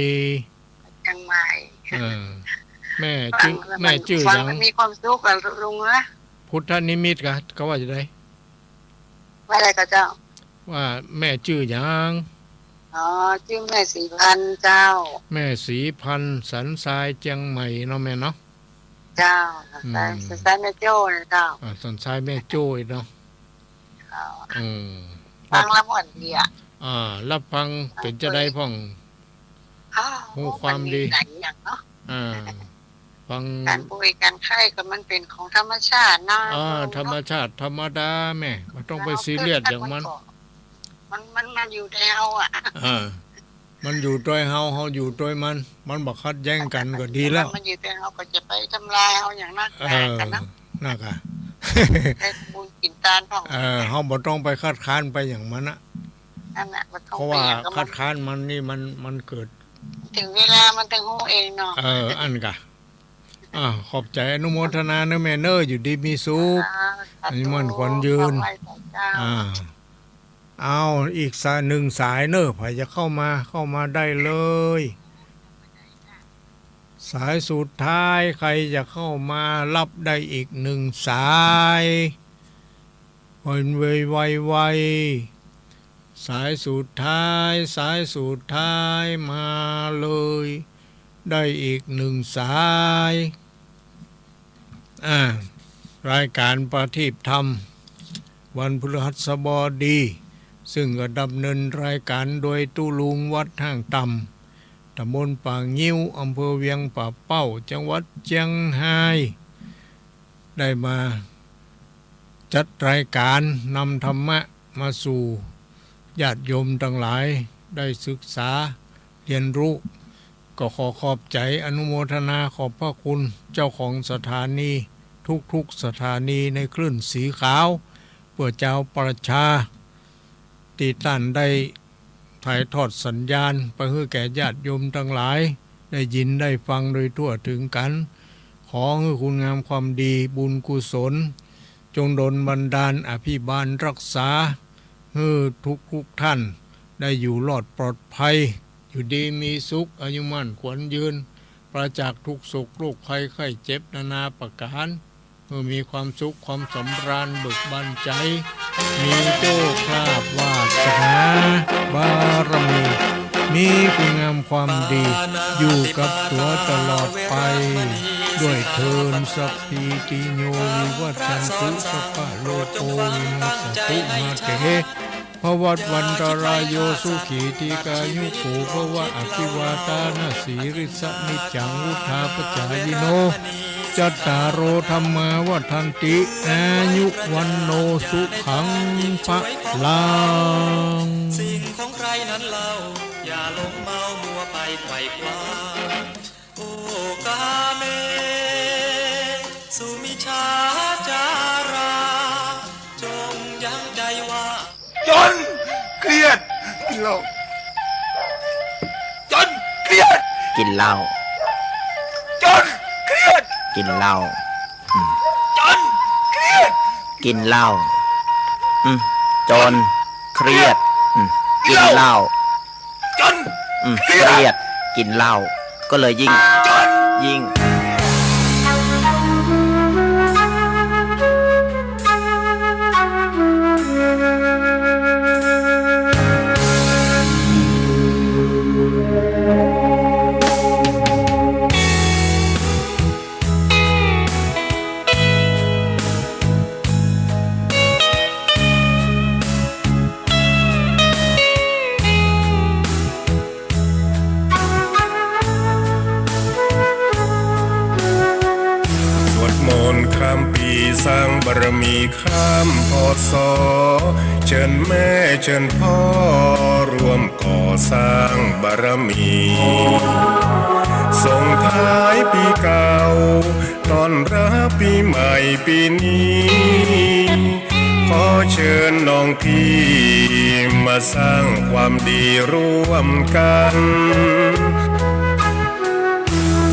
เจียงใหม่ เออ แม่จื้อ ฟังแล้วมัน แม่จื้อหยัง ฟังแล้วมีความสุขอะลุงนะ พุทธนิมิตกะ เขาว่าจะได ว่าอะไรก็เจ้า ว่าแม่จื้อหยัง อ๋อ จื้อแม่ศรีพันธุ์เจ้า แม่ศรีพันธุ์ สันทรายเจียงใหม่เนาะแม่เนาะ เจ้า อืม สันทรายแม่โจ้นะเจ้า อ่า สันทรายแม่โจ้เนาะ เจ้า อืม ฟังแล้วม่วนดีอะ อ่า ฮับฟังเป๋นจะไดพ่อง อ้าว ฮู้ความดี มันมีหลายอย่างเนาะ อ่า ฟัง ก๋านป่วยก๋านไข้ก็มันเป๋นของธรรมชาติเนาะ อ่า ธรรมชาติธรรมดาแม่ บ่ต้องไปซีเรียสอย่างมัน มัน มัน มันอยู่ในเฮาอะ อ่า มันอยู่ตวยเฮา เฮาอยู่ตวยมัน มันบ่ขัดแย้งกั๋นก็ดีแล้ว มันอยู่ตวยเฮา ก็จะไปทำลายเฮาอย่างนักหนากั๋นนะ เออ นั่นกะ ได้บุญกิ๋นตานพ่อง เออ เฮาบ่ต้องไปคัดค้านไปอย่างมันอะ นั่นแหละ บ่ต้องไปอย่างกับมัน เพราะว่าคัดค้านมันนี่มัน มันเกิด เถิงเวลามันต้องฮู้เองเนาะ เออ อันกะ อ่า ขอบใจ๋ อนุโมทนาเน่อแม่เน่อ อยู่ดีมีสุข อ่า สาธุ อายุมั่นขวัญยืน ขอไหว้พระเจ้า อ่า เอา อีกสาย หนึ่งสายเน่อ ใผจะเข้ามา เข้ามาได้เลย สายสุดท้าย ใครจะเข้ามา ฮับได้อีกหนึ่งสาย ไว ไว ไว ไว สายสุดท้าย สายสุดท้าย มาเลย ได้อีกหนึ่งสาย อ่า รายก๋านประทีปธรรม วันพฤหัสบดี ซึ่งก็ดำเนินรายก๋านโดยตุ๊ลุงวัดห้างต่ำ ตำบลป่างิ้ว อำเภอเวียงป่าเป้า จังหวัดเจียงฮาย ได้มาจัดรายก๋านนำธรรมะมาสู่ญาติโยมตังหลายได้ศึกษาเฮียนฮู้ ก็ขอขอบใจ๋อนุโมทนาขอบพระคุณเจ้าของสถานีทุกๆสถานีในคลื่นสีขาว เปื้อจาวประชา ตี้ต้านได้ถ่ายทอดสัญญาณไปหื้อแก่ญาติโยมตังหลายได้ยินได้ฟังโดยทั่วเถิงกั๋น ขอหื้อคุณงามความดีบุญกุศล จงดลบันดาลอภิบาลรักษา หื้อทุกๆท่านได้อยู่รอดปลอดภัย อยู่ดีมีสุข อายุมั่นขวัญยืน ปราศจากทุกข์โศกโรคภัยไข้เจ็บนานาประก๋าน หื้อมีความสุขความสำราญเบิกบานใจ๋ มีโชคลาภวาสนาบารมี มีคุณงามความดีอยู่กับตั๋วตลอดไป ด้วยเทอญ สัพพีติโย วิวัชชันตุ สัพพะโรโค วินัสสตุ มาเต ภวัตวันตรายโย สุขี ทีฆายุโก ภวะ อภิวาทานะสีลิสสะ นิจจัง วุฑฒาปจายิโน จัตตาโร ธัมมา วัฑฒันติ อายุ วัณโณ สุขัง พะลัง สิ่งของใครนั้นเล่า อย่าหลงเมามัวไปไขว่คว้า โอกาเม สุมิจฉาจารา จงยังใจว่า จน เครียด กินเหล้า จน เครียด กินเหล้า จน เครียด กินเหล้า อืม จน เครียด กินเหล้า อืม จน เครียด อืม กินเหล้า จน อืม เครียด เครียด กินเหล้า ก็เลยยิ่ง จน ยิ่ง สวดมนต์ข้ามปีสร้างบารมีข้าม พ.ศ. เชิญแม่เชิญพ่อร่วมก่อสร้างบารมี ส่งท้ายปีเก่า ต้อนรับปีใหม่ปีนี้ ขอเชิญน้องพี่มาสร้างความดีร่วมกัน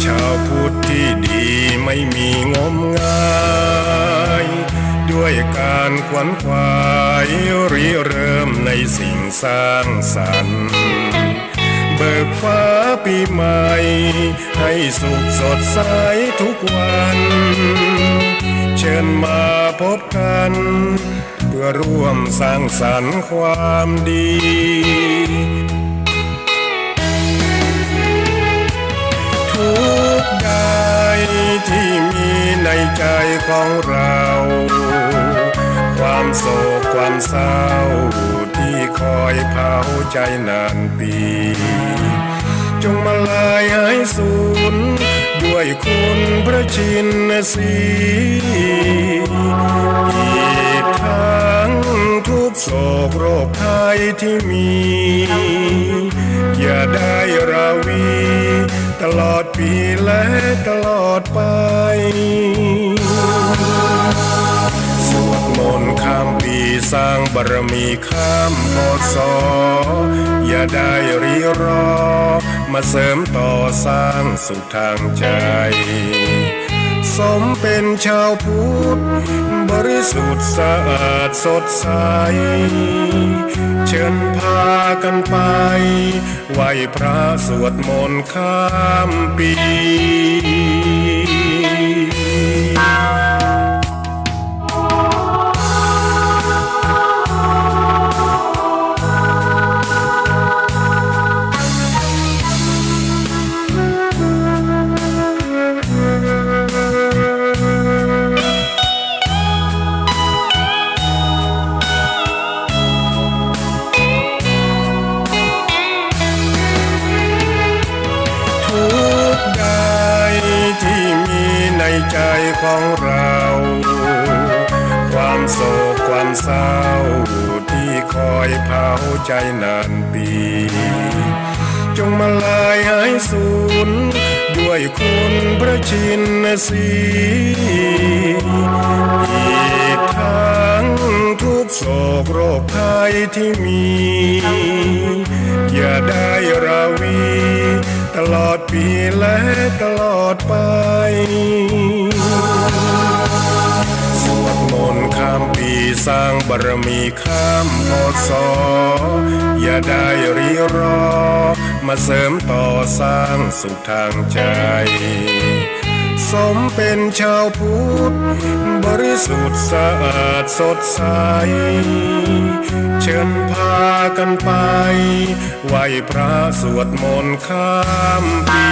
ชาวพุทธที่ดีไม่มีงมงาย ด้วยการขวนขวายริเริ่มในสิ่งสร้างสรรค์ เบิกฟ้าปีใหม่ให้สุขสดใสทุกวัน เชิญมาพบกัน เพื่อร่วมสร้างสรรค์ความดี ทุกข์ใดที่มีในใจของเรา ความโศกความเศร้าที่คอยเผาใจนานปี จงมาลายหายสูญด้วยคุณพระชินสีห์ อีกทั้งทุกข์โศกโรคภัยที่มี อย่าได้ราวีตลอดปีและตลอดไป สวดมนต์ข้ามปีสร้างบารมี ข้าม พ.ศ. อย่าได้ริรอ มาเสริมต่อสร้างสุขทางใจ สมเป็นชาวพุทธบริสุทธิ์สะอาดสดใส เชิญพากันไปไหว้พระสวดมนต์ข้ามปี ทุกข์ใดที่มีในใจของเรา ความโศกความเศร้าที่คอยเผาใจนานปี จงมาลายหายสูญด้วยคุณพระชินสีห์ อีกทั้งทุกข์โศกโรคภัยที่มี อย่าได้ราวี ตลอดปีและตลอดไป สวดมนต์ข้ามปีสร้างบารมีข้าม พ.ศ. อย่าได้ริรอ มาเสริมต่อสร้างสุขทางใจ สมเป็นชาวพุทธบริสุทธิ์สะอาดสดใส เชิญพากันไป ไหว้พระสวดมนต์ข้ามปี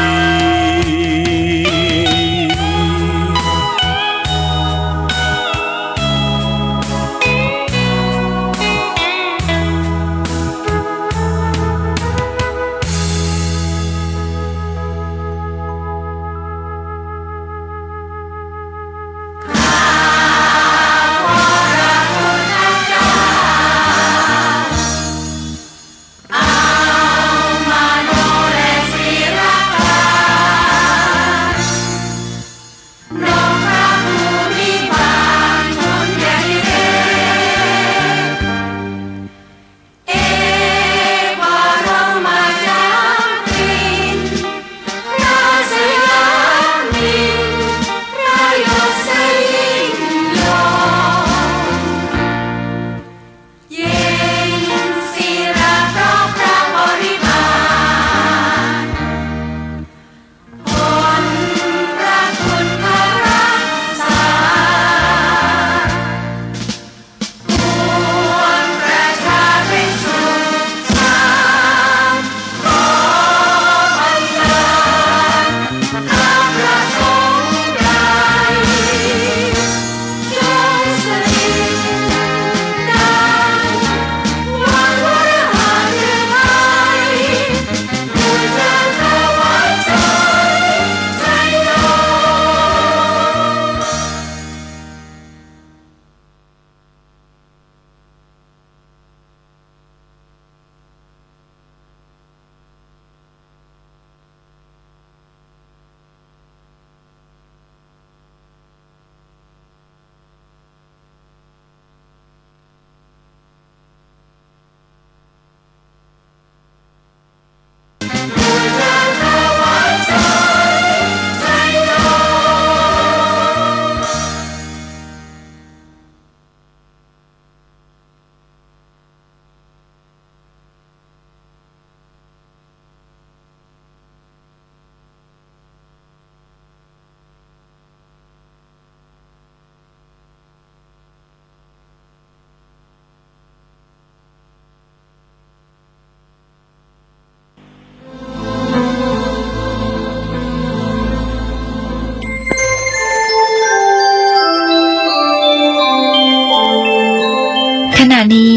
ขณะนี้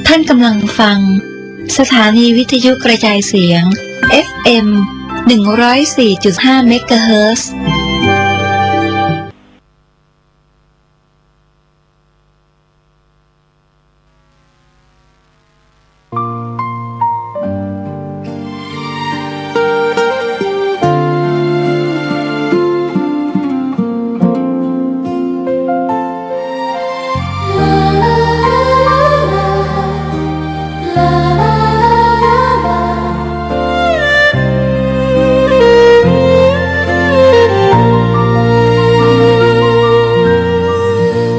ท่านกำลังฟังสถานีวิทยุกระจายเสียง เอฟ เอ็ม หนึ่งร้อยสี่จุดห้า เมกะเฮิรตซ์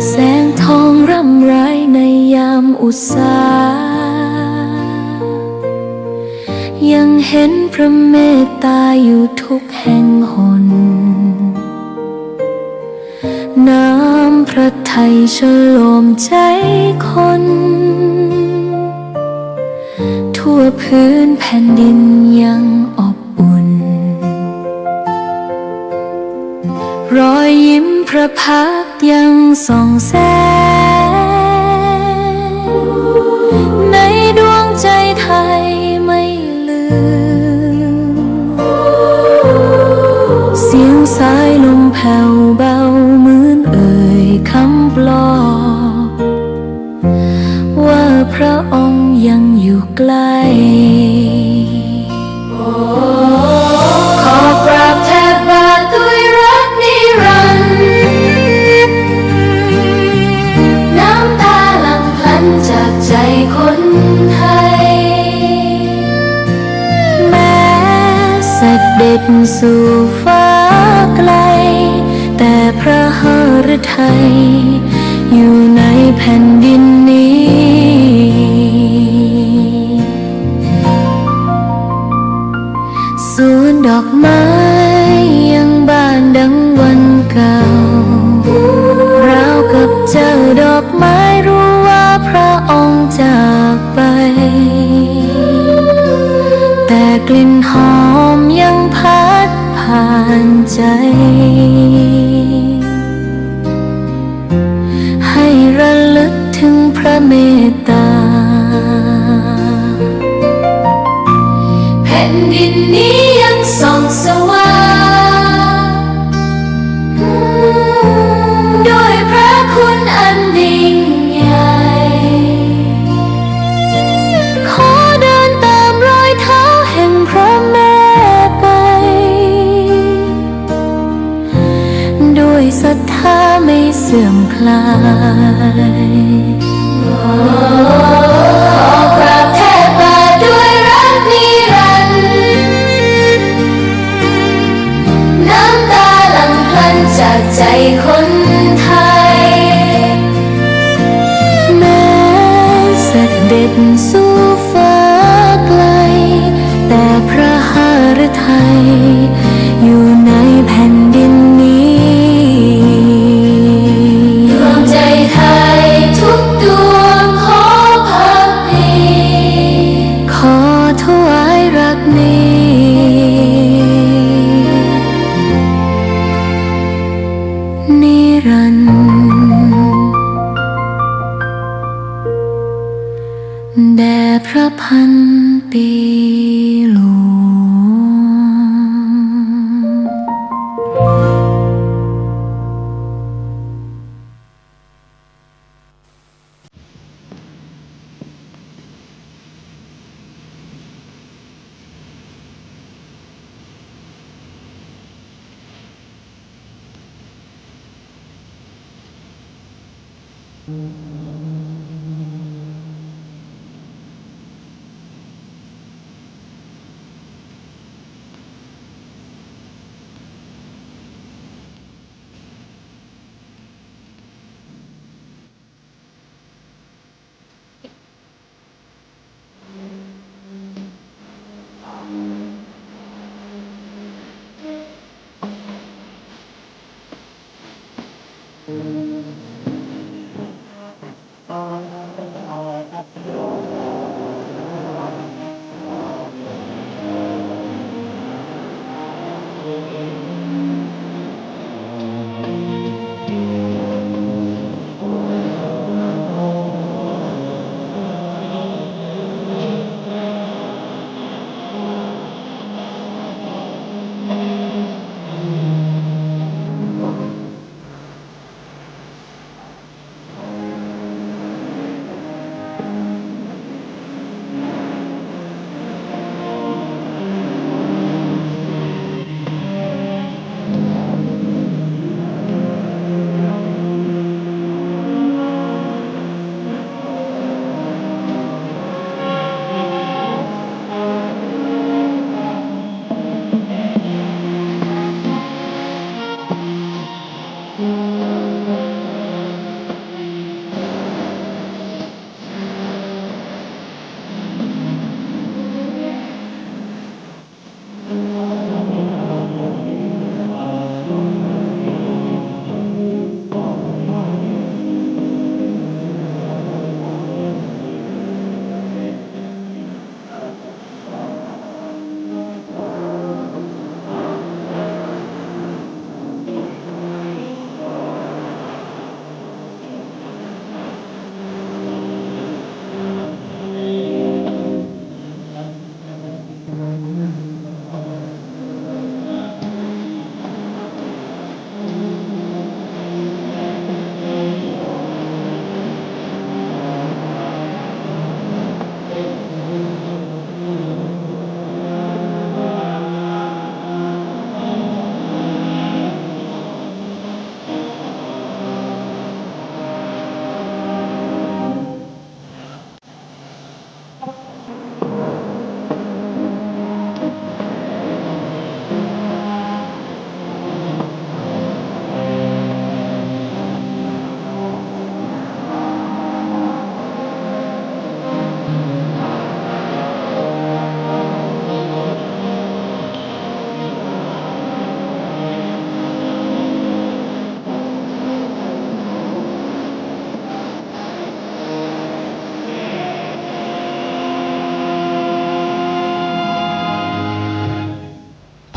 แสงทองร่ำไรในยามอุษา ยังเห็นพระเมตตาอยู่ทุกแห่งหน น้ำพระทัยชโลมใจ๋คน ทั่วพื้นแผ่นดินยังอบอุ่น รอยยิ้มพระพักตร์ยังส่องแสง ในดวงใจ๋ไทยไม่ลืม เสียงสายลมแผ่วเบาเหมือนเอ่ยคำปลอบ ว่าพระองค์ยังอยู่ใกล้ ขอกราบแทบบาทด้วยรักนิรันดร์ น้ำตาหลั่งพลันจากใจ๋คนไทย แม้เสด็จสู่ฟ้าไกล แต่พระหฤทัยอยู่ในแผ่นดินนี้ สวนดอกไม้ยังบานดังวันเก่า ราวกับเจ้าดอกไม้รู้ว่าพระองค์จากไป แต่กลิ่นหอมยังพัดผ่านใจ๋ ให้ระลึกถึงพระเมตตา แผ่นดินนี้ยังส่องสว่าง ด้วยพระคุณอันยิ่งใหญ่ ขอเดินตามรอยเท้าแห่งพระแม่ไป ด้วยศรัทธาไม่เสื่อมคลาย ขอกราบแทบบาทด้วยรักนิรันดร์ น้ำตาหลั่งพลันจากใจ๋คนไทย แม้เสด็จสู่ฟ้าไกล แต่พระหฤทัยอยู่ในแผ่นดินนี้ ดวงใจ๋ไทยทุกดวงขอภักดี ขอถวายรักนี้ นิรันดร์ แด่พระพันปีหลวง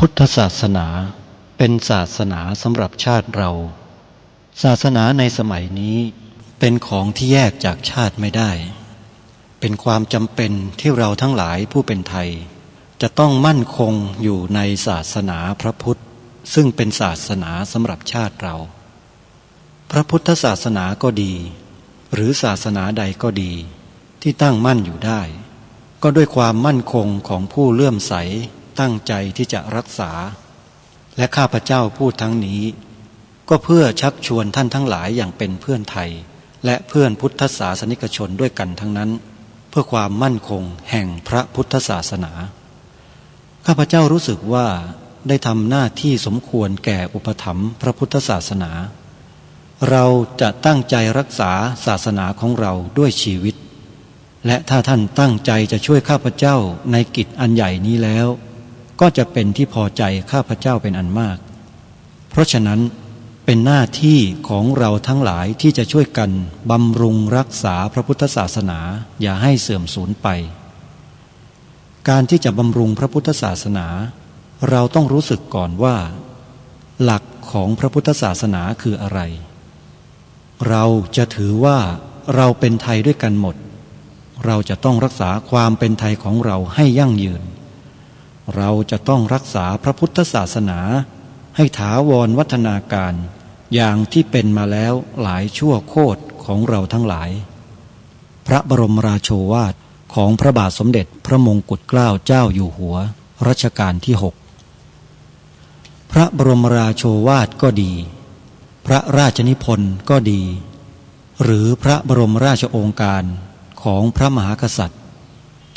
พุทธศาสนาเป็นศาสนาสำหรับชาติเรา ศาสนาในสมัยนี้เป็นของที่แยกจากชาติไม่ได้ เป็นความจำเป็นที่เราทั้งหลายผู้เป็นไทย จะต้องมั่นคงอยู่ในศาสนาพระพุทธ ซึ่งเป็นศาสนาสำหรับชาติเรา พระพุทธศาสนาก็ดี หรือศาสนาใดก็ดี ที่ตั้งมั่นอยู่ได้ ก็ด้วยความมั่นคงของผู้เลื่อมใสตั้งใจที่จะรักษา และข้าพเจ้าพูดทั้งนี้ ก็เพื่อชักชวนท่านทั้งหลายอย่างเป็นเพื่อนไทย และเพื่อนพุทธศาสนิกชนด้วยกันทั้งนั้น เพื่อความมั่นคงแห่งพระพุทธศาสนา ข้าพเจ้ารู้สึกว่าได้ทำหน้าที่สมควรแก่อุปถัมภ์พระพุทธศาสนา เราจะตั้งใจรักษาศาสนาของเราด้วยชีวิต และถ้าท่านตั้งใจจะช่วยข้าพเจ้าในกิจอันใหญ่นี้แล้ว ก็จะเป็นที่พอใจข้าพเจ้าเป็นอันมาก เพราะฉะนั้นเป็นหน้าที่ของเราทั้งหลายที่จะช่วยกันบำรุงรักษาพระพุทธศาสนาอย่าให้เสื่อมสูญไป การที่จะบำรุงพระพุทธศาสนา เราต้องรู้สึกก่อนว่า หลักของพระพุทธศาสนาคืออะไร เราจะถือว่าเราเป็นไทยด้วยกันหมด เราจะต้องรักษาความเป็นไทยของเราให้ยั่งยืน เราจะต้องรักษาพระพุทธศาสนาให้ถาวรวัฒนาการอย่างที่เป็นมาแล้วหลายชั่วโคตรของเราทั้งหลาย พระบรมราโชวาทของพระบาทสมเด็จพระมงกุฎเกล้าเจ้าอยู่หัวรัชกาลที่หก พระบรมราโชวาทก็ดี พระราชนิพนธ์ก็ดี หรือพระบรมราชโองการของพระมหากษัตริย์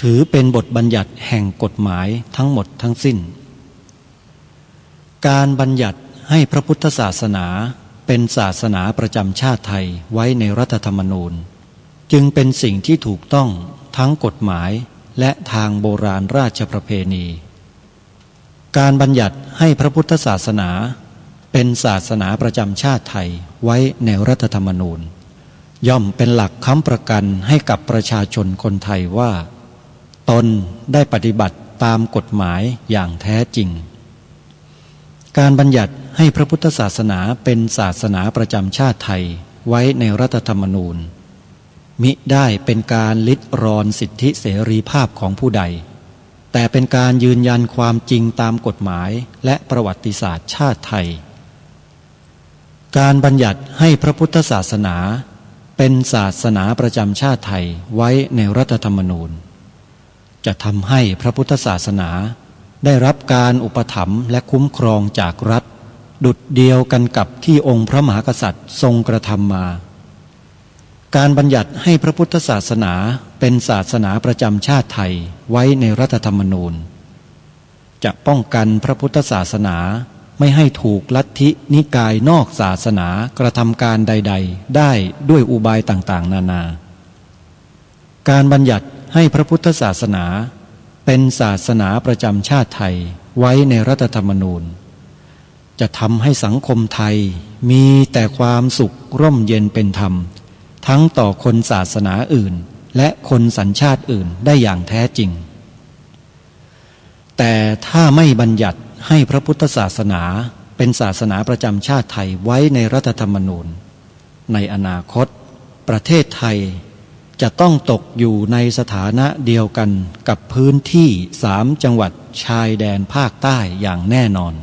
ถือเป็นบทบัญญัติแห่งกฎหมายทั้งหมดทั้งสิ้น การบัญญัติให้พระพุทธศาสนาเป็นศาสนาประจำชาติไทยไว้ในรัฐธรรมนูญ จึงเป็นสิ่งที่ถูกต้องทั้งกฎหมายและทางโบราณราชประเพณี การบัญญัติให้พระพุทธศาสนาเป็นศาสนาประจำชาติไทยไว้ในรัฐธรรมนูญ ย่อมเป็นหลักค้ำประกันให้กับประชาชนคนไทยว่า ตนได้ปฏิบัติตามกฎหมายอย่างแท้จริง การบัญญัติให้พระพุทธศาสนาเป็นศาสนาประจำชาติไทยไว้ในรัฐธรรมนูญ มิได้เป็นการริดรอนสิทธิเสรีภาพของผู้ใด แต่เป็นการยืนยันความจริงตามกฎหมายและประวัติศาสตร์ชาติไทย การบัญญัติให้พระพุทธศาสนาเป็นศาสนาประจำชาติไทยไว้ในรัฐธรรมนูญ จะทำให้พระพุทธศาสนาได้รับการอุปถัมภ์และคุ้มครองจากรัฐ ดุจเดียวกันกับที่องค์พระมหากษัตริย์ทรงกระทำมา การบัญญัติให้พระพุทธศาสนาเป็นศาสนาประจำชาติไทยไว้ในรัฐธรรมนูญ จะป้องกันพระพุทธศาสนาไม่ให้ถูกลัทธินิกายนอกศาสนากระทำการใดๆ ได้ด้วยอุบายต่างๆ นานา การบัญญัติให้พระพุทธศาสนาเป็นศาสนาประจำชาติไทยไว้ในรัฐธรรมนูญ จะทำให้สังคมไทยมีแต่ความสุขร่มเย็นเป็นธรรม ทั้งต่อคนศาสนาอื่นและคนสัญชาติอื่นได้อย่างแท้จริง แต่ถ้าไม่บัญญัติให้พระพุทธศาสนาเป็นศาสนาประจำชาติไทยไว้ในรัฐธรรมนูญ ในอนาคต ประเทศไทยจะต้องตกอยู่ในสถานะเดียวกันกับพื้นที่สามจังหวัดชายแดนภาคใต้อย่างแน่นอน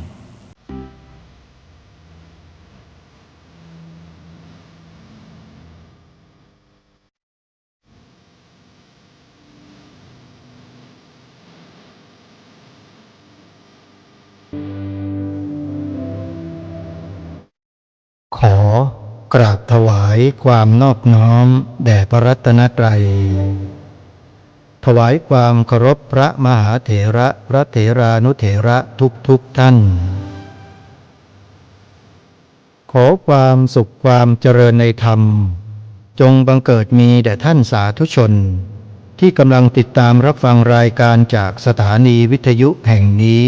ขอกราบถวายความนอบน้อมแด่พระรัตนตรัย ถวายความเคารพพระมหาเถระพระเถรานุเถระทุกๆ ท่าน ขอความสุขความเจริญในธรรม จงบังเกิดมีแด่ท่านสาธุชน ที่กำลังติดตามรับฟังรายการจากสถานีวิทยุแห่งนี้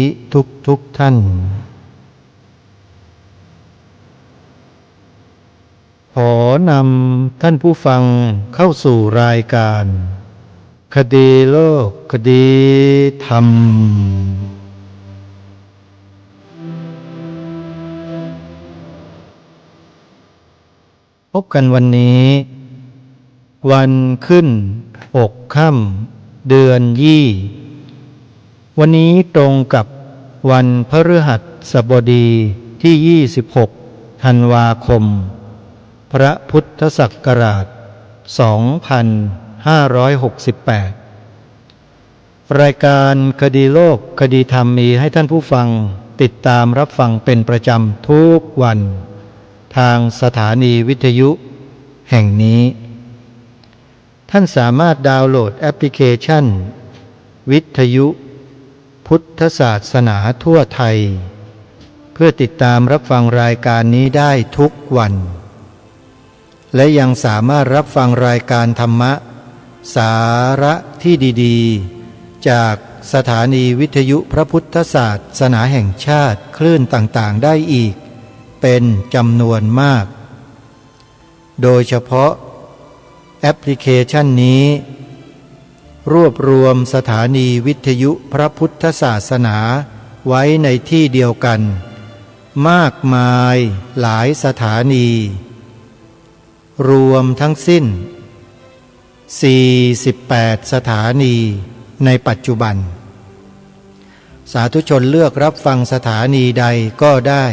ทุกๆ ท่าน ขอนำท่านผู้ฟังเข้าสู่รายการ คดีโลก คดีธรรม พบกันวันนี้ วันขึ้นหกค่ำ เดือนยี่ วันนี้ตรงกับวันพฤหัสบดีที่ยี่สิบหก ธันวาคม พระพุทธศักราช สองพันห้าร้อยหกสิบแปด รายการคดีโลกคดีธรรมมีให้ท่านผู้ฟังติดตามรับฟังเป็นประจำทุกวัน ทางสถานีวิทยุแห่งนี้ ท่านสามารถดาวน์โหลดแอปพลิเคชันวิทยุพุทธศาสนาทั่วไทย เพื่อติดตามรับฟังรายการนี้ได้ทุกวัน และยังสามารถรับฟังรายการธรรมะ สาระที่ดีๆ จากสถานีวิทยุพระพุทธศาสนาแห่งชาติคลื่นต่างๆ ได้อีกเป็นจำนวนมาก โดยเฉพาะแอปพลิเคชันนี้ รวบรวมสถานีวิทยุพระพุทธศาสนาไว้ในที่เดียวกัน มากมายหลายสถานี รวมทั้งสิ้น สี่สิบแปด สถานีในปัจจุบัน สาธุชนเลือกรับฟังสถานีใดก็ได้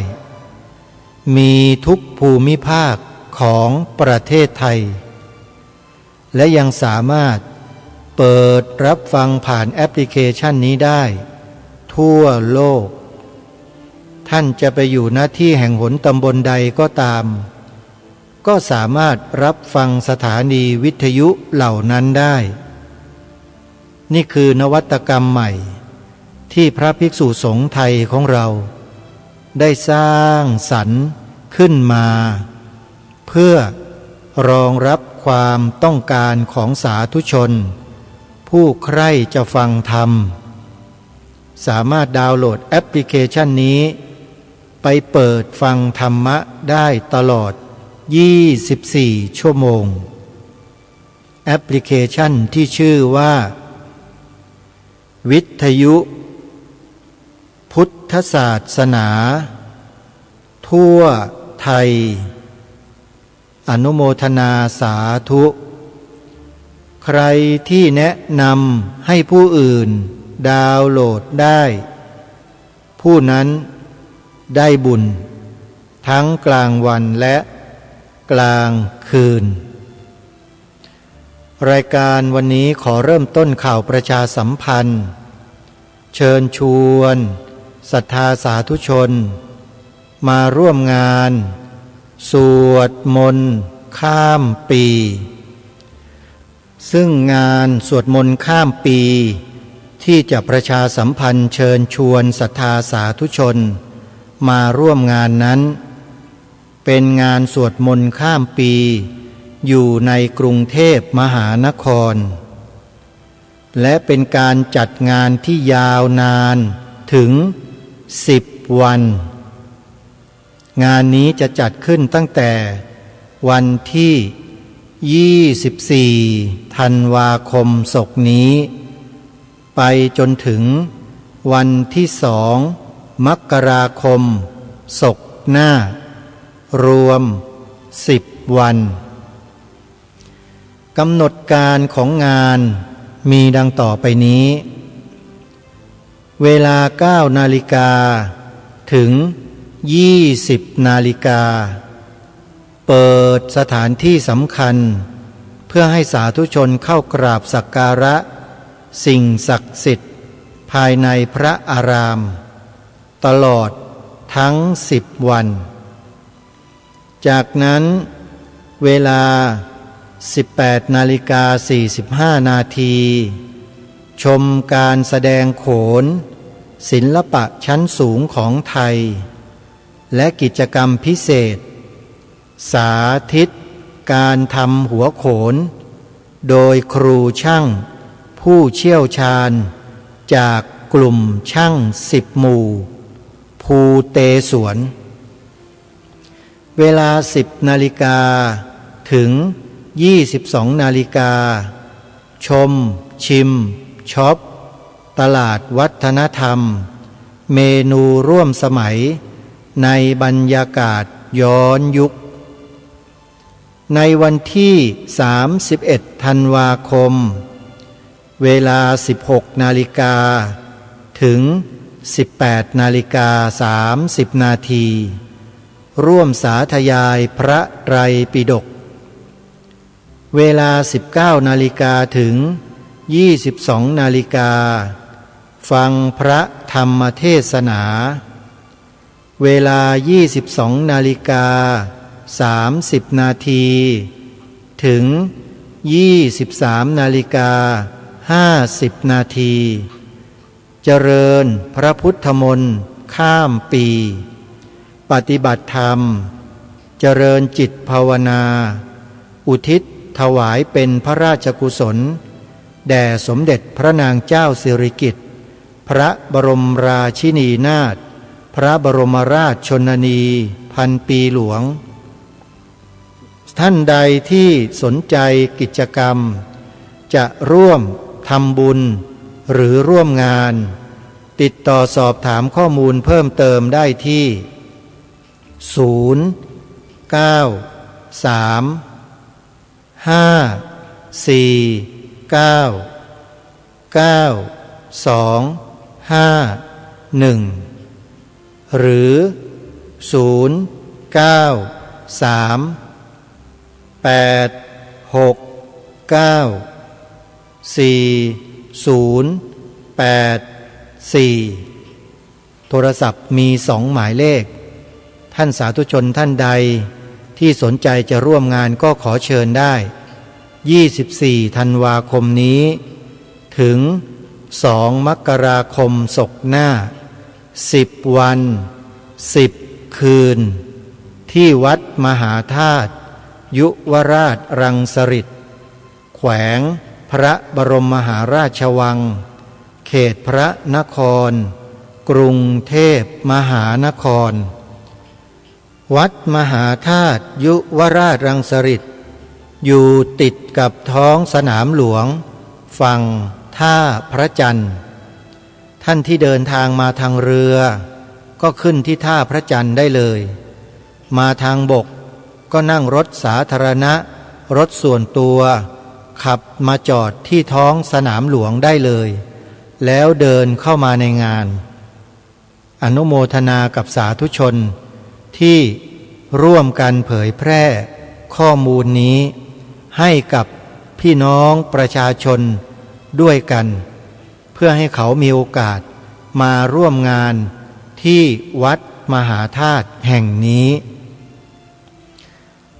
มีทุกภูมิภาคของประเทศไทย และยังสามารถเปิดรับฟังผ่านแอปพลิเคชันนี้ได้ทั่วโลก ท่านจะไปอยู่ ณ ที่แห่งหนตำบลใดก็ตาม ก็สามารถรับฟังสถานีวิทยุเหล่านั้นได้ นี่คือนวัตกรรมใหม่ที่พระภิกษุสงฆ์ไทยของเราได้สร้างสรรค์ขึ้นมา เพื่อรองรับความต้องการของสาธุชน ผู้ใคร่จะฟังธรรม สามารถดาวน์โหลดแอปพลิเคชันนี้ ไปเปิดฟังธรรมะได้ตลอด ยี่สิบสี่ ชั่วโมง แอปพลิเคชันที่ชื่อว่า วิทยุพุทธศาสนาทั่วไทย อนุโมทนาสาธุ ใครที่แนะนำให้ผู้อื่นดาวน์โหลดได้ ผู้นั้นได้บุญทั้งกลางวันและกลางคืน รายการวันนี้ขอเริ่มต้นข่าวประชาสัมพันธ์ เชิญชวนศรัทธาสาธุชน มาร่วมงานสวดมนต์ข้ามปี ซึ่งงานสวดมนต์ข้ามปี ที่จะประชาสัมพันธ์เชิญชวนศรัทธาสาธุชน มาร่วมงานนั้น เป็นงานสวดมนต์ข้ามปี อยู่ในกรุงเทพมหานคร และเป็นการจัดงานที่ยาวนานถึง สิบ วัน งานนี้จะจัดขึ้นตั้งแต่วันที่ ยี่สิบสี่ ธันวาคมศกนี้ ไปจนถึงวันที่ สอง มกราคมศกหน้า รวม สิบ วัน กำหนดการของงานมีดังต่อไปนี้ เวลา เก้า นาฬิกา ถึง ยี่สิบ นาฬิกา เปิดสถานที่สำคัญ เพื่อให้สาธุชนเข้ากราบสักการะสิ่งศักดิ์สิทธิ์ภายในพระอาราม ตลอดทั้ง สิบ วัน จากนั้นเวลา สิบแปด นาฬิกา สี่สิบห้า นาที ชมการแสดงโขน ศิลปะชั้นสูงของไทย และกิจกรรมพิเศษ สาธิตการทำหัวโขน โดยครูช่างผู้เชี่ยวชาญจากกลุ่มช่างสิบหมู่ ภูเตศวร เวลา สิบ นาฬิกา ถึง ยี่สิบสอง นาฬิกา ชม ชิม ช็อป ตลาดวัฒนธรรม เมนูร่วมสมัย ในบรรยากาศย้อนยุค ในวันที่ สามสิบเอ็ด ธันวาคม เวลา สิบหก นาฬิกา ถึง สิบแปด นาฬิกา สามสิบ นาที ร่วมสาธยายพระไตรปิฎก เวลา สิบเก้า นาฬิกา ถึง ยี่สิบสอง นาฬิกา ฟังพระธรรมเทศนา เวลา ยี่สิบสอง นาฬิกา สามสิบ นาที ถึง ยี่สิบสาม นาฬิกา ห้าสิบ นาที เจริญพระพุทธมนต์ข้ามปี ปฏิบัติธรรม เจริญจิตภาวนา อุทิศถวายเป็นพระราชกุศล แด่สมเด็จพระนางเจ้าสิริกิติ์ พระบรมราชินีนาถ พระบรมราชชนนีพันปีหลวง ท่านใดที่สนใจกิจกรรม จะร่วมทำบุญหรือร่วมงาน ติดต่อสอบถามข้อมูลเพิ่มเติมได้ที่ ศูนย์ เก้า สาม ห้า สี่ เก้า เก้า สอง ห้า หนึ่ง หรือ ศูนย์ เก้า สาม แปด หก เก้า สี่ ศูนย์ แปด สี่ โทรศัพท์มีสองหมายเลข ท่านสาธุชนท่านใดที่สนใจจะร่วมงานก็ขอเชิญได้ ยี่สิบสี่ ธันวาคมนี้ ถึง สอง มกราคมศกหน้า สิบ วัน สิบ คืน ที่วัดมหาธาตุยุวราชรังสฤๅษๅ แขวงพระบรมมหาราชวัง เขตพระนคร กรุงเทพมหานคร วัดมหาธาตุยุวราชรังสฤๅษๅ อยู่ติดกับท้องสนามหลวง ฝั่งท่าพระจันทร์ ท่านที่เดินทางมาทางเรือ ก็ขึ้นที่ท่าพระจันทร์ได้เลย มาทางบกก็นั่งรถสาธารณะ รถส่วนตัว ขับมาจอดที่ท้องสนามหลวงได้เลย แล้วเดินเข้ามาในงาน อนุโมทนากับสาธุชนที่ร่วมกันเผยแพร่ข้อมูลนี้ให้กับพี่น้องประชาชนด้วยกัน เพื่อให้เขามีโอกาสมาร่วมงานที่วัดมหาธาตุแห่งนี้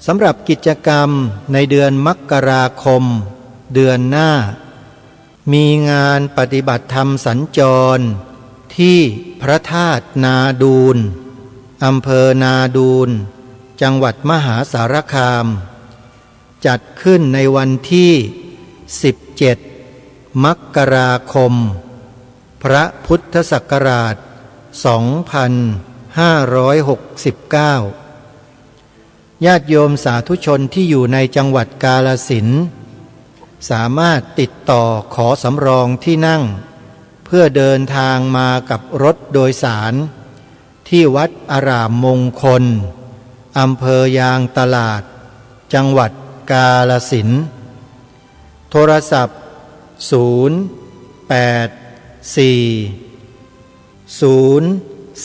สำหรับกิจกรรมในเดือนมกราคม เดือนหน้า มีงานปฏิบัติธรรมสัญจรที่พระธาตุนาดูน อำเภอนาดูน จังหวัดมหาสารคาม จัดขึ้นในวันที่ สิบเจ็ด มกราคม พระพุทธศักราช สองพันห้าร้อยหกสิบเก้า ญาติโยมสาธุชนที่อยู่ในจังหวัดกาฬสินธุ์ สามารถติดต่อขอสำรองที่นั่ง เพื่อเดินทางมากับรถโดยสาร ที่วัดอารามมงคล อำเภอยางตลาด จังหวัดกาฬสินธุ์ โทรศัพท์ ศูนย์ แปด สี่ ศูนย์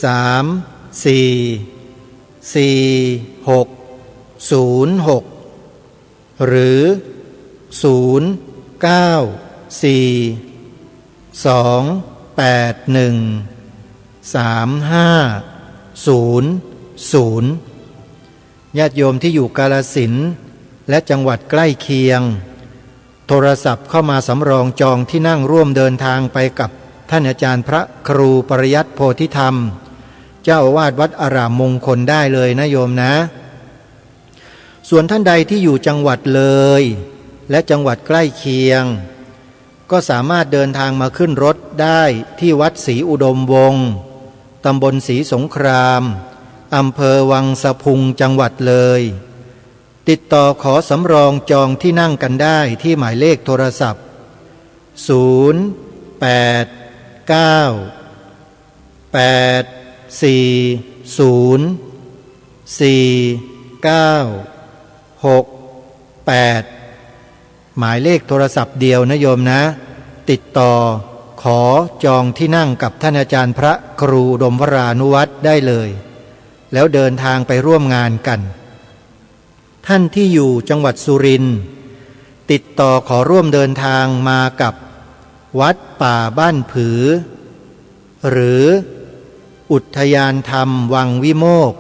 สาม สี่ สี่ หก ศูนย์ หก หรือ ศูนย์ เก้า สี่ สอง แปด หนึ่ง สาม ห้า ศูนย์ ศูนย์ ญาติโยมที่อยู่กาฬสินธุ์และจังหวัดใกล้เคียง โทรศัพท์เข้ามาสำรองจองที่นั่งร่วมเดินทางไปกับท่านอาจารย์พระครูปริยัติโพธิธรรม เจ้าอาวาสวัดอารามมงคลได้เลยนะโยมนะ ส่วนท่านใดที่อยู่จังหวัดเลยและจังหวัดใกล้เคียง ก็สามารถเดินทางมาขึ้นรถได้ที่วัดศรีอุดมวงศ์ ตำบลศรีสงคราม อำเภอวังสะพุง จังหวัดเลย ติดต่อขอสำรองจองที่นั่งกันได้ที่หมายเลขโทรศัพท์ ศูนย์ แปด เก้า แปด สี่ ศูนย์ สี่ เก้า หก แปด หมายเลขโทรศัพท์เดียวนะโยมนะ ติดต่อขอจองที่นั่งกับท่านอาจารย์พระครูอุดมวรานุวัฒน์ได้เลย แล้วเดินทางไปร่วมงานกัน ท่านที่อยู่จังหวัดสุรินทร์ ติดต่อขอร่วมเดินทางมากับวัดป่าบ้านผือ หรืออุทยานธรรมวังวิโมกข์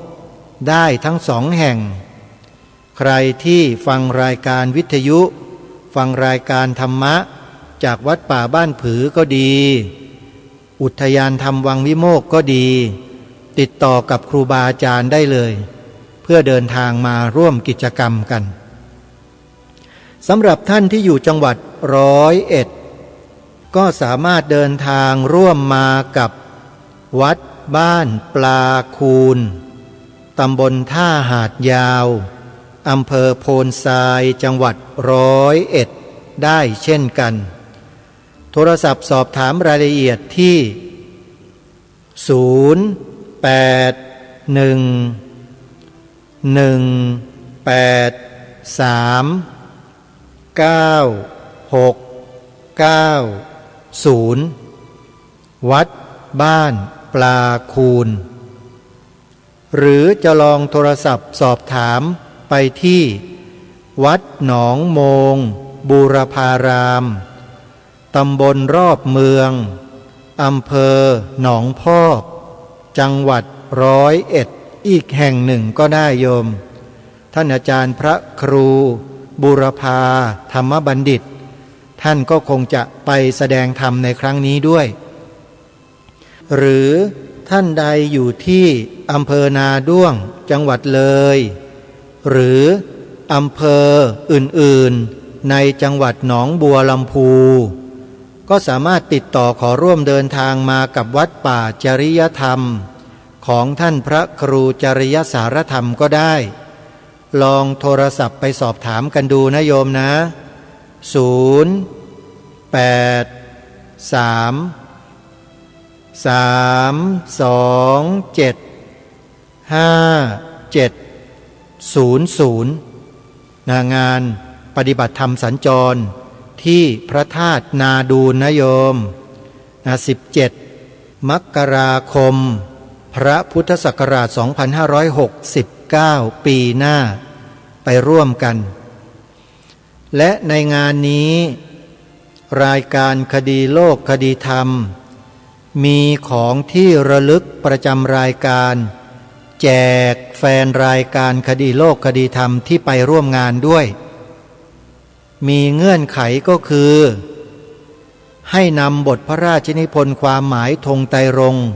ได้ทั้งสองแห่ง ใครที่ฟังรายการวิทยุ ฟังรายการธรรมะจากวัดป่าบ้านผือก็ดี อุทยานธรรมวังวิโมกข์ก็ดี ติดต่อกับครูบาอาจารย์ได้เลย เพื่อเดินทางมาร่วมกิจกรรมกัน สำหรับท่านที่อยู่จังหวัดร้อยเอ็ด ก็สามารถเดินทางร่วมมากับวัดบ้านปลาคูน ตำบลท่าหาดยาว อำเภอโพนทราย จังหวัดร้อยเอ็ด ได้เช่นกัน โทรศัพท์สอบถามรายละเอียดที่ ศูนย์ แปด หนึ่ง หนึ่ง แปด สาม เก้า หก เก้า ศูนย์ วัดบ้านปลาคูน หรือจะลองโทรศัพท์สอบถามไปที่วัดหนองโมง บูรพาราม ตำบลรอบเมือง อำเภอหนองพอก จังหวัดร้อยเอ็ด อีกแห่งหนึ่งก็ได้โยม ท่านอาจารย์พระครูบูรพาธรรมบัณฑิต ท่านก็คงจะไปแสดงธรรมในครั้งนี้ด้วย หรือท่านใดอยู่ที่อำเภอนาด้วง จังหวัดเลย หรืออำเภออื่นๆ ในจังหวัดหนองบัวลำภู ก็สามารถติดต่อขอร่วมเดินทางมากับวัดป่าจริยธรรม ของท่านพระครูจริยสารธรรมก็ได้ ลองโทรศัพท์ไปสอบถามกันดูนะโยมนะ ศูนย์ แปด สาม สาม สอง เจ็ด ห้า เจ็ด ศูนย์ ศูนย์ นะ งานปฏิบัติธรรมสัญจรที่พระธาตุนาดูนนะโยม นะ สิบเจ็ด มกราคม พระพุทธศักราช สองพันห้าร้อยหกสิบเก้า ปีหน้า ไปร่วมกัน และในงานนี้ รายการคดีโลกคดีธรรม มีของที่ระลึกประจำรายการ แจกแฟนรายการคดีโลกคดีธรรมที่ไปร่วมงานด้วย มีเงื่อนไขก็คือ ให้นำบทพระราชนิพนธ์ความหมายธงไตรรงค์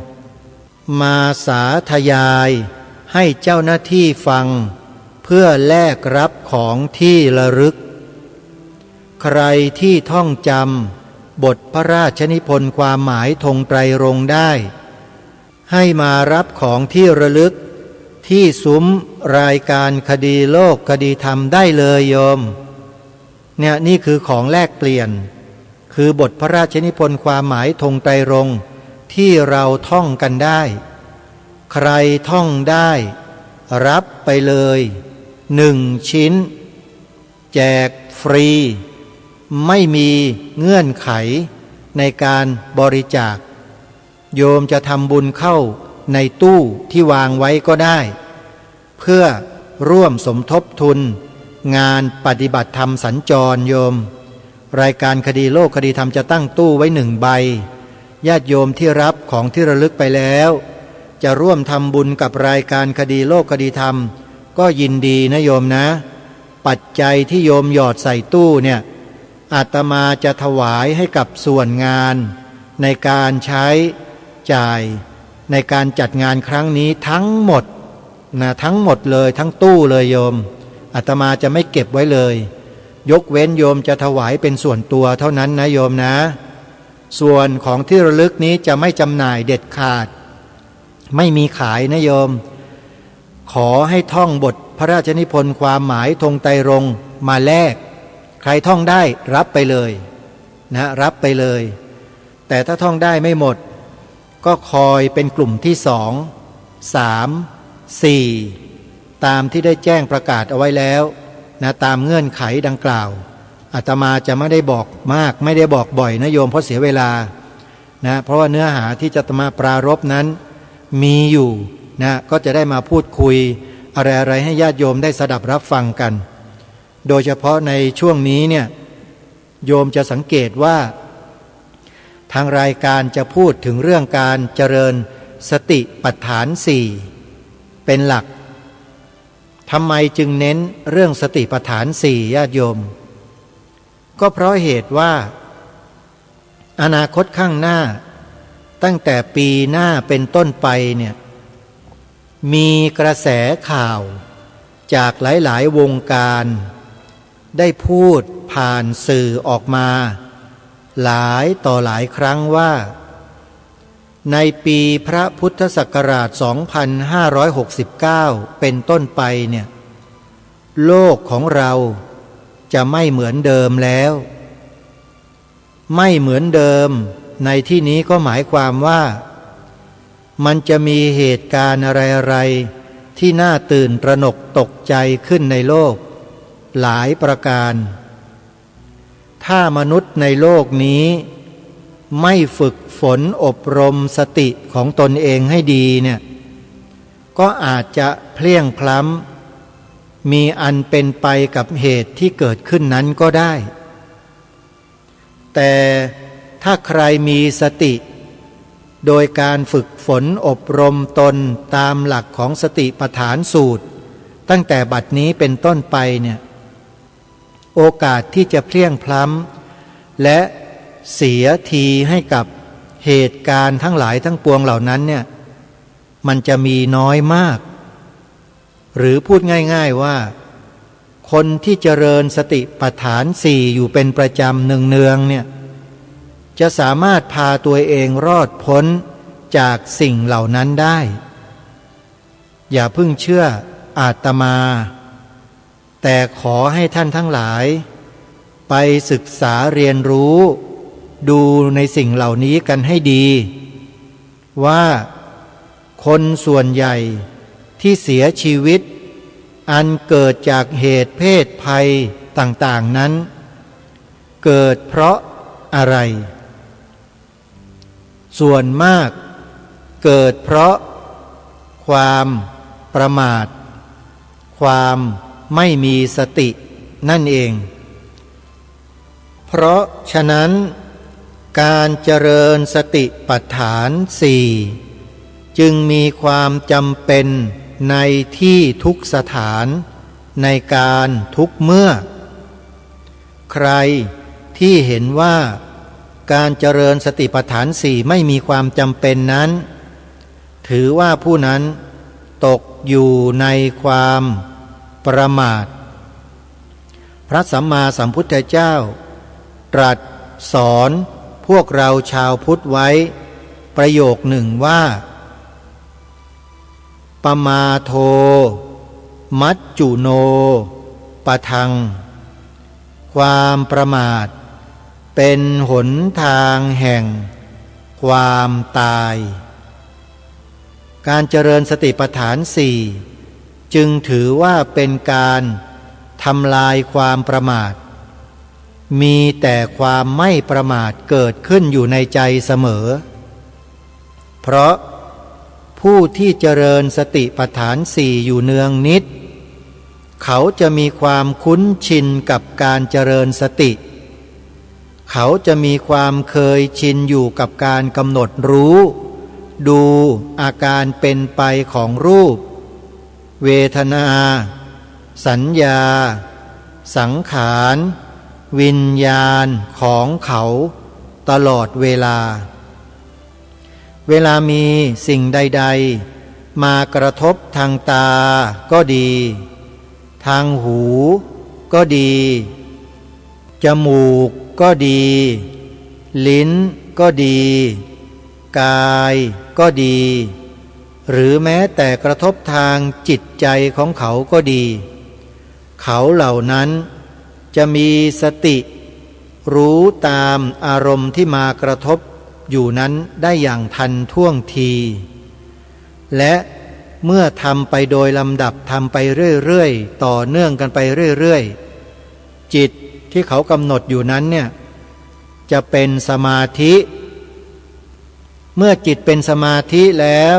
มาสาธยายให้เจ้าหน้าที่ฟัง เพื่อแลกรับของที่ระลึก ใครที่ท่องจำบทพระราชนิพนธ์ความหมายธงไตรรงค์ได้ ให้มารับของที่ระลึกที่ซุ้มรายการคดีโลกคดีธรรมได้เลยโยม เนี่ย นี่คือของแลกเปลี่ยน คือบทพระราชนิพนธ์ความหมายธงไตรรงค์ที่เราท่องกันได้ ใครท่องได้ รับไปเลย หนึ่ง ชิ้น แจกฟรี ไม่มีเงื่อนไขในการบริจาค โยมจะทำบุญเข้าในตู้ที่วางไว้ก็ได้ เพื่อร่วมสมทบทุนงานปฏิบัติธรรมสัญจรโยม รายการคดีโลกคดีธรรมจะตั้งตู้ไว้หนึ่งใบ ญาติโยมที่รับของที่ระลึกไปแล้ว จะร่วมทำบุญกับรายการคดีโลกคดีธรรม ก็ยินดีนะโยมนะ ปัจจัยที่โยมหยอดใส่ตู้เนี่ย อาตมาจะถวายให้กับส่วนงานในการใช้จ่ายในการจัดงานครั้งนี้ทั้งหมดนะ ทั้งหมดเลย ทั้งตู้เลยโยม อาตมาจะไม่เก็บไว้เลย ยกเว้นโยมจะถวายเป็นส่วนตัวเท่านั้นนะโยมนะ ส่วนของที่ระลึกนี้จะไม่จำหน่ายเด็ดขาด ไม่มีขายนะโยม ขอให้ท่องบทพระราชนิพนธ์ความหมายธงไตรรงค์มาแลก ใครท่องได้รับไปเลยนะ รับไปเลย แต่ถ้าท่องได้ไม่หมด ก็คอยเป็นกลุ่มที่สอง สาม สี่ ตามที่ได้แจ้งประกาศเอาไว้แล้ว นะ ตามเงื่อนไขดังกล่าว อาตมาจะไม่ได้บอกมาก ไม่ได้บอกบ่อยนะโยม เพราะเสียเวลานะ เพราะว่าเนื้อหาที่จะมาปรารภนั้นมีอยู่นะ ก็จะได้มาพูดคุยอะไรๆ ให้ญาติโยมได้สดับรับฟังกัน โดยเฉพาะในช่วงนี้เนี่ย โยมจะสังเกตว่า ทางรายการจะพูดถึงเรื่องการเจริญสติปัฏฐานสี่เป็นหลัก ทำไมจึงเน้นเรื่องสติปัฏฐานสี่ ญาติโยม ก็เพราะเหตุว่า อนาคตข้างหน้า ตั้งแต่ปีหน้าเป็นต้นไปเนี่ย มีกระแสข่าวจากหลายๆ วงการ ได้พูดผ่านสื่อออกมาหลายต่อหลายครั้งว่า ในปีพระพุทธศักราช สองพันห้าร้อยหกสิบเก้า เป็นต้นไปเนี่ย โลกของเราจะไม่เหมือนเดิมแล้ว ไม่เหมือนเดิมในที่นี้ก็หมายความว่า มันจะมีเหตุการณ์อะไรๆ ที่น่าตื่นตระหนกตกใจขึ้นในโลกหลายประการ ถ้ามนุษย์ในโลกนี้ไม่ฝึกฝนอบรมสติของตนเองให้ดีเนี่ย ก็อาจจะเพลียงพล้ำ มีอันเป็นไปกับเหตุที่เกิดขึ้นนั้นก็ได้ แต่ถ้าใครมีสติ โดยการฝึกฝนอบรมตนตามหลักของสติปัฏฐานสูตร ตั้งแต่บัดนี้เป็นต้นไปเนี่ย โอกาสที่จะเพลียงพล้ำ และเสียทีให้กับเหตุการณ์ทั้งหลายทั้งปวงเหล่านั้นเนี่ย มันจะมีน้อยมาก หรือพูดง่ายๆว่า คนที่เจริญสติปัฏฐานสี่อยู่เป็นประจำเนืองๆเนี่ย จะสามารถพาตัวเองรอดพ้นจากสิ่งเหล่านั้นได้ อย่าเพิ่งเชื่ออาตมา แต่ขอให้ท่านทั้งหลาย ไปศึกษาเรียนรู้ ดูในสิ่งเหล่านี้กันให้ดี ว่าคนส่วนใหญ่ที่เสียชีวิต อันเกิดจากเหตุเพศภัยต่างๆ นั้น เกิดเพราะอะไร ส่วนมากเกิดเพราะความประมาท ความไม่มีสตินั่นเอง เพราะฉะนั้น การเจริญสติปัฏฐานสี่ จึงมีความจำเป็นในที่ทุกสถาน ในการทุกเมื่อ ใครที่เห็นว่าการเจริญสติปัฏฐานสี่ไม่มีความจำเป็นนั้น ถือว่าผู้นั้นตกอยู่ในความประมาท พระสัมมาสัมพุทธเจ้าตรัสสอนพวกเราชาวพุทธไว้ประโยคหนึ่งว่า ปมาโท มัจจุโน ปะทัง ความประมาทเป็นหนทางแห่งความตาย การเจริญสติปัฏฐานสี่ จึงถือว่าเป็นการทำลายความประมาท มีแต่ความไม่ประมาทเกิดขึ้นอยู่ในใจเสมอ เพราะผู้ที่เจริญสติปัฏฐานสี่อยู่เนืองนิด เขาจะมีความคุ้นชินกับการเจริญสติ เขาจะมีความเคยชินอยู่กับการกำหนดรู้ ดูอาการเป็นไปของรูป เวทนา สัญญา สังขาร วิญญาณของเขาตลอดเวลา เวลามีสิ่งใดๆ มากระทบทางตาก็ดี ทางหูก็ดี จมูกก็ดี ลิ้นก็ดี กายก็ดี หรือแม้แต่กระทบทางจิตใจของเขาก็ดี เขาเหล่านั้นจะมีสติรู้ตามอารมณ์ที่มากระทบอยู่นั้นได้อย่างทันท่วงที และ เมื่อทำไปโดยลำดับ ทำไปเรื่อยๆ ต่อเนื่องกันไปเรื่อยๆ จิตที่เขากำหนดอยู่นั้นเนี่ย จะเป็นสมาธิ เมื่อจิตเป็นสมาธิแล้ว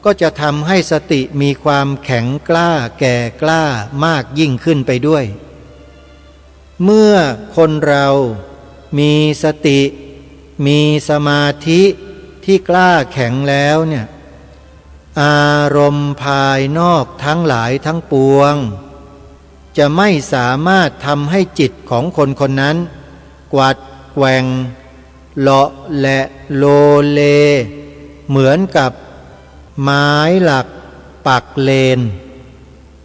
ก็จะทำให้สติมีความแข็งกล้าแก่กล้ามากยิ่งขึ้นไปด้วย เมื่อคนเรามีสติ มีสมาธิที่กล้าแข็งแล้วเนี่ย อารมณ์ภายนอกทั้งหลายทั้งปวง จะไม่สามารถทำให้จิตของคนคนนั้นกวัดแกว่ง เลาะแหละโลเล เหมือนกับไม้หลักปักเลน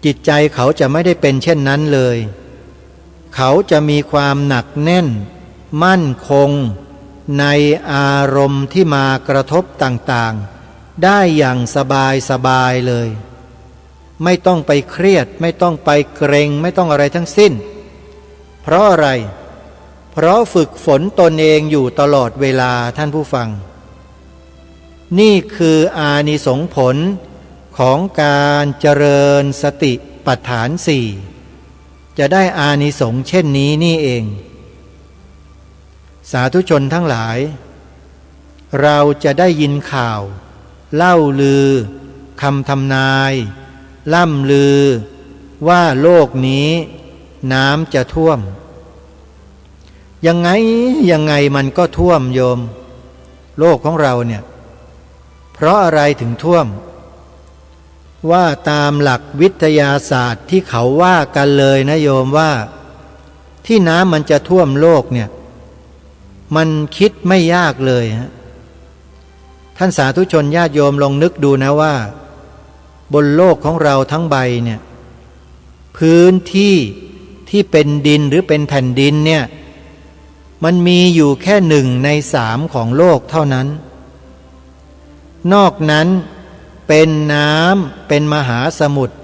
จิตใจเขาจะไม่ได้เป็นเช่นนั้นเลย เขาจะมีความหนักแน่นมั่นคงในอารมณ์ที่มากระทบต่างๆ ได้อย่างสบายๆ เลย ไม่ต้องไปเครียด ไม่ต้องไปเกร็ง ไม่ต้องอะไรทั้งสิ้น เพราะอะไร เพราะฝึกฝนตนเองอยู่ตลอดเวลา ท่านผู้ฟัง นี่คืออานิสงส์ผลของการเจริญสติปัฏฐานสี่ จะได้อานิสงส์เช่นนี้นี่เอง สาธุชนทั้งหลาย เราจะได้ยินข่าว เล่าลือ คำทำนาย ล่ำลือ ว่าโลกนี้น้ำจะท่วม ยังไงยังไงมันก็ท่วมโยม โลกของเราเนี่ย เพราะอะไรถึงท่วม ว่าตามหลักวิทยาศาสตร์ที่เขาว่ากันเลยนะโยม ว่าที่น้ำมันจะท่วมโลกเนี่ย มันคิดไม่ยากเลยฮะ ท่านสาธุชนญาติโยมลองนึกดูนะว่า บนโลกของเราทั้งใบเนี่ย พื้นที่ที่เป็นดินหรือเป็นแผ่นดินเนี่ย มันมีอยู่แค่หนึ่งในสามของโลกเท่านั้น นอกนั้นเป็นน้ำ เป็นมหาสมุทร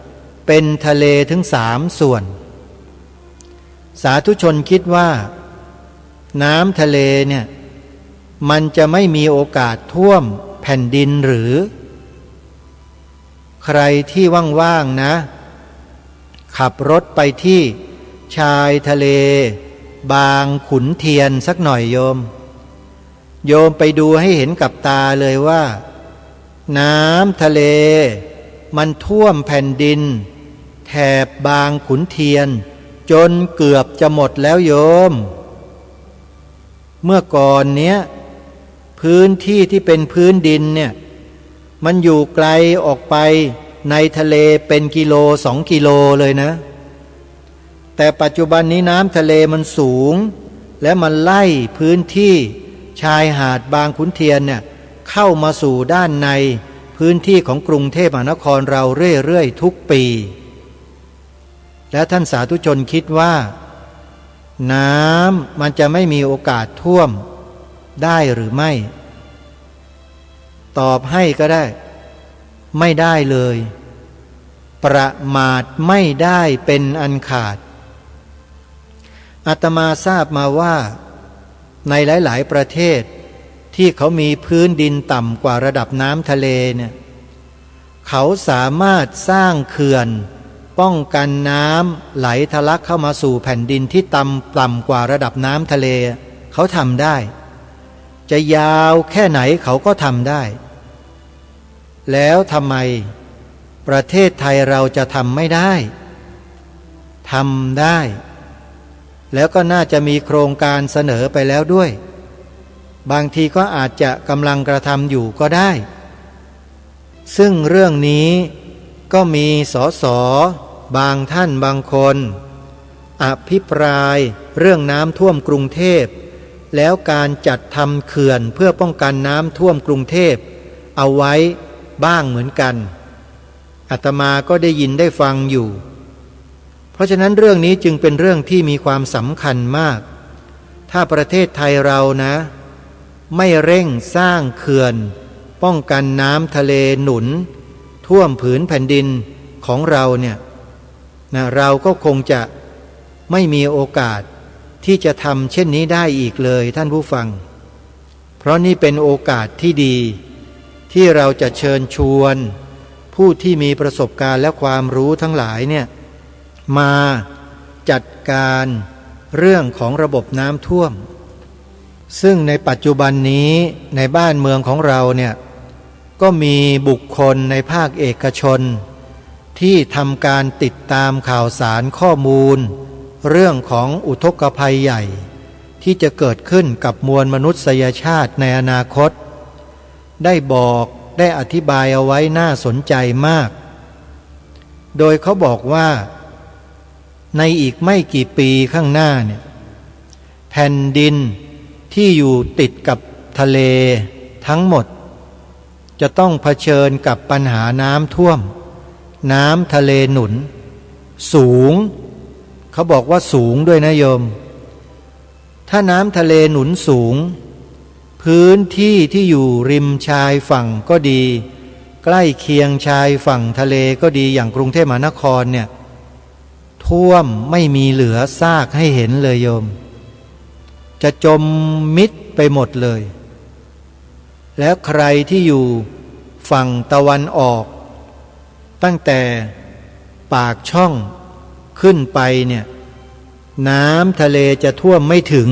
เป็นทะเลถึงสามส่วน สาธุชนคิดว่า น้ำทะเลเนี่ย มันจะไม่มีโอกาสท่วมแผ่นดินหรือ ใครที่ว่างๆ นะ ขับรถไปที่ชายทะเลบางขุนเทียนสักหน่อยโยม โยมไปดูให้เห็นกับตาเลยว่า น้ำทะเลมันท่วมแผ่นดินแถบบางขุนเทียนจนเกือบจะหมดแล้วโยม เมื่อก่อนเนี้ย พื้นที่ที่เป็นพื้นดินเนี่ย มันอยู่ไกลออกไปในทะเลเป็นกิโลสองกิโลเลยนะ แต่ปัจจุบันนี้น้ำทะเลมันสูง และมันไล่พื้นที่ชายหาดบางขุนเทียนเนี่ย เข้ามาสู่ด้านในพื้นที่ของกรุงเทพมหานครเราเรื่อยๆ ทุกปี และท่านสาธุชนคิดว่า น้ำมันจะไม่มีโอกาสท่วมได้หรือไม่ ตอบให้ก็ได้ ไม่ได้เลย ประมาทไม่ได้เป็นอันขาด อาตมาทราบมาว่า ในหลายๆ ประเทศที่เขามีพื้นดินต่ำกว่าระดับน้ำทะเลเนี่ย เขาสามารถสร้างเขื่อนป้องกันน้ำไหลทะลักเข้ามาสู่แผ่นดินที่ต่ำ ต่ำกว่าระดับน้ำทะเล เขาทำได้ จะยาวแค่ไหนเขาก็ทำได้ แล้วทำไมประเทศไทยเราจะทำไม่ได้ ทำได้ แล้วก็น่าจะมีโครงการเสนอไปแล้วด้วย บางทีก็อาจจะกำลังกระทำอยู่ก็ได้ ซึ่งเรื่องนี้ก็มี สส บางท่านบางคน อภิปรายเรื่องน้ำท่วมกรุงเทพ แล้วการจัดทำเขื่อนเพื่อป้องกันน้ำท่วมกรุงเทพเอาไว้บ้างเหมือนกัน อาตมาก็ได้ยินได้ฟังอยู่ เพราะฉะนั้นเรื่องนี้จึงเป็นเรื่องที่มีความสำคัญมาก ถ้าประเทศไทยเรานะ ไม่เร่งสร้างเขื่อนป้องกันน้ำทะเลหนุนท่วมผืนแผ่นดินของเราเนี่ยนะ เราก็คงจะไม่มีโอกาสที่จะทำเช่นนี้ได้อีกเลย ท่านผู้ฟัง เพราะนี่เป็นโอกาสที่ดี ที่เราจะเชิญชวน ผู้ที่มีประสบการณ์และความรู้ทั้งหลายเนี่ย มาจัดการเรื่องของระบบน้ำท่วม ซึ่งในปัจจุบันนี้ในบ้านเมืองของเราเนี่ย ก็มีบุคคลในภาคเอกชน ที่ทำการติดตามข่าวสารข้อมูล เรื่องของอุทกภัยใหญ่ ที่จะเกิดขึ้นกับมวลมนุษยชาติในอนาคต ได้บอกได้อธิบายเอาไว้น่าสนใจมาก โดยเขาบอกว่าในอีกไม่กี่ปีข้างหน้าเนี่ย แผ่นดินที่อยู่ติดกับทะเลทั้งหมด จะต้องเผชิญกับปัญหาน้ำท่วม น้ำทะเลหนุนสูง เขาบอกว่าสูงด้วยนะโยม ถ้าน้ำทะเลหนุนสูง พื้นที่ที่อยู่ริมชายฝั่งก็ดี ใกล้เคียงชายฝั่งทะเลก็ดี อย่างกรุงเทพมหานครเนี่ย ท่วมไม่มีเหลือซากให้เห็นเลยโยม จะจมมิดไปหมดเลย แล้วใครที่อยู่ฝั่งตะวันออก ตั้งแต่ปากช่องขึ้นไปเนี่ย น้ำทะเลจะท่วมไม่ถึง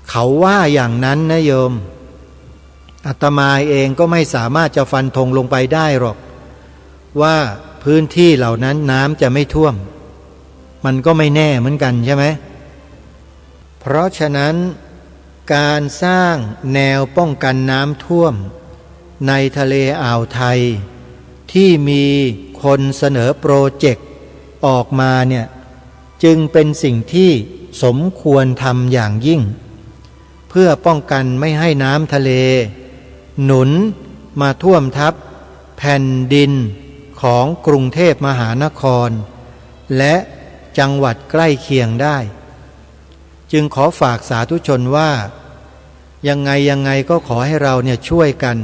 เขาว่าอย่างนั้นนะโยม อาตมาเองก็ไม่สามารถจะฟันธงลงไปได้หรอก ว่าพื้นที่เหล่านั้นน้ำจะไม่ท่วม มันก็ไม่แน่เหมือนกันใช่ไหม เพราะฉะนั้น การสร้างแนวป้องกันน้ำท่วมในทะเลอ่าวไทย ที่มีคนเสนอโปรเจกต์ออกมาเนี่ย จึงเป็นสิ่งที่สมควรทำอย่างยิ่ง เพื่อป้องกันไม่ให้น้ำทะเลหนุนมาท่วมทับแผ่นดินของกรุงเทพมหานคร และจังหวัดใกล้เคียงได้ จึงขอฝากสาธุชนว่า ยังไงยังไงก็ขอให้เราเนี่ยช่วยกัน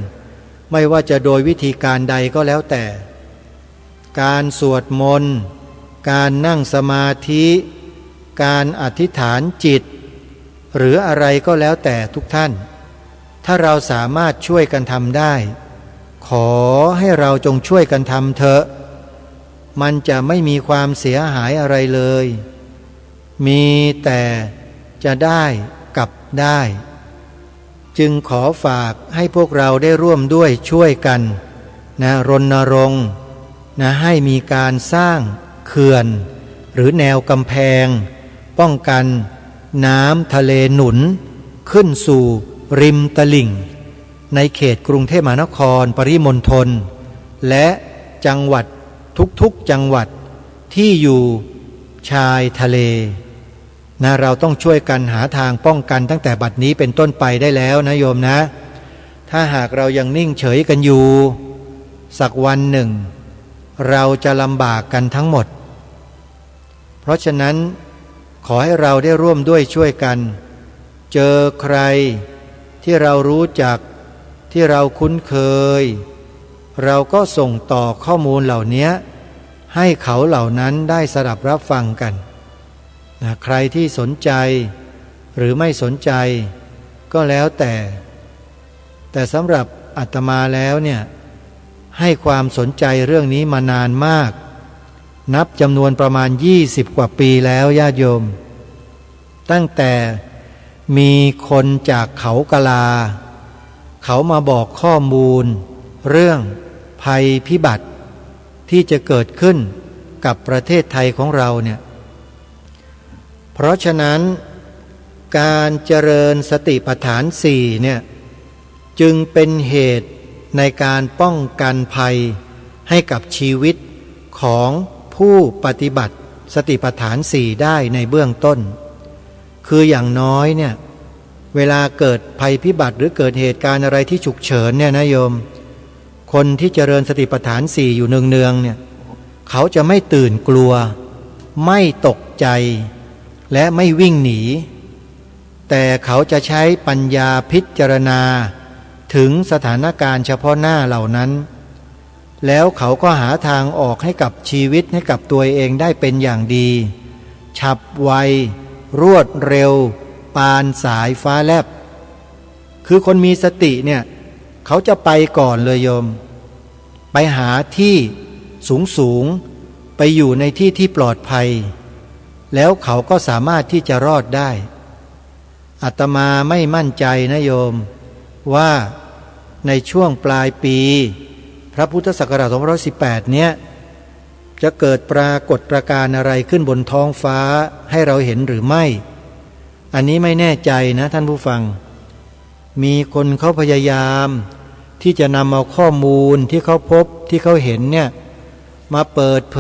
ไม่ว่าจะโดยวิธีการใดก็แล้วแต่ การสวดมนต์ การนั่งสมาธิ การอธิษฐานจิต หรืออะไรก็แล้วแต่ทุกท่าน ถ้าเราสามารถช่วยกันทำได้ ขอให้เราจงช่วยกันทำเถอะ มันจะไม่มีความเสียหายอะไรเลย มีแต่จะได้กับได้ จึงขอฝากให้พวกเราได้ร่วมด้วยช่วยกันนะ รณรงค์นะ ให้มีการสร้างเขื่อน หรือแนวกำแพง ป้องกันน้ำทะเลหนุนขึ้นสู่ริมตลิ่ง ในเขตกรุงเทพมหานคร ปริมณฑล และจังหวัดทุกๆจังหวัดที่อยู่ชายทะเล นะ เราต้องช่วยกันหาทางป้องกันตั้งแต่บัดนี้เป็นต้นไปได้แล้วนะโยมนะ ถ้าหากเรายังนิ่งเฉยกันอยู่ สักวันหนึ่ง เราจะลำบากกันทั้งหมด เพราะฉะนั้น ขอให้เราได้ร่วมด้วยช่วยกัน เจอใครที่เรารู้จัก ที่เราคุ้นเคย เราก็ส่งต่อข้อมูลเหล่านี้ให้เขาเหล่านั้นได้สดับรับฟังกัน นะ ใครที่สนใจหรือไม่สนใจก็แล้วแต่ แต่สำหรับอาตมาแล้วเนี่ย ให้ความสนใจเรื่องนี้มานานมาก นับจำนวนประมาณยี่สิบกว่าปีแล้วญาติโยม ตั้งแต่มีคนจากเขากะลา เขามาบอกข้อมูลเรื่องภัยพิบัติที่จะเกิดขึ้นกับประเทศไทยของเราเนี่ย เพราะฉะนั้น การเจริญสติปัฏฐานสี่เนี่ย จึงเป็นเหตุในการป้องกันภัยให้กับชีวิตของผู้ปฏิบัติสติปัฏฐานสี่ได้ในเบื้องต้น คืออย่างน้อยเนี่ย เวลาเกิดภัยพิบัติหรือเกิดเหตุการณ์อะไรที่ฉุกเฉินเนี่ยนะโยม คนที่เจริญสติปัฏฐานสี่อยู่เนืองๆเนี่ย เขาจะไม่ตื่นกลัว ไม่ตกใจ และไม่วิ่งหนี แต่เขาจะใช้ปัญญาพิจารณาถึงสถานการณ์เฉพาะหน้าเหล่านั้น แล้วเขาก็หาทางออกให้กับชีวิต ให้กับตัวเองได้เป็นอย่างดี ฉับไว รวดเร็ว ปานสายฟ้าแลบ คือคนมีสติเนี่ย เขาจะไปก่อนเลยโยม ไปหาที่สูงๆ ไปอยู่ในที่ที่ปลอดภัย แล้วเขาก็สามารถที่จะรอดได้ อาตมาไม่มั่นใจนะโยม ว่าในช่วงปลายปีพระพุทธศักราชสองพันสิบแปดเนี้ย จะเกิดปรากฏการณ์อะไรขึ้นบนท้องฟ้าให้เราเห็นหรือไม่ อันนี้ไม่แน่ใจนะท่านผู้ฟัง มีคนเขาพยายามที่จะนำเอาข้อมูลที่เขาพบที่เขาเห็นเนี่ย มาเปิดเผ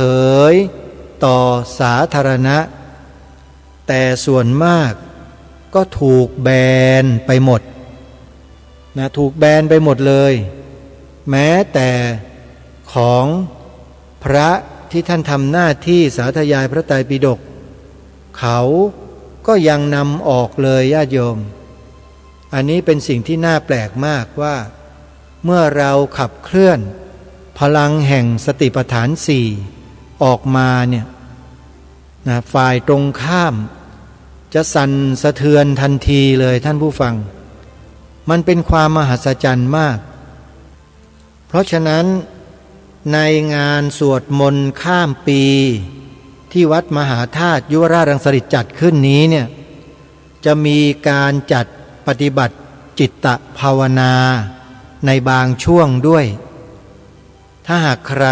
ยต่อสาธารณะ แต่ส่วนมากก็ถูกแบนไปหมดนะ ถูกแบนไปหมดเลย แม้แต่ของพระที่ท่านทำหน้าที่สาธยายพระไตรปิฎก เขาก็ยังนำออกเลยญาติโยม อันนี้เป็นสิ่งที่น่าแปลกมากว่า เมื่อเราขับเคลื่อนพลังแห่งสติปัฏฐานสี่ออกมาเนี่ยนะ ฝ่ายตรงข้ามจะสั่นสะเทือนทันทีเลยท่านผู้ฟัง มันเป็นความมหัศจรรย์มาก เพราะฉะนั้นในงานสวดมนต์ข้ามปีที่วัดมหาธาตุยุวราชรังสฤษฎ์จัดขึ้นนี้เนี่ย จะมีการจัดปฏิบัติจิตตภาวนาในบางช่วงด้วย ถ้าหากใคร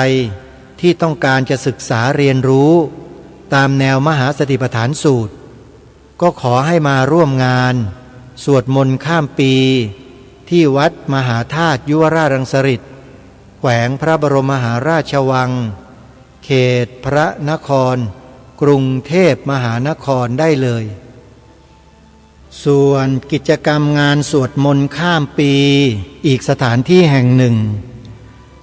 ที่ต้องการจะศึกษาเรียนรู้ตามแนวมหาสติปัฏฐานสูตร ก็ขอให้มาร่วมงานสวดมนต์ข้ามปีที่วัดมหาธาตุยุวราชรังสฤษฎ์ แขวงพระบรมมหาราชวัง เขตพระนคร กรุงเทพมหานครได้เลย ส่วนกิจกรรมงานสวดมนต์ข้ามปี อีกสถานที่แห่งหนึ่ง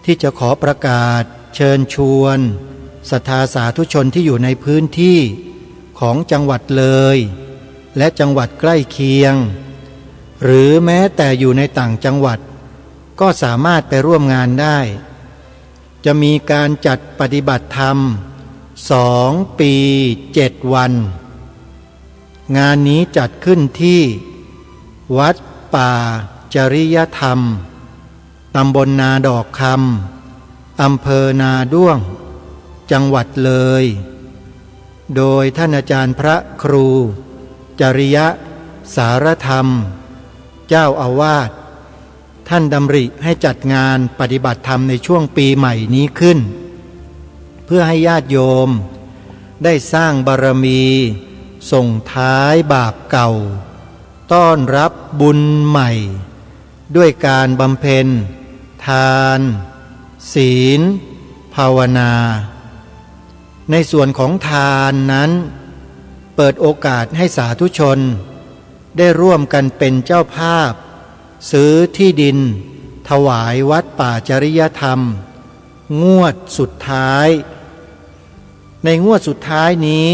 ที่จะขอประกาศเชิญชวนศรัทธาสาธุชนที่อยู่ในพื้นที่ของจังหวัดเลย และจังหวัดใกล้เคียง หรือแม้แต่อยู่ในต่างจังหวัด ก็สามารถไปร่วมงานได้ จะมีการจัดปฏิบัติธรรมสองปีเจ็ดวัน งานนี้จัดขึ้นที่วัดป่าจริยธรรม ตำบลนาดอกคำ อำเภอนาด้วง จังหวัดเลย โดยท่านอาจารย์พระครูจริยะสารธรรม เจ้าอาวาส ท่านดำริให้จัดงานปฏิบัติธรรมในช่วงปีใหม่นี้ขึ้น เพื่อให้ญาติโยมได้สร้างบารมีส่งท้ายบาปเก่า ต้อนรับบุญใหม่ ด้วยการบำเพ็ญทาน ศีล ภาวนา ในส่วนของทานนั้น เปิดโอกาสให้สาธุชนได้ร่วมกันเป็นเจ้าภาพ ซื้อที่ดินถวายวัดป่าจริยธรรม งวดสุดท้าย ในงวดสุดท้ายนี้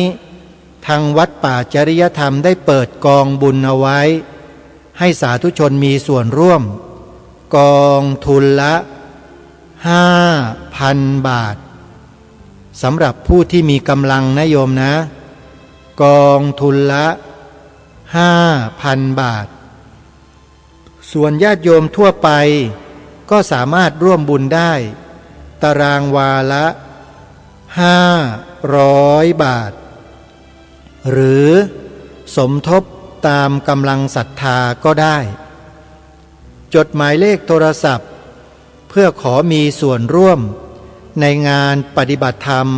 ทางวัดป่าจริยธรรมได้เปิดกองบุญเอาไว้ ให้สาธุชนมีส่วนร่วม กองทุนละห้าพันบาท สำหรับผู้ที่มีกำลังนะโยมนะ กองทุนละห้าพันบาท ส่วนญาติโยมทั่วไปก็สามารถร่วมบุญได้ ตารางวาละห้าร้อยบาท หรือสมทบตามกำลังศรัทธาก็ได้ จดหมายเลขโทรศัพท์ เพื่อขอมีส่วนร่วมในงานปฏิบัติธรรม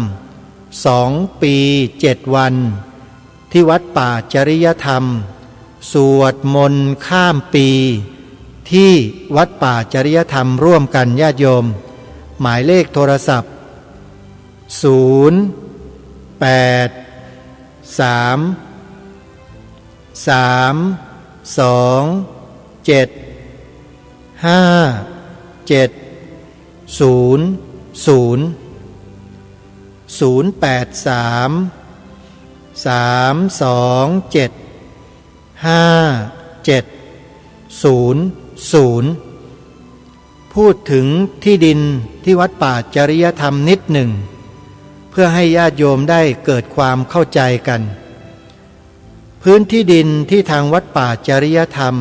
สองปีเจ็ดวัน ที่วัดป่าจริยธรรม สวดมนต์ข้ามปี ที่วัดป่าจริยธรรมร่วมกันญาติโยม หมายเลขโทรศัพท์ ศูนย์ แปด สาม สาม สอง เจ็ด ห้า เจ็ด ศูนย์ ศูนย์ ศูนย์ แปด สาม สาม สอง เจ็ด ห้า เจ็ด ศูนย์ ศูนย์ พูดถึงที่ดินที่วัดป่าจริยธรรมนิดหนึ่ง เพื่อให้ญาติโยมได้เกิดความเข้าใจกัน พื้นที่ดินที่ทางวัดป่าจริยธรรม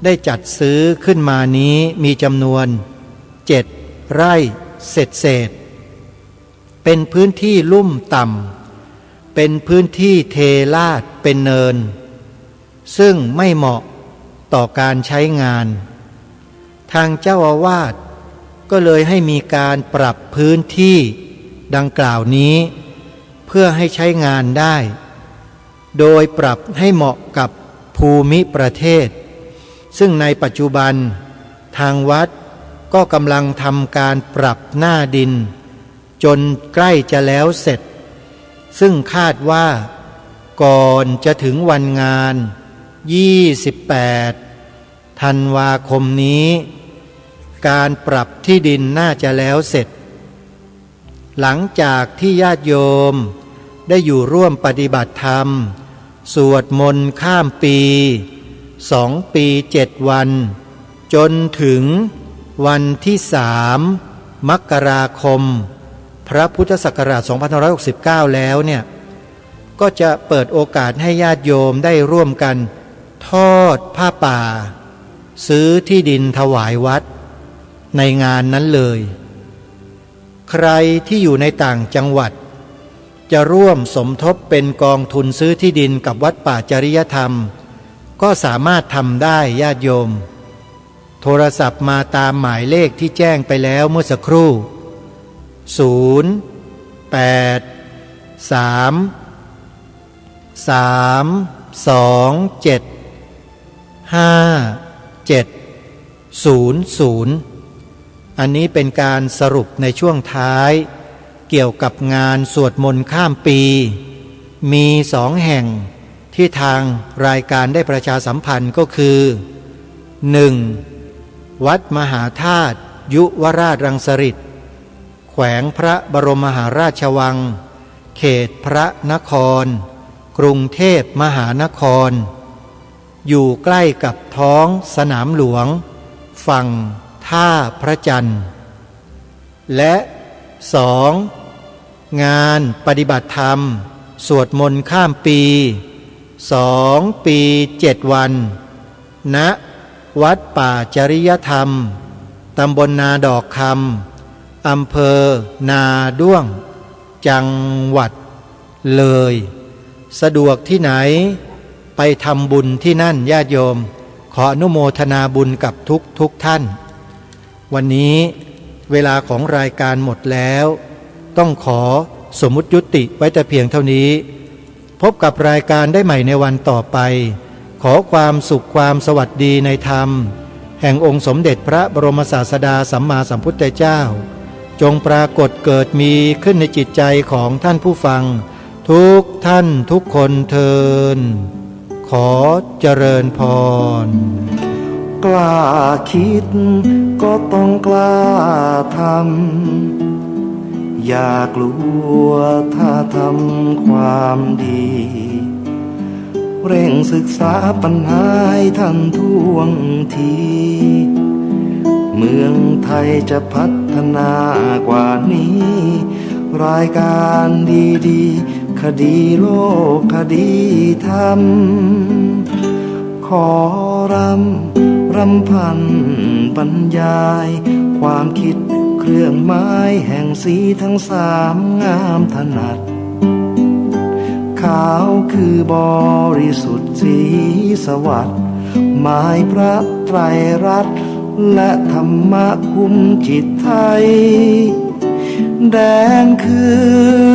ได้จัดซื้อขึ้นมานี้มีจำนวนเจ็ดไร่ เศษเศษ เป็นพื้นที่ลุ่มต่ำ เป็นพื้นที่เทราดเป็นเนิน ซึ่งไม่เหมาะต่อการใช้งาน ทางเจ้าอาวาสก็เลยให้มีการปรับพื้นที่ดังกล่าวนี้ เพื่อให้ใช้งานได้ โดยปรับให้เหมาะกับภูมิประเทศ ซึ่งในปัจจุบันทางวัดก็กำลังทำการปรับหน้าดิน จนใกล้จะแล้วเสร็จ ซึ่งคาดว่าก่อนจะถึงวันงาน ยี่สิบแปด ธันวาคมนี้ การปรับที่ดินน่าจะแล้วเสร็จ หลังจากที่ญาติโยมได้อยู่ร่วมปฏิบัติธรรม สวดมนต์ข้ามปี สองปีเจ็ดวัน จนถึงวันที่สาม มกราคม พระพุทธศักราช สองพันห้าร้อยหกสิบเก้า แล้วเนี่ย ก็จะเปิดโอกาสให้ญาติโยมได้ร่วมกันทอดผ้าป่า ซื้อที่ดินถวายวัดในงานนั้นเลย ใครที่อยู่ในต่างจังหวัด จะร่วมสมทบเป็นกองทุนซื้อที่ดินกับวัดป่าจริยธรรม ก็สามารถทำได้ ญาติโยม โทรศัพท์มาตามหมายเลขที่แจ้งไปแล้วเมื่อสักครู่ ศูนย์ แปด สาม สาม สอง เจ็ด ห้า เจ็ด ศูนย์ ศูนย์ อันนี้เป็นการสรุปในช่วงท้าย เกี่ยวกับงานสวดมนต์ข้ามปี มีสองแห่งที่ทางรายการได้ประชาสัมพันธ์ก็คือ หนึ่ง วัดมหาธาตุยุวราชรังสฤๅษ์ แขวงพระบรมมหาราชวัง เขตพระนคร กรุงเทพมหานคร อยู่ใกล้กับท้องสนามหลวง ฝั่งท่าพระจันทร์ และ สอง งานปฏิบัติธรรม สวดมนต์ข้ามปี สองปีเจ็ดวัน ณ วัดป่าจริยธรรม ตำบลนาดอกคำ อำเภอนาด้วง จังหวัดเลย สะดวกที่ไหน ไปทำบุญที่นั่น ญาติโยม ขออนุโมทนาบุญกับทุกทุกท่าน วันนี้เวลาของรายการหมดแล้ว ต้องขอสมมุติยุติไว้แต่เพียงเท่านี้ พบกับรายการได้ใหม่ในวันต่อไป ขอความสุขความสวัสดีในธรรม แห่งองค์สมเด็จพระบรมศาสดาสัมมาสัมพุทธเจ้า จงปรากฏเกิดมีขึ้นในจิตใจของท่านผู้ฟัง ทุกท่านทุกคนเทอญ ขอเจริญพร กล้าคิดก็ต้องกล้าทำ อย่ากลัวถ้าทำความดี เร่งศึกษาปัญหาให้ทันท่วงที เมืองไทยจะพัฒนากว่านี้ รายการดีๆ คดีโลกคดีธรรม ขอรำ รำพันบรรยาย ความคิดเครื่องหมายแห่งสีทั้งสามงามถนัด ขาวคือบริสุทธิ์สีสวัสดิ์ หมายพระไตรรัตน์ และธรรมะคุ้มจิตไทย แดงคือ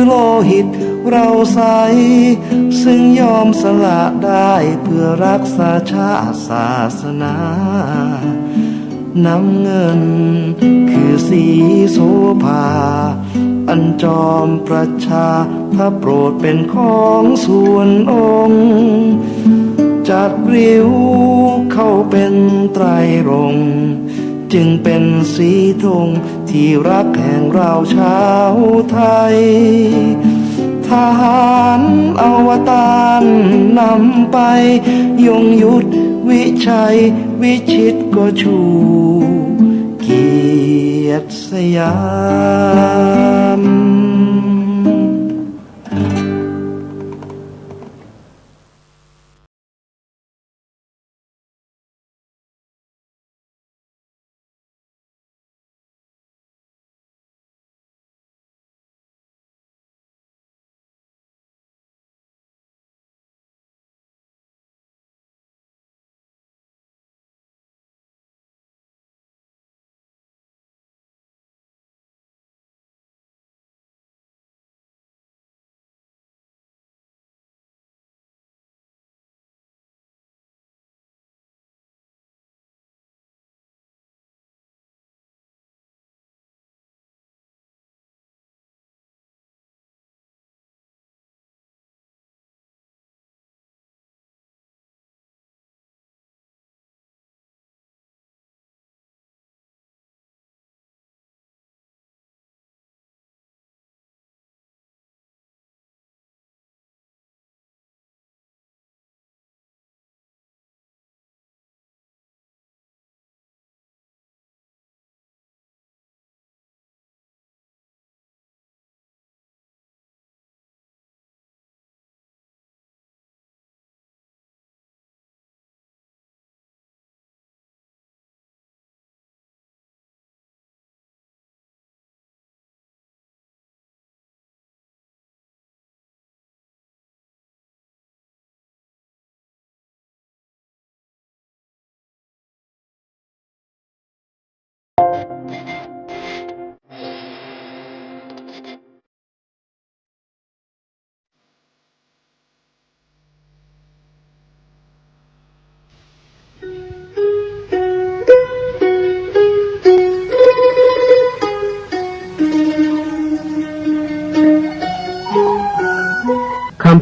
โลหิตเราใส ซึ่งยอมสละได้เพื่อรักษาชาติศาสนา น้ำเงินคือสีโสภา อันจอมประชาถ้าโปรดเป็นของส่วนองค์ จัดริ้วเข้าเป็นไตรรงค์ จึงเป็นสีธงที่รักแห่งเราชาวไทย ทหารอวตารนำไป ยงยุทธวิชัยวิชิตก็ชูเกียรติสยาม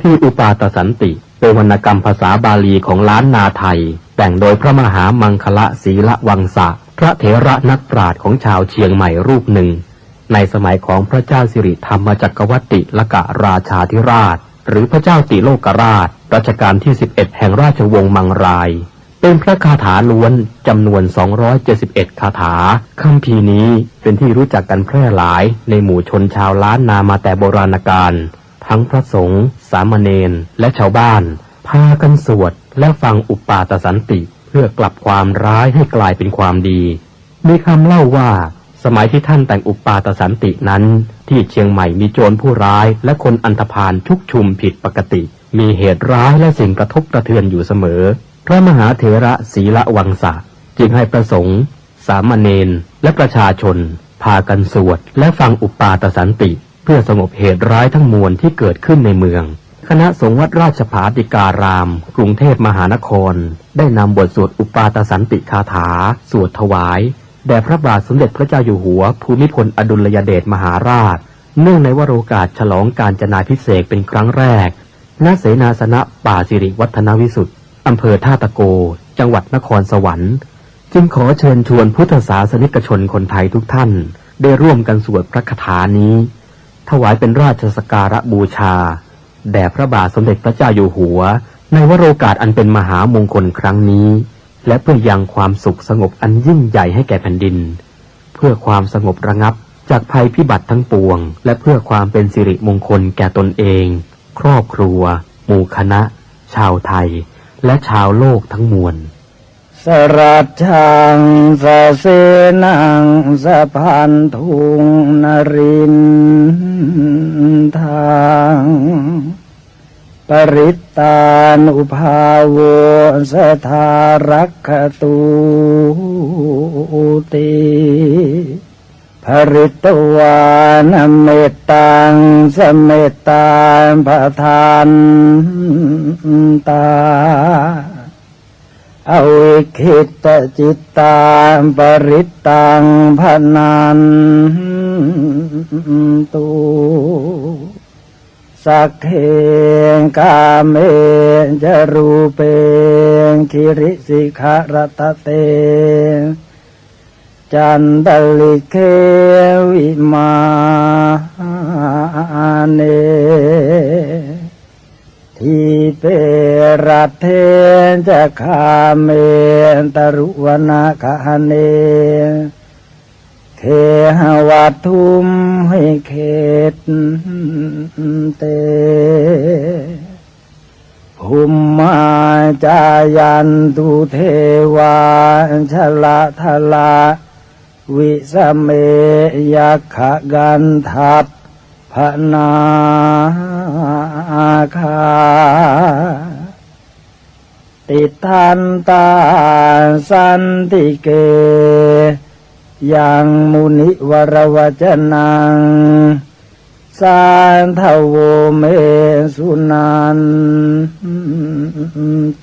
พีร์อุปาทสันติ เป็นวรรณกรรมภาษาบาลีของล้านนาไทย แต่งโดยพระมหามังคละศีลวังสะ พระเถระนักปราชญ์ของชาวเชียงใหม่รูปหนึ่ง ในสมัยของพระเจ้าสิริธรรมจักรวรรติลกราชาธิราช หรือพระเจ้าติโลกราช รัชกาลที่สิบเอ็ด แห่งราชวงศ์มังราย เป็นพระคาถาล้วนจำนวน สองร้อยเจ็ดสิบเอ็ด คาถา คัมภีร์นี้เป็นที่รู้จักกันแพร่หลายในหมู่ชนชาวล้านนามาแต่โบราณกาล ทั้งพระสงฆ์ สามเณร และชาวบ้าน พากันสวดและฟังอุปาทสันติ เพื่อกลับความร้ายให้กลายเป็นความดี มีคำเล่าว่า สมัยที่ท่านแต่งอุปาทสันตินั้น ที่เชียงใหม่มีโจรผู้ร้ายและคนอันธพาลชุกชุมผิดปกติ มีเหตุร้ายและสิ่งกระทบกระเทือนอยู่เสมอ พระมหาเถระศีลวังสะ จึงให้พระสงฆ์ สามเณร และประชาชน พากันสวดและฟังอุปาทสันติ เพื่อสงบเหตุร้ายทั้งมวลที่เกิดขึ้นในเมือง คณะสงฆ์วัดราชภาติการาม กรุงเทพมหานคร ได้นำบทสวดอุปาทสันติคาถา สวดถวาย แด่พระบาทสมเด็จพระเจ้าอยู่หัว ภูมิพลอดุลยเดชมหาราช เนื่องในวโรกาสฉลองกาญจนาภิเษกเป็นครั้งแรก ณ เสนาสนะป่าสิริวัฒนวิสุทธิ์ อำเภอท่าตะโก จังหวัดนครสวรรค์ จึงขอเชิญชวนพุทธศาสนิกชนคนไทยทุกท่าน ได้ร่วมกันสวดพระคาถานี้ ถวายเป็นราชสักการะบูชา แด่พระบาทสมเด็จพระเจ้าอยู่หัว ในวโรกาสอันเป็นมหามงคลครั้งนี้ และเพื่อยังความสุขสงบอันยิ่งใหญ่ให้แก่แผ่นดิน เพื่อความสงบระงับจากภัยพิบัติทั้งปวง และเพื่อความเป็นสิริมงคลแก่ตนเอง ครอบครัว หมู่คณะ ชาวไทย และชาวโลกทั้งมวล สรัจจัง สเสนัง สพันธุง นรินทาง ปริตตานุภาโว สทารักขตูติ ปริตวานะเมตตัง สเมตตาปะทันตา อวิกขิตตจิตตา ปริตตังพะนันตุ สักเข กาเม จรูเป กิริสิขะระตะเต จันตะลิเข วิมาเน ทีเป รัตเถ จะ คาเม ตะรุวนะกะหะเน เขหะวัตถุมหิ เขตเต ภุมมา จายันตุ เทวา ชะละทะละ วิสะเม ยักขะกันทัพพะนาคา ติฏฐันตา สันติเก ยัง มุนิวรวะจะนัง สาธะโว เม สุนัน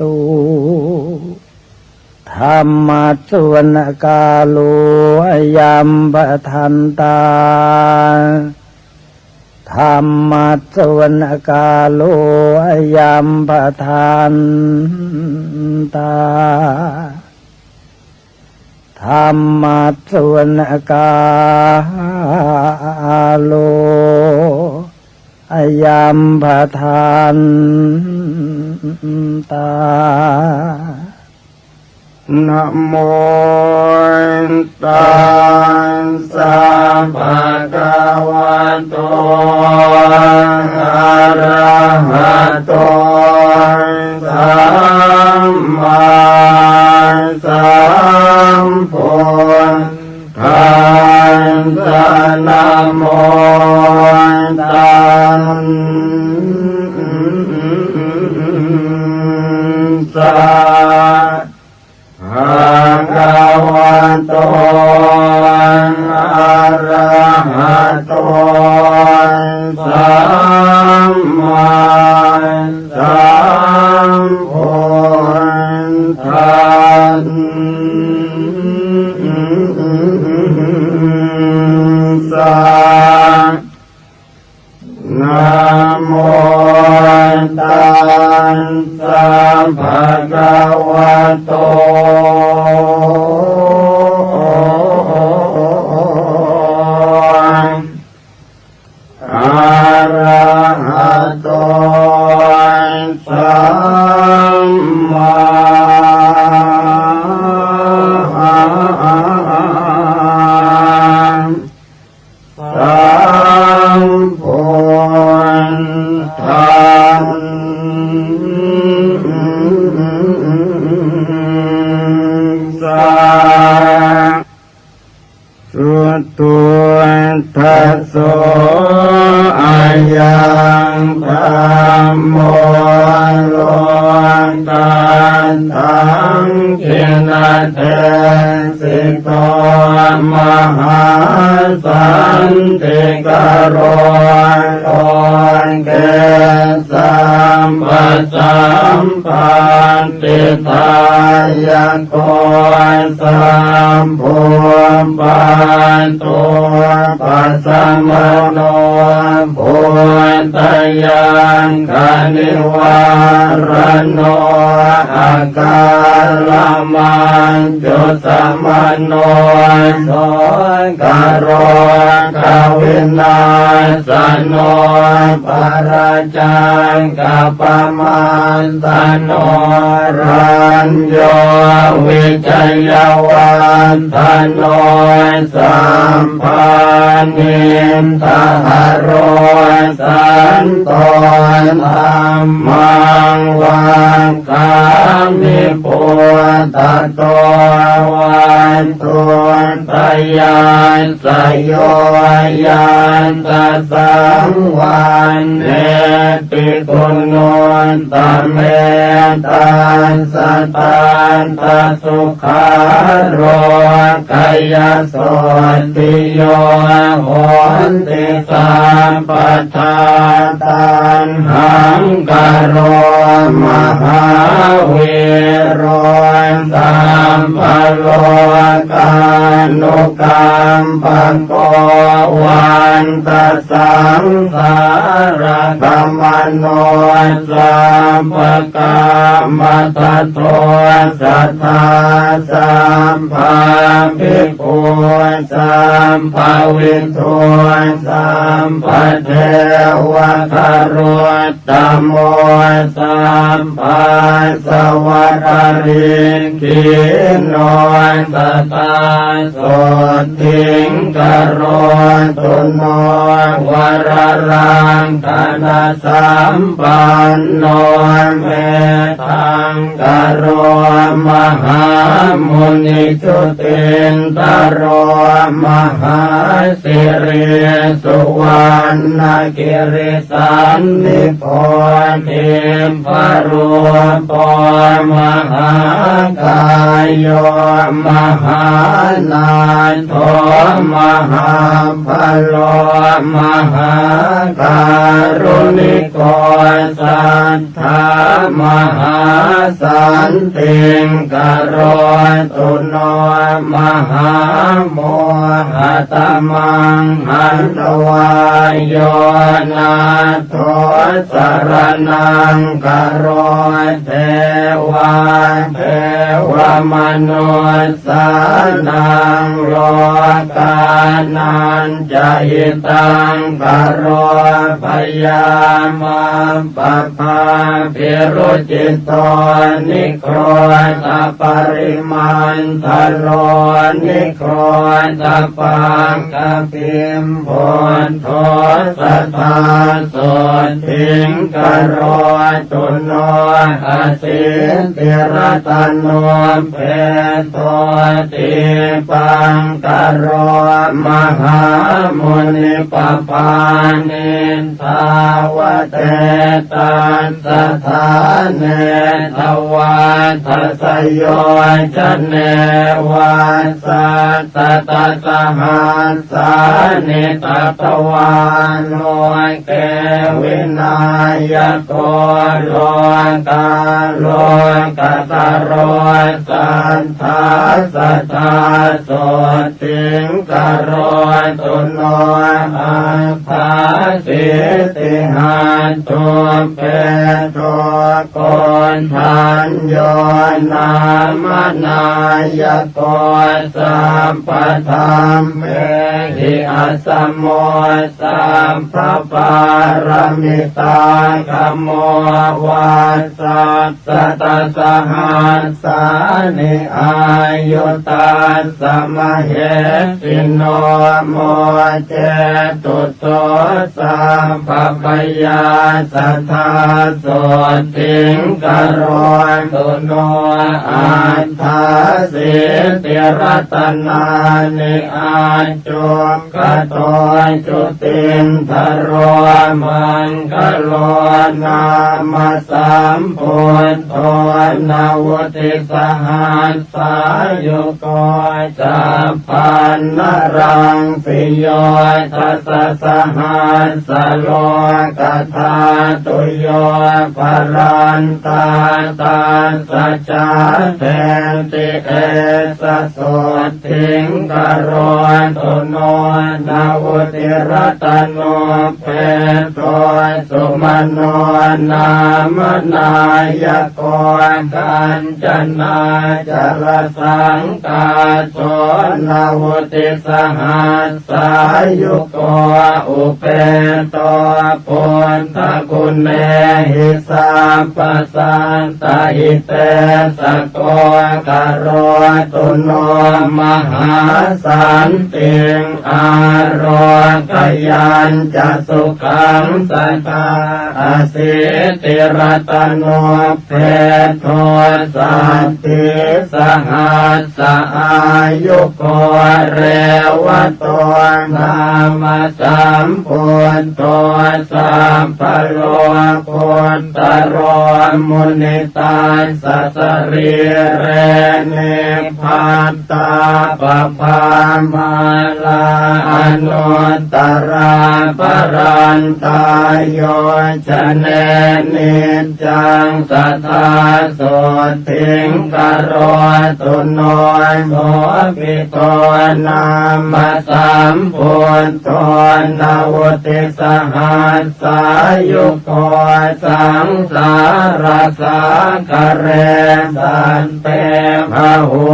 ตุ ธัมมัสสะวะนะกาโล อะยัม พะทันตา ธัมมัสสะวะนะกาโล อะยัม พะทันตา ธัมมัสสะวะนะกาโล อะยัม พะทันตา นะโมตัสสะ ภะคะวะโต อะระหะโต สัมมาสัมพุทธัสสะ นะโมตัสสะ ภะคะวะโต อะระหะโต สัมมาสัมพุทธัสสะ นะโม ตัสสะ ภะคะวะโต อะระหะโต สัมมาสัมพุทธัสสะ สุตุทัสโส อะยังธัมโม โลกัตถัง ขิณเทสิโต มหาสันติกโร โลเก สัพพะสัมปัตติดายโก สัพพุปาโทปัสสะมะโน ปุตตะยัคฆะนิวาระโน อะกาละมัจจุสะมะโน โสกะโรควินาสะโน ปะราจักกัปปะมัตตะโน รัญโญวิจยะวัฏฐะโน สัพพานิฏฐะหะโร สันโตธัมมังวัฏฐามิ ปุตตะโต วัตถุตยัสสะ โย ยัตถะสังวัณเณติ กุณุตตะเม ตัสสะ ทัตถะสุขะโรกะยะ โสตติ โย โหติ สัพพะทา ตัณหังกะโร มหาวีโร สัพพะโลกานุกัมปะโก วันตะสังสาระกะมะโน สัพพะกามัฏฐโท สัทธา สัพพาภิกขุ สัพพะวิทู สัพพะเทวะคะรุตตะโม สัพพาสะวะกะริกขีโน สะทา โสตติง กะโรตุโน วะระรักขะณะสัมปันโน เมตตัง กะโร มหามุนิ จุตินทะโร มหาสิริ สุวัณณะคิริสันนิโพธิพะรูปโป มหากายโย มหานาถโถ มหาพะโล มหาการุณิโก สัทธา มหาสันติง กะโรตุโน มหาโมหะตะมังหันตะวา โยนาถโถ สะระณัง กะโร เทวา เทวะมนุสสานัง โลกานัญจะหิตัง กะโร พะยามัพพะพาภิรุจจิโต นิโครธะปะริมันทะโล นิโครธะปักขะปิม พุทโธ สัทธา โสตติง กะโรตุโน อสิติรัตโน เปโต ตีปัง กะโร มหามุนิ ปะปานิ ทาวะเต ตัสสะ ฐาเน ทวาทะสะโยจะเน วาสะ สะตะสะหัสสานิ ตะตะวา โลเก วินายะโก โลกาโลกัตตะโร สัทธา สัทธา โส sotthiṃ karotu no. Aṭṭhāsītihatthuppeto koṇḍañño nāma nāyako sabbadhammehi asamo sabbapāramitāgamo. Vassasatasahassāni āyutassa mahesino, mocetu so sabbabhayā sadā sotthiṃ karotu no. Aṭṭhāsīti ratanāni accu gato jutiṇḍharo maṅgalo nāma sambuddho navutisahassāyuko sabbanaraṃ piyo dasasahassalokathātuyo balantā tassa jāteti esa sotthiṃ karotu no. Navutiratanuppeto sumano nāma nāyako kañcanājarasaṅkāso navutisahassāyuko upeto buddhaguṇehi sabbasat tahi tejako karotu no mahāsantiṃ ārogyāñca sukhaṃ sadā. Asītiratanuppeto saddhisahassāyuko revato nāma sambuddho sabbalokuttaro munitassa sarīre nibbattāpabhāmālā anuttarā parantā. Yo jane niccaṃ sadā sotthiṃ karotu no sobhito nāma sambuddho navutisahassāyuko saṃsārasāgare sante bahū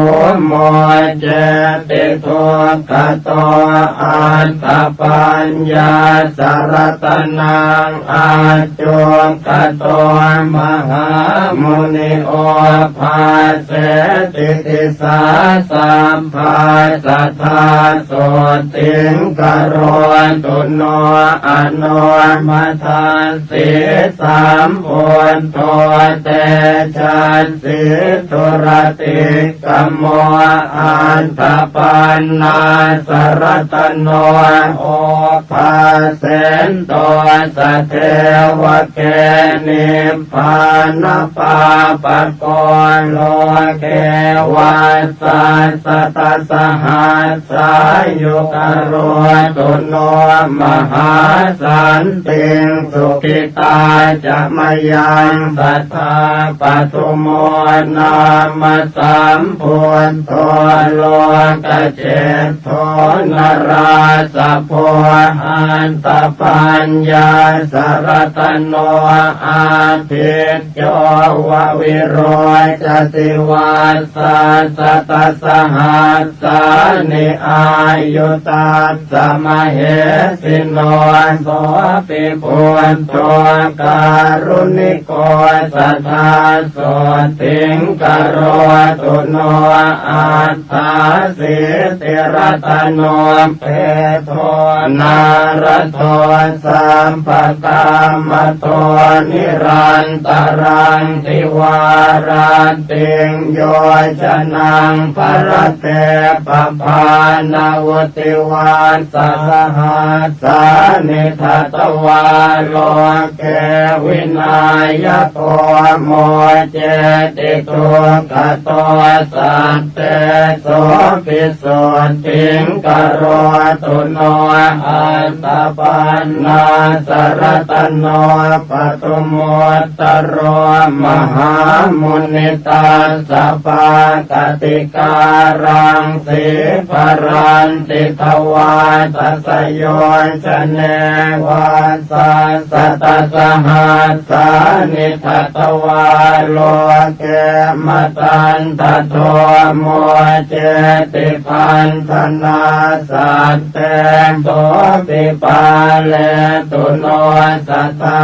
moccati dugghato. Aṭṭhapaññāsaratanaṃ accuggato mahāmuni obhāseti disā sabbā sadā sotthiṃ karotu no. Anomadassī sambuddho tejassī duratikkhamo aṭṭhapaññāsaratano obhāsento sadevake nibbānapāpako loke vassasatasahassāyu karotu no mahāsantiṃ. Sukhitā ca mayaṃ sadā padumo nāma sambuddho lokaje dho narāsabho aṭṭhapaññāsaratano ādicco va virocati vassasatasahassāni āyu tassa mahesino sopi buddho kāruṇiko sadā sotthiṃ karotu no. Aṭ ṭhāsītiratanuppeto nārado sabbakāmato nirantaraṃ divārattiṃ yojanaṃ bharate pabhānavuti vassasahas sāni datvā loke vināyako moccati dugghato sa satte sopi sottiṃ karotu no. Aṭṭhapaṇṇassa ratano paṭimuttaro mahāmuni, tassa pākāṭikāraṃ sīparanti dvādasayo jane. Vāsasatasahassāni datvā loke matattadhomo ceti paṇḍanā, satte sopi pāletu no sadā.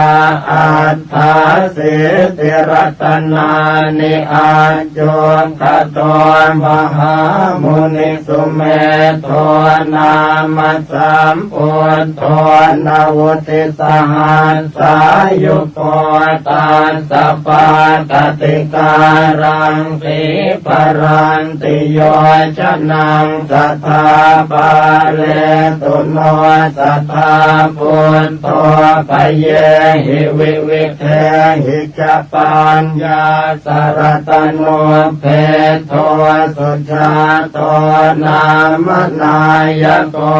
Aṭṭhāsīti ratanāni ajjhuggato mahāmuni, sumedho nāma sambuddho navutisahassāyugo, tassa pākāṭikāraṃ sīparanti yojanaṃ sadā. Pāletu no sadā buddho bhayehi vividhehi ca, paññā sa ratanopphedo sujāto nāma nāyako,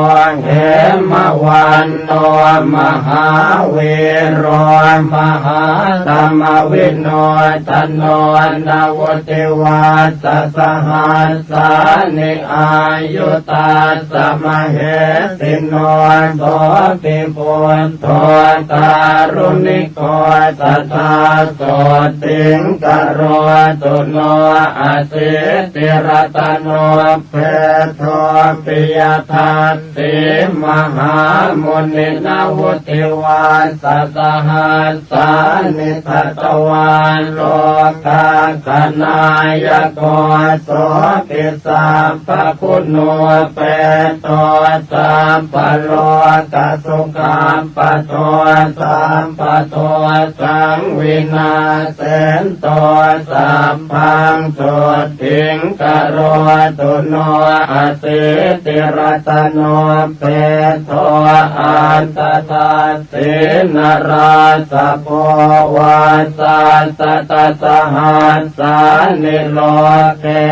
hemavanto mahāvīro mahātamavinodano, navutivassasahas sāni āyu tassa mahesino, sopi buddho kāruṇiko sadā, sottiṃ karotu no. Asīti ratanopphedo piyadassī mahāmuni, navutivassasahas sāni datvā lokassāyako, sopi sabbaguṇūpeto sabbalokasukhappado, sabbadosaṃ vināsento sabbaṃ sottiṃ karotu no. Asīti ratanopphedo aṭṭhadassī narāsabho, vāsasatasahassāni loke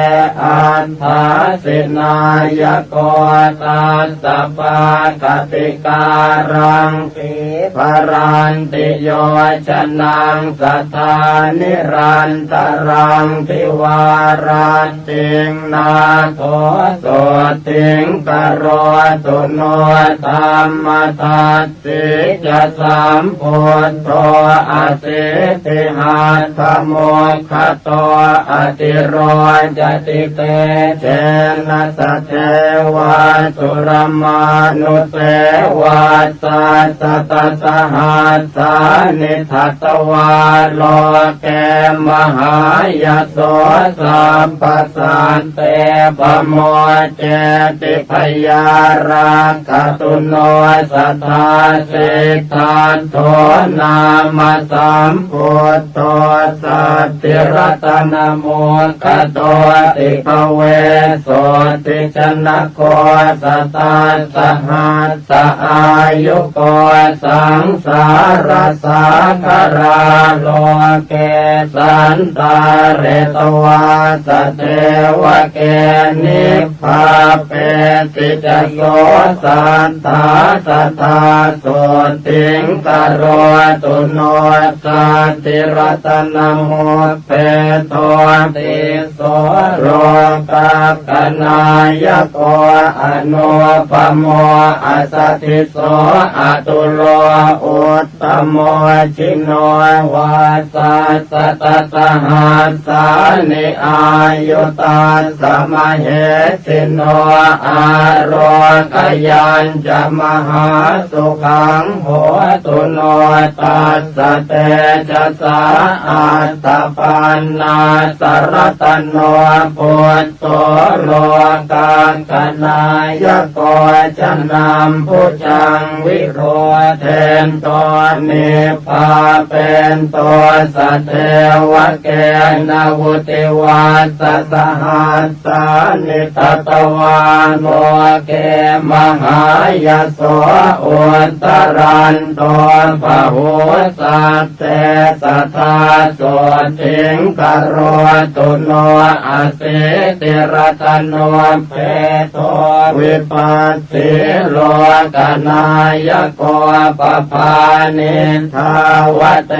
aṭṭhāsi nāyako, tassa pākāṭikāraṃ sīparanti yojanaṃ sadā, nirantaraṃ dvāratthiṃ nātho sottiṃ karotu no. Dhammadas sī ca sambuddho asītihatthamaggado, atiroccati tejena sadevatthulamanuseva, satasatasahassāni datvā loke mahāyaso, sabbasatte pamo ceti bhayārakkhattuno sadā. Siddhattho nāma sambuddho sattiratanamukhyato, bhikkhavesotthi janako sadā, sahassāyugo saṃsārasāgarā loke santāretvā sadevake, nib pāpesi ca so sattha sadā sottiṃ karotu no. Sattiratanamupphedo tisso lokakkanāyako, anūpamo asadziso atulo ut tamo jino, vāsasatasahassāni āyu tassa mahesino, ārogayañca mahāsukhaṃ hotu no tassa tejasā. Aṭṭhapaṇṇassa ratano bud dho lokakkanāyako, canambhujaṃ virūḷhe เป็นต้น นิพพาเปโต สะเทวะเกนะ วุติวัสสะ สะหัสสานิ ตัตวา โลเก มหายะโส อุตตะรันโต บะหูสัตเต สะทา โสติง กะโรตุโน อะสีติรัตโน เปโต วิปัสสี โลกะนายะโก ปะพา นิฏฐาวะเต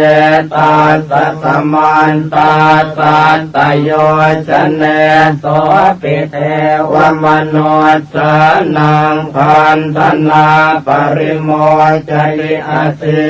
ตัสสะ สะมันตา สัตตะโยชะเน โสปิ เทวะมนุสสานัง คันธะนา ปะริโมชะยิ อะสี